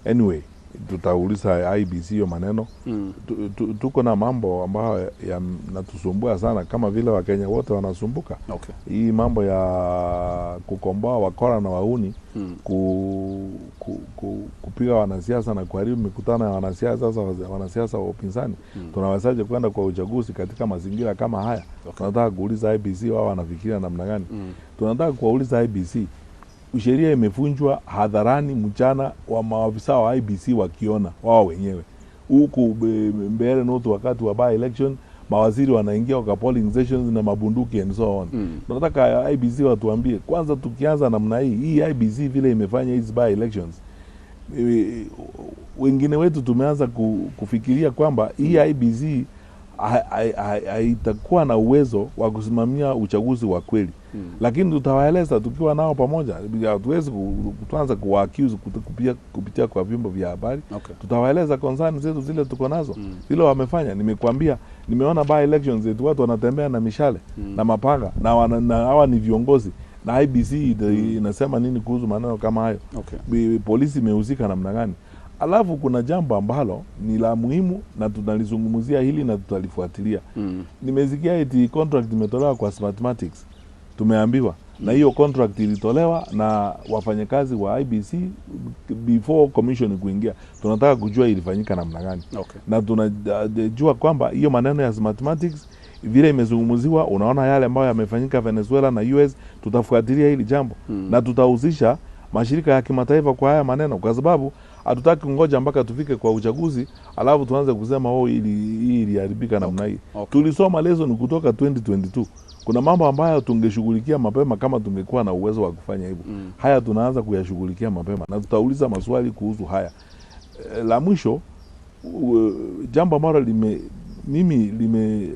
Anyway, tutauliza IEBC hiyo maneno. Tuko na mambo ambayo yanatusumbua sana kama vile Wakenya wote wanasumbuka. Hii mambo ya kukomboa wakora na wauni, kupiga wanasiasa na kuharibu mikutano ya wanasiasa, sasa wanasiasa wa upinzani, tunawezaje kwenda kwa uchaguzi katika mazingira kama haya? Tunataka kuuliza IEBC wao wanafikiria namna gani. Tunataka kuwauliza IEBC, sheria imevunjwa hadharani mchana wa maafisa wa IEBC wakiona wao wenyewe huku Mbeere North wakati wa by election mawaziri wanaingia kwa polling stations na mabunduki and so on. Tunataka IEBC watuambie kwanza, tukianza namna hii hii IEBC vile imefanya hizi by elections, wengine wetu tumeanza kufikiria kwamba hii IEBC haitakuwa na uwezo wa kusimamia uchaguzi wa kweli. Lakini tutawaeleza tukiwa nao pamoja. Hatuwezi kuanza kuwa-accuse kupitia kwa vyombo vya habari. Tutawaeleza concern zetu zile tuko nazo, zile wamefanya. Nimekuambia, nimeona by elections zetu watu wanatembea na mishale na mapanga na hawa ni viongozi, na IEBC inasema nini kuhusu maneno kama hayo? Polisi imehusika namna gani? Alafu kuna jambo ambalo ni la muhimu na tunalizungumzia hili na tutalifuatilia. Nimesikia eti contract imetolewa kwa Smartmatics, tumeambiwa, na hiyo contract ilitolewa na wafanyakazi wa IEBC before commission kuingia. Tunataka kujua ilifanyika namna gani. Na tunajua kwamba hiyo maneno ya Smartmatics vile imezungumziwa, unaona yale ambayo yamefanyika Venezuela na US, tutafuatilia hili jambo na tutahusisha mashirika ya kimataifa kwa haya maneno, kwa sababu hatutaki kungoja mpaka tufike kwa uchaguzi alafu tuanze kusema, "Oh, hii iliharibika namna hii." Tulisoma lesson kutoka 2022. Kuna mambo ambayo tungeshughulikia mapema kama tungekuwa na uwezo wa kufanya hivyo. Haya tunaanza kuyashughulikia mapema na tutauliza maswali kuhusu haya. La mwisho, jambo ambalo mimi lime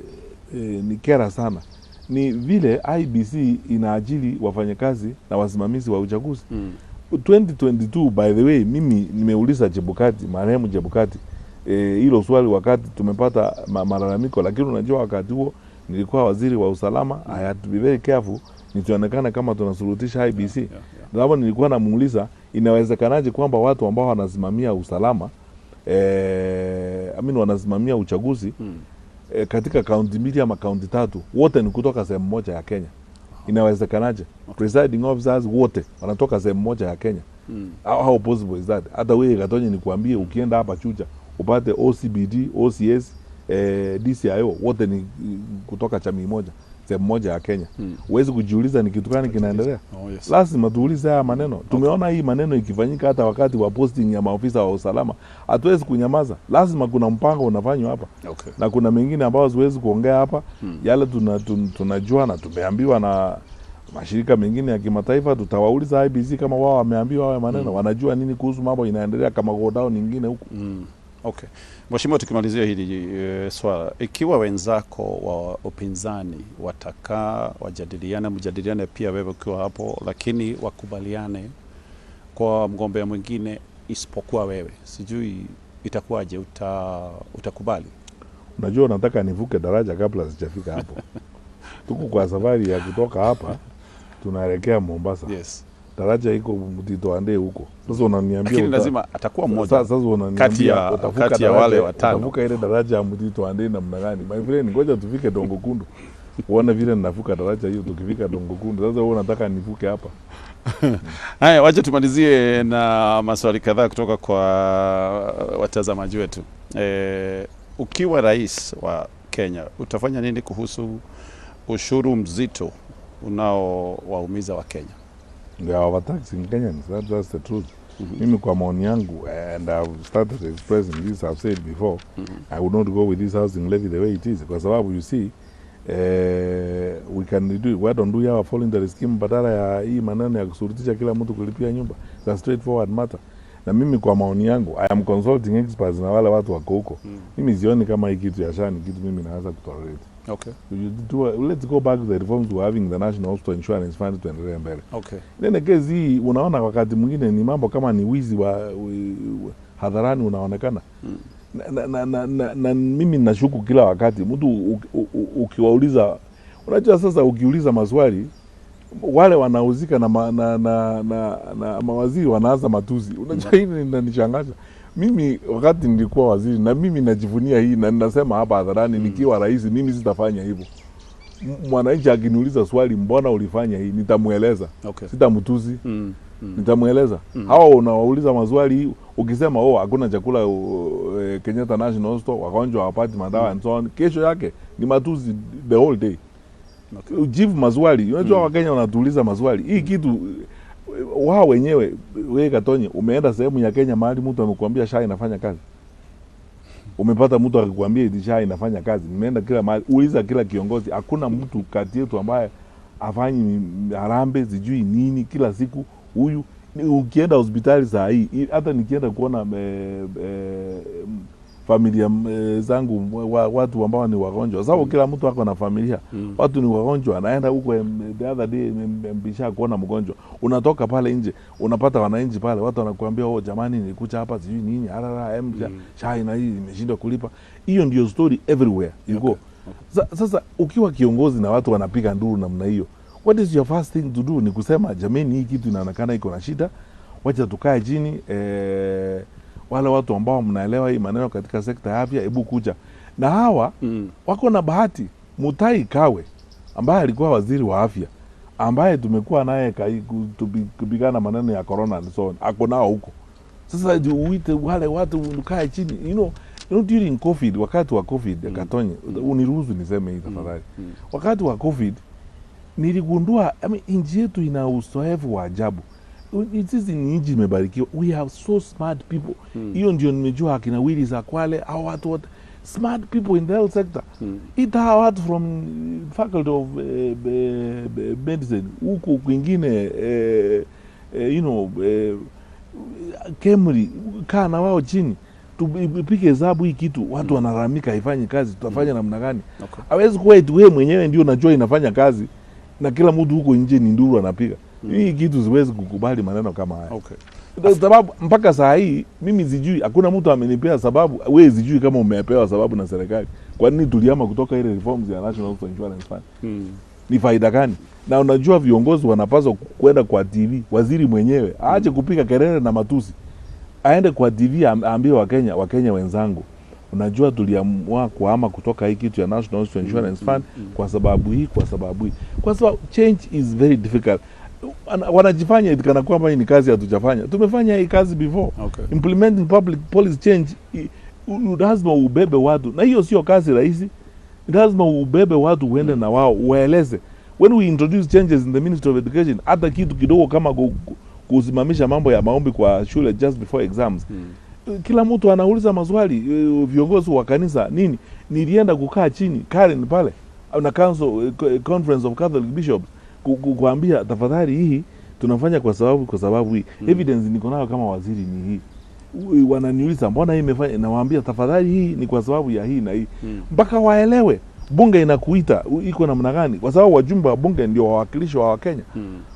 nikera sana ni vile IEBC inaajiri wafanyakazi na wasimamizi wa uchaguzi. 2022, by the way, mimi nimeuliza Chebukati, marehemu Chebukati, hilo swali wakati tumepata malalamiko, lakini unajua wakati huo nilikuwa waziri wa usalama. I had to be very careful nisionekane kama tunashurutisha IEBC. Sababu nilikuwa namuuliza inawezekanaje kwamba watu ambao wanasimamia usalama, I mean, wanasimamia uchaguzi katika kaunti mbili ama kaunti tatu wote ni kutoka sehemu moja ya Kenya. Inawezekanaje? Presiding officers wote wanatoka sehemu moja ya Kenya. How possible is that? Hata wewe Gatonye nikuambie, ukienda hapa Chucha upate OCPD, OCS, DCIO wote ni kutoka jamii moja, sehemu moja ya Kenya. Huwezi kujiuliza ni kitu gani kinaendelea? Oh, yes. Lazima tuulize haya maneno. Tumeona hii maneno ikifanyika hata wakati wa posting ya maofisa wa usalama. Hatuwezi kunyamaza, lazima kuna mpango unafanywa hapa. Na kuna mengine ambayo siwezi kuongea hapa. Yale tunajua na tumeambiwa na mashirika mengine ya kimataifa, tutawauliza IEBC kama wao wameambiwa haya maneno, wanajua nini kuhusu mambo inaendelea kama godown nyingine huku. Okay. Mheshimiwa, tukimalizia hili swala, ikiwa wenzako wa upinzani watakaa wajadiliane, mjadiliane pia wewe ukiwa hapo, lakini wakubaliane kwa mgombea mwingine isipokuwa wewe, sijui itakuwaje, utakubali? Unajua, nataka nivuke daraja kabla sijafika hapo. Tuko kwa safari ya kutoka hapa tunaelekea Mombasa. Daraja iko Mtito Andei huko. Sasa unaniambia Lakini lazima atakuwa mmoja Sasa unaniambia utavuka kati ya wale watano. Utavuka ile daraja ya Mtito Andei namna gani? My friend, ngoja tufike Dongo Kundu. Uone vile ninavuka daraja hiyo tukifika Dongo Kundu. Sasa wewe unataka nivuke hapa. Haya, wacha tumalizie na maswali kadhaa kutoka kwa watazamaji wetu. Ukiwa rais wa Kenya utafanya nini kuhusu ushuru mzito unaowaumiza wa Kenya? They are overtaxing Kenyans. That's the truth. Mimi kwa maoni yangu, and I've started expressing this, I've said before, I would not go with this housing levy the way it is. Kwa sababu you see, we can do, why don't we have a voluntary scheme badala ya hii maneno ya kushurutisha kila mtu kulipia nyumba? It's a straightforward matter. Na mimi kwa maoni yangu, I am consulting experts na wale watu wako huko. Mimi sioni kama hii kitu ya SHA ni kitu mimi naweza kutolerate. Let's go back to the reforms we're having, the National Hospital Insurance Fund, tuendelee mbele. Then kesi hii unaona wakati mwingine ni mambo kama ni wizi wa hadharani unaonekana. Na mimi nashuku kila wakati mtu ukiwauliza Unajua sasa ukiuliza maswali wale wanahusika na, ma, na, na, na, na mawaziri wanaanza matusi. Unajua hili linanishangaza. Mimi wakati nilikuwa waziri, na mimi najivunia hii na ninasema hapa hadharani, nikiwa rais mimi sitafanya hivyo. Mwananchi akiniuliza swali, mbona ulifanya hii, nitamweleza. Sitamtusi. Nitamweleza. Hawa unawauliza maswali, ukisema oh, hakuna chakula Kenyatta National Hospital, wagonjwa hawapati madawa and so on, kesho yake ni matusi the whole day. Ujibu maswali. Unajua Wakenya wanatuuliza maswali. Hii kitu wao wenyewe, wewe Katonye, umeenda sehemu ya Kenya mahali mtu amekuambia SHA inafanya kazi? Umepata mtu akikwambia eti SHA inafanya kazi? Nimeenda kila mahali, uliza kila kiongozi, hakuna mtu kati yetu ambaye afanyi harambee sijui nini kila siku. Huyu ukienda hospitali saa hii, hata nikienda kuona familia zangu watu ambao ni wagonjwa, sababu kila mtu ako na familia, watu ni wagonjwa, naenda huko the other day mbisha kuona mgonjwa, unatoka pale nje unapata wananchi pale, watu wanakuambia oh, jamani nilikuja hapa sijui nini arara SHA na hii imeshindwa kulipa. Hiyo ndio story everywhere you go. Sasa ukiwa kiongozi na watu wanapiga nduru namna hiyo, what is your first thing to do? Ni kusema jamani, hii kitu inaonekana iko na shida, wacha tukae chini, wale watu ambao mnaelewa hii maneno katika sekta ya afya, hebu kuja na hawa. Wako na bahati, Mutahi Kagwe ambaye alikuwa waziri wa afya, ambaye tumekuwa naye kupigana maneno ya corona and so on, ako nao huko. Sasa uite wale watu ukae chini, during COVID, wakati wa COVID, Katonye, uniruhusu niseme hii tafadhali. Wakati wa COVID niligundua, I mean, nchi yetu ina uzoefu wa ajabu. Sisi ni nchi imebarikiwa, we have so smart people. Hiyo ndio nimejua akina Willis Akhwale, hao watu wote smart people in the health sector. Ita hawa watu from faculty of medicine huku kwingine, KEMRI, kaa na wao chini tupige hesabu hii kitu, watu wanalalamika haifanyi kazi, tutafanya namna gani? Hawezi kuwa eti wewe mwenyewe ndio unajua inafanya kazi na kila mtu huko nje ni nduru anapiga. Hii kitu siwezi kukubali maneno kama haya. Sababu mpaka saa hii mimi sijui, hakuna mtu amenipea sababu, wewe sijui kama umepewa sababu na serikali. Kwa nini tuliama kutoka ile reforms ya National Health Insurance Fund? Ni faida gani? Na unajua viongozi wanapaswa kwenda kwa TV, waziri mwenyewe aache kupiga kelele na matusi, aende kwa TV aambie Wakenya wenzangu, unajua tuliamua kuhama kutoka hii kitu ya National Health Insurance Fund kwa sababu hii, kwa sababu hii, kwa sababu change is very difficult. Wanajifanya eti kana kwamba hii ni kazi hatujafanya. Tumefanya hii kazi before. Implementing public policy change, lazima ubebe watu, na hiyo sio kazi rahisi. Lazima ubebe watu uende na wao uwaeleze. When we introduce changes in the Ministry of Education, hata kitu kidogo kama kusimamisha mambo ya maombi kwa shule just before exams, kila mtu anauliza maswali, viongozi wa kanisa nini. Nilienda kukaa chini Karen pale na council, Conference of Catholic Bishops, kuambia tafadhali hii tunafanya kwa sababu hii. Evidence niko nayo kama waziri ni hii. Wananiuliza mbona hii imefanya, nawaambia tafadhali hii ni kwa sababu ya hii na hii, mpaka waelewe. Bunge inakuita iko namna gani, kwa sababu wajumbe wa bunge ndio wawakilishi wa Wakenya.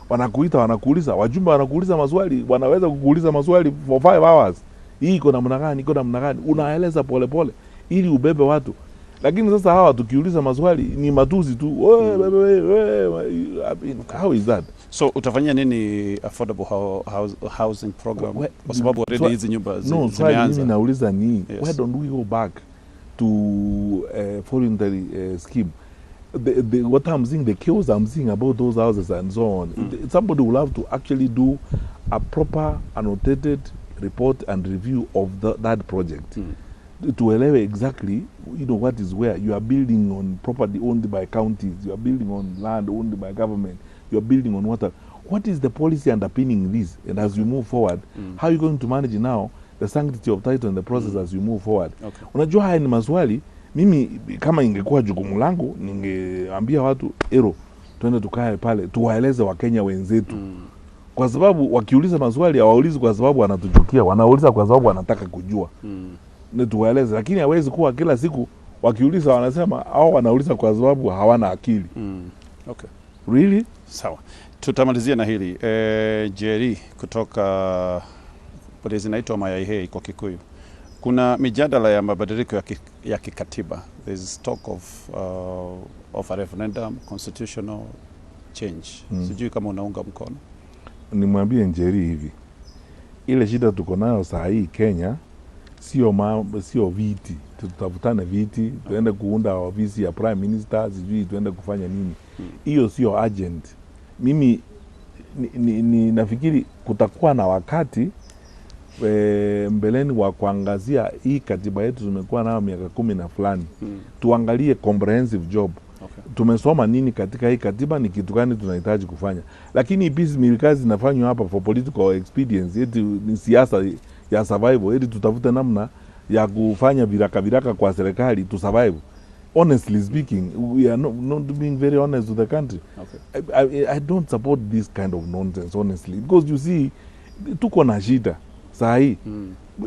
Wanakuita, wanakuuliza, wajumbe wanakuuliza maswali, wanaweza kukuuliza maswali for 5 hours. Hii iko namna gani, iko namna gani, unaeleza polepole ili ubebe watu. Lakini sasa hawa tukiuliza maswali ni matusi tu. We, we, we, we, I mean, how is that? So utafanyia nini affordable housing program? Kwa sababu already hizi nyumba No, swali zimeanza. mimi nauliza ni Yes. why don't we go back to voluntary scheme? What I'm seeing, the chaos I'm seeing about those houses and so on, somebody will have to actually do a proper annotated report and review of that project. Tuelewe exactly, what is where. You are building on property owned by counties, you are building on land owned by government, you are building on water. What is the policy underpinning this? And as you move forward, how are you going to manage now the sanctity of title and the process as you move forward? Unajua haya ni maswali, mimi kama ingekuwa jukumu langu, ningeambia watu, ero, twende tukae pale, tuwaeleze Wakenya wenzetu. Kwa sababu wakiuliza maswali hawaulizi kwa sababu wanatuchukia, wanauliza kwa sababu wanataka kujua. Ni tuwaeleze, lakini hawezi kuwa kila siku wakiuliza wanasema au wanauliza kwa sababu hawana akili. Really? Sawa. Tutamalizia na hili. Jerry kutoka pale zinaitwa Mayaihei kwa Kikuyu. Kuna mijadala ya mabadiliko ya kikatiba. There is talk of of a referendum constitutional change. Sijui kama unaunga mkono. Nimwambie Njeri hivi, ile shida tuko nayo saa hii Kenya sio viti, tutafutane viti, tuende kuunda ofisi ya prime minister, sijui tuende kufanya nini. Hiyo sio urgent. Mimi ni nafikiri kutakuwa na wakati mbeleni wa kuangazia hii katiba yetu tumekuwa nayo miaka 10 na fulani. Tuangalie comprehensive job. Tumesoma nini katika hii katiba, ni kitu gani tunahitaji kufanya. Lakini piecemeal kazi inafanywa hapa for political expedience, eti ni siasa ya survival, eti tutafute namna ya kufanya viraka viraka kwa serikali to survive. Honestly speaking, we are not being very honest to the country. I don't support this kind of nonsense, honestly, because you see, tuko na shida saa hii.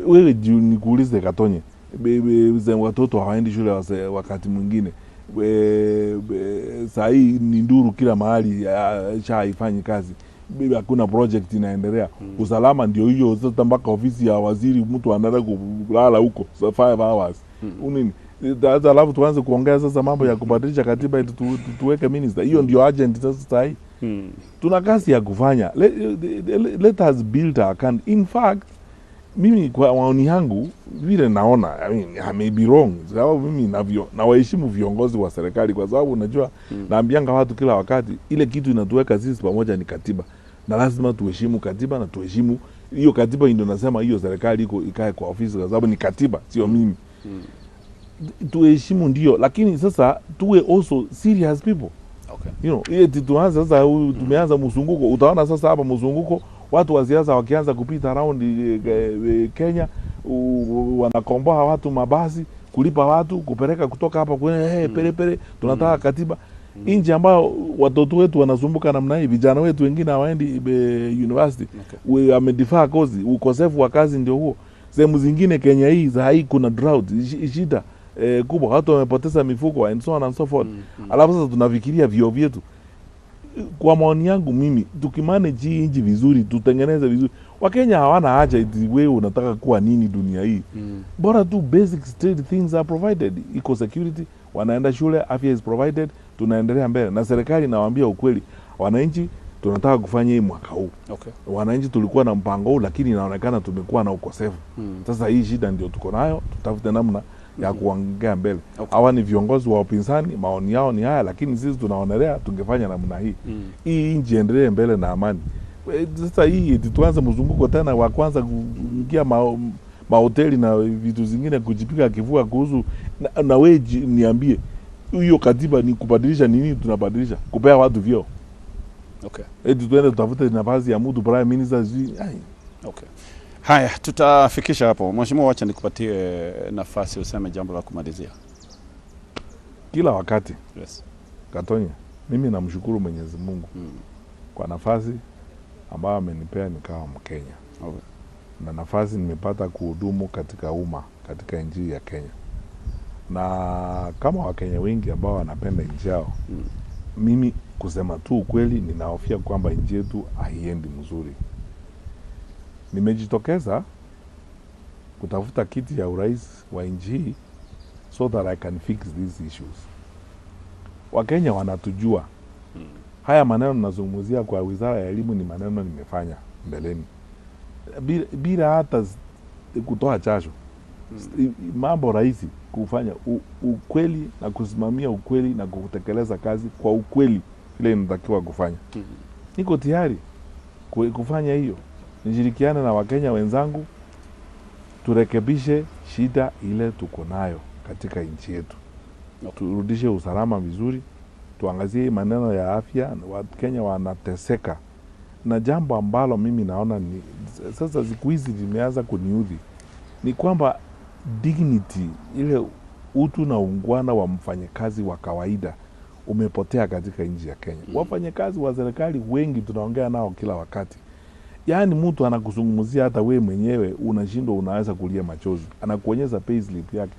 Wewe nikuulize Katonye, watoto hawaendi shule wakati mwingine. Saa hii ni nduru kila mahali, SHA haifanyi kazi, hakuna project inaendelea. Usalama ndio hiyo sasa, mpaka ofisi ya waziri mtu anaenda kulala huko 5 hours. Unini? Sasa alafu tuanze kuongea sasa mambo ya kubadilisha katiba ili tuweke minister. Hiyo ndio urgent sasa saa hii. Tuna kazi ya kufanya. Let us build our country. In fact, mimi kwa maoni yangu vile naona, I mean, I may be wrong, sababu mimi nawaheshimu viongozi wa serikali, kwa sababu unajua naambianga watu kila wakati ile kitu inatuweka sisi pamoja ni katiba, na lazima tuheshimu katiba na tuheshimu hiyo katiba. Ndio nasema hiyo serikali iko ikae kwa ofisi kwa sababu ni katiba, sio mimi. Tuheshimu ndio, lakini sasa tuwe also serious people. You know, eti tuanze sasa, tumeanza mzunguko, utaona sasa hapa mzunguko watu wa siasa wakianza kupita around Kenya, wanakomboa watu mabasi, kulipa watu kupeleka kutoka hapa kwenye hey, pere pere tunataka katiba. Nchi ambayo watoto wetu wanasumbuka namna hii, vijana wetu wengine hawaendi university, wamedefer kozi, ukosefu wa kazi ndio huo. Sehemu zingine Kenya hii za hii kuna drought, shida kubwa, watu wamepoteza mifugo and so on and so forth. Alafu sasa tunafikiria vio vyetu. Kwa maoni yangu mimi, tukimanage hii nchi vizuri, tutengeneze vizuri, Wakenya hawana haja eti wewe unataka kuwa nini dunia hii. Bora tu basic state things are provided, iko security, wanaenda shule, afya is provided, tunaendelea mbele. Na serikali inawaambia ukweli, wananchi tunataka kufanya hii mwaka huu. Wananchi tulikuwa na mpango huu, lakini inaonekana tumekuwa na ukosefu. Sasa hii shida ndio tuko nayo, tutafute namna ya kuongea mbele. Hawa ni viongozi wa upinzani, maoni yao ni haya, lakini sisi tunaonelea tungefanya namna hii. Hii nchi endelee mbele na amani. Sasa hii tuanze mzunguko tena wa kwanza kuingia mahoteli na vitu zingine kujipiga kifua kuhusu na wewe niambie hiyo katiba ni kubadilisha nini? Tunabadilisha kupea watu vyeo. Eti tuende tutafute nafasi ya mtu prime minister. Haya, tutafikisha hapo. Mheshimiwa, wacha nikupatie nafasi useme jambo la kumalizia. Kila wakati. Yes. Katonya, mimi namshukuru Mwenyezi Mungu kwa nafasi ambayo amenipea nikawa Mkenya. Na nafasi nimepata kuhudumu katika umma, katika nchi ya Kenya. Na kama Wakenya wengi ambao wanapenda nchi yao, mimi kusema tu ukweli ninahofia kwamba nchi yetu haiendi mzuri. Nimejitokeza kutafuta kiti ya urais wa nchi hii so that I can fix these issues. Wakenya wanatujua. Haya maneno ninazungumzia kwa Wizara ya Elimu ni maneno nimefanya mbeleni. Bila hata kutoa jasho. Mambo rahisi kufanya ukweli na kusimamia ukweli na kutekeleza kazi kwa ukweli ile inatakiwa kufanya. Niko tayari kufanya hiyo. Nishirikiane na Wakenya wenzangu turekebishe shida ile tuko nayo katika nchi yetu. Turudishe usalama vizuri, tuangazie maneno ya afya, Wakenya wanateseka. Na jambo ambalo mimi naona ni sasa siku hizi limeanza kuniudhi ni kwamba dignity ile utu na ungwana wa mfanyakazi wa kawaida umepotea katika nchi ya Kenya. Wafanyakazi wa serikali wengi tunaongea nao kila wakati. Yaani mtu anakuzungumzia hata we mwenyewe unashindwa, unaweza kulia machozi. Anakuonyesha payslip yake.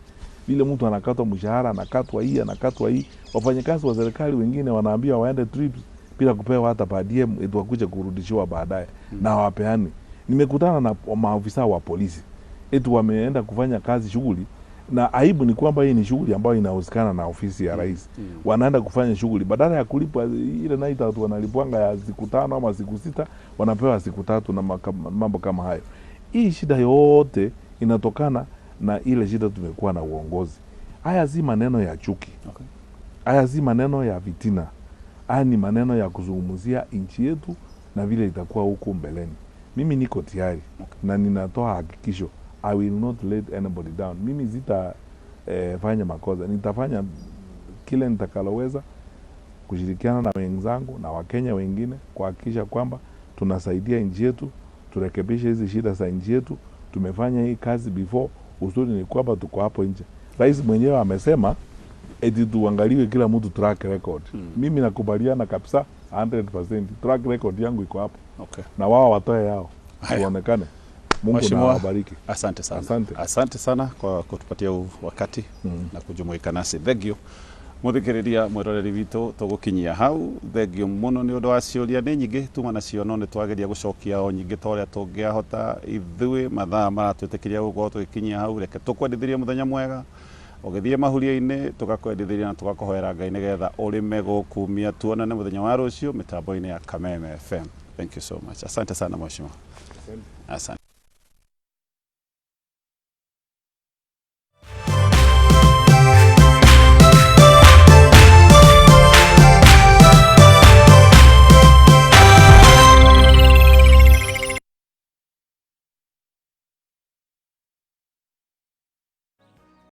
Vile mtu anakatwa mshahara, anakatwa hii, anakatwa hii. Wafanyakazi wa serikali wengine wanaambiwa waende trips bila kupewa hata per diem, eti wakuje kurudishiwa baadaye. Na hawapeani. Nimekutana na maafisa wa polisi. Eti wameenda kufanya kazi shughuli Na aibu ni kwamba hii ni shughuli ambayo inahusikana na ofisi ya rais. Wanaenda kufanya shughuli badala ya kulipwa ile night out wanalipwanga ya siku 5 ama siku 6, wanapewa siku 3 na mambo kama hayo. Hii shida yote inatokana na ile shida tumekuwa na uongozi. Haya si maneno ya chuki. Haya si maneno ya vitina. Haya ni maneno ya kuzungumzia nchi yetu na vile itakuwa huku mbeleni. Mimi niko tayari na ninatoa hakikisho, I will not let anybody down. Mimi sita fanya makosa, nitafanya kile nitakaloweza kushirikiana na wenzangu na Wakenya wengine kuhakikisha kwamba tunasaidia nchi yetu, turekebishe hizi shida za nchi yetu. Tumefanya hii kazi before. Uzuri ni kwamba tuko hapo nje. Rais mwenyewe amesema eti tuangaliwe kila mtu track record. Mimi nakubaliana kabisa 100%. Track record yangu iko hapo. Na wao watoe yao. Tuonekane. Mungu na Mheshimiwa, awabariki. Asante sana. Asante. Asante sana kwa kutupatia wakati na kujumuika nasi. Thank you. Muthikiriria mwiroreri witũ tũgũkinyia hau. Thengio mũno nĩ ũndũ wa ciũria nĩ nyingĩ tuma nacio, no nĩ twageria gũcokia o nyingĩ ta ũrĩa tũngĩahota. Ithuĩ mathaa maratwĩtĩkĩria gũkorwo tũgĩkinyia hau. Reke tũkwendithĩrie mũthenya mwega ũgĩthiĩ mahuria-inĩ, tũgakwendithĩria na tũgakũhoera Ngai nĩgetha ũrĩme gũkumia. Tuonane mũthenya wa rũciũ mĩtambo-inĩ ya Kameme FM. Thank you so much. Asante sana mheshimiwa. Asante.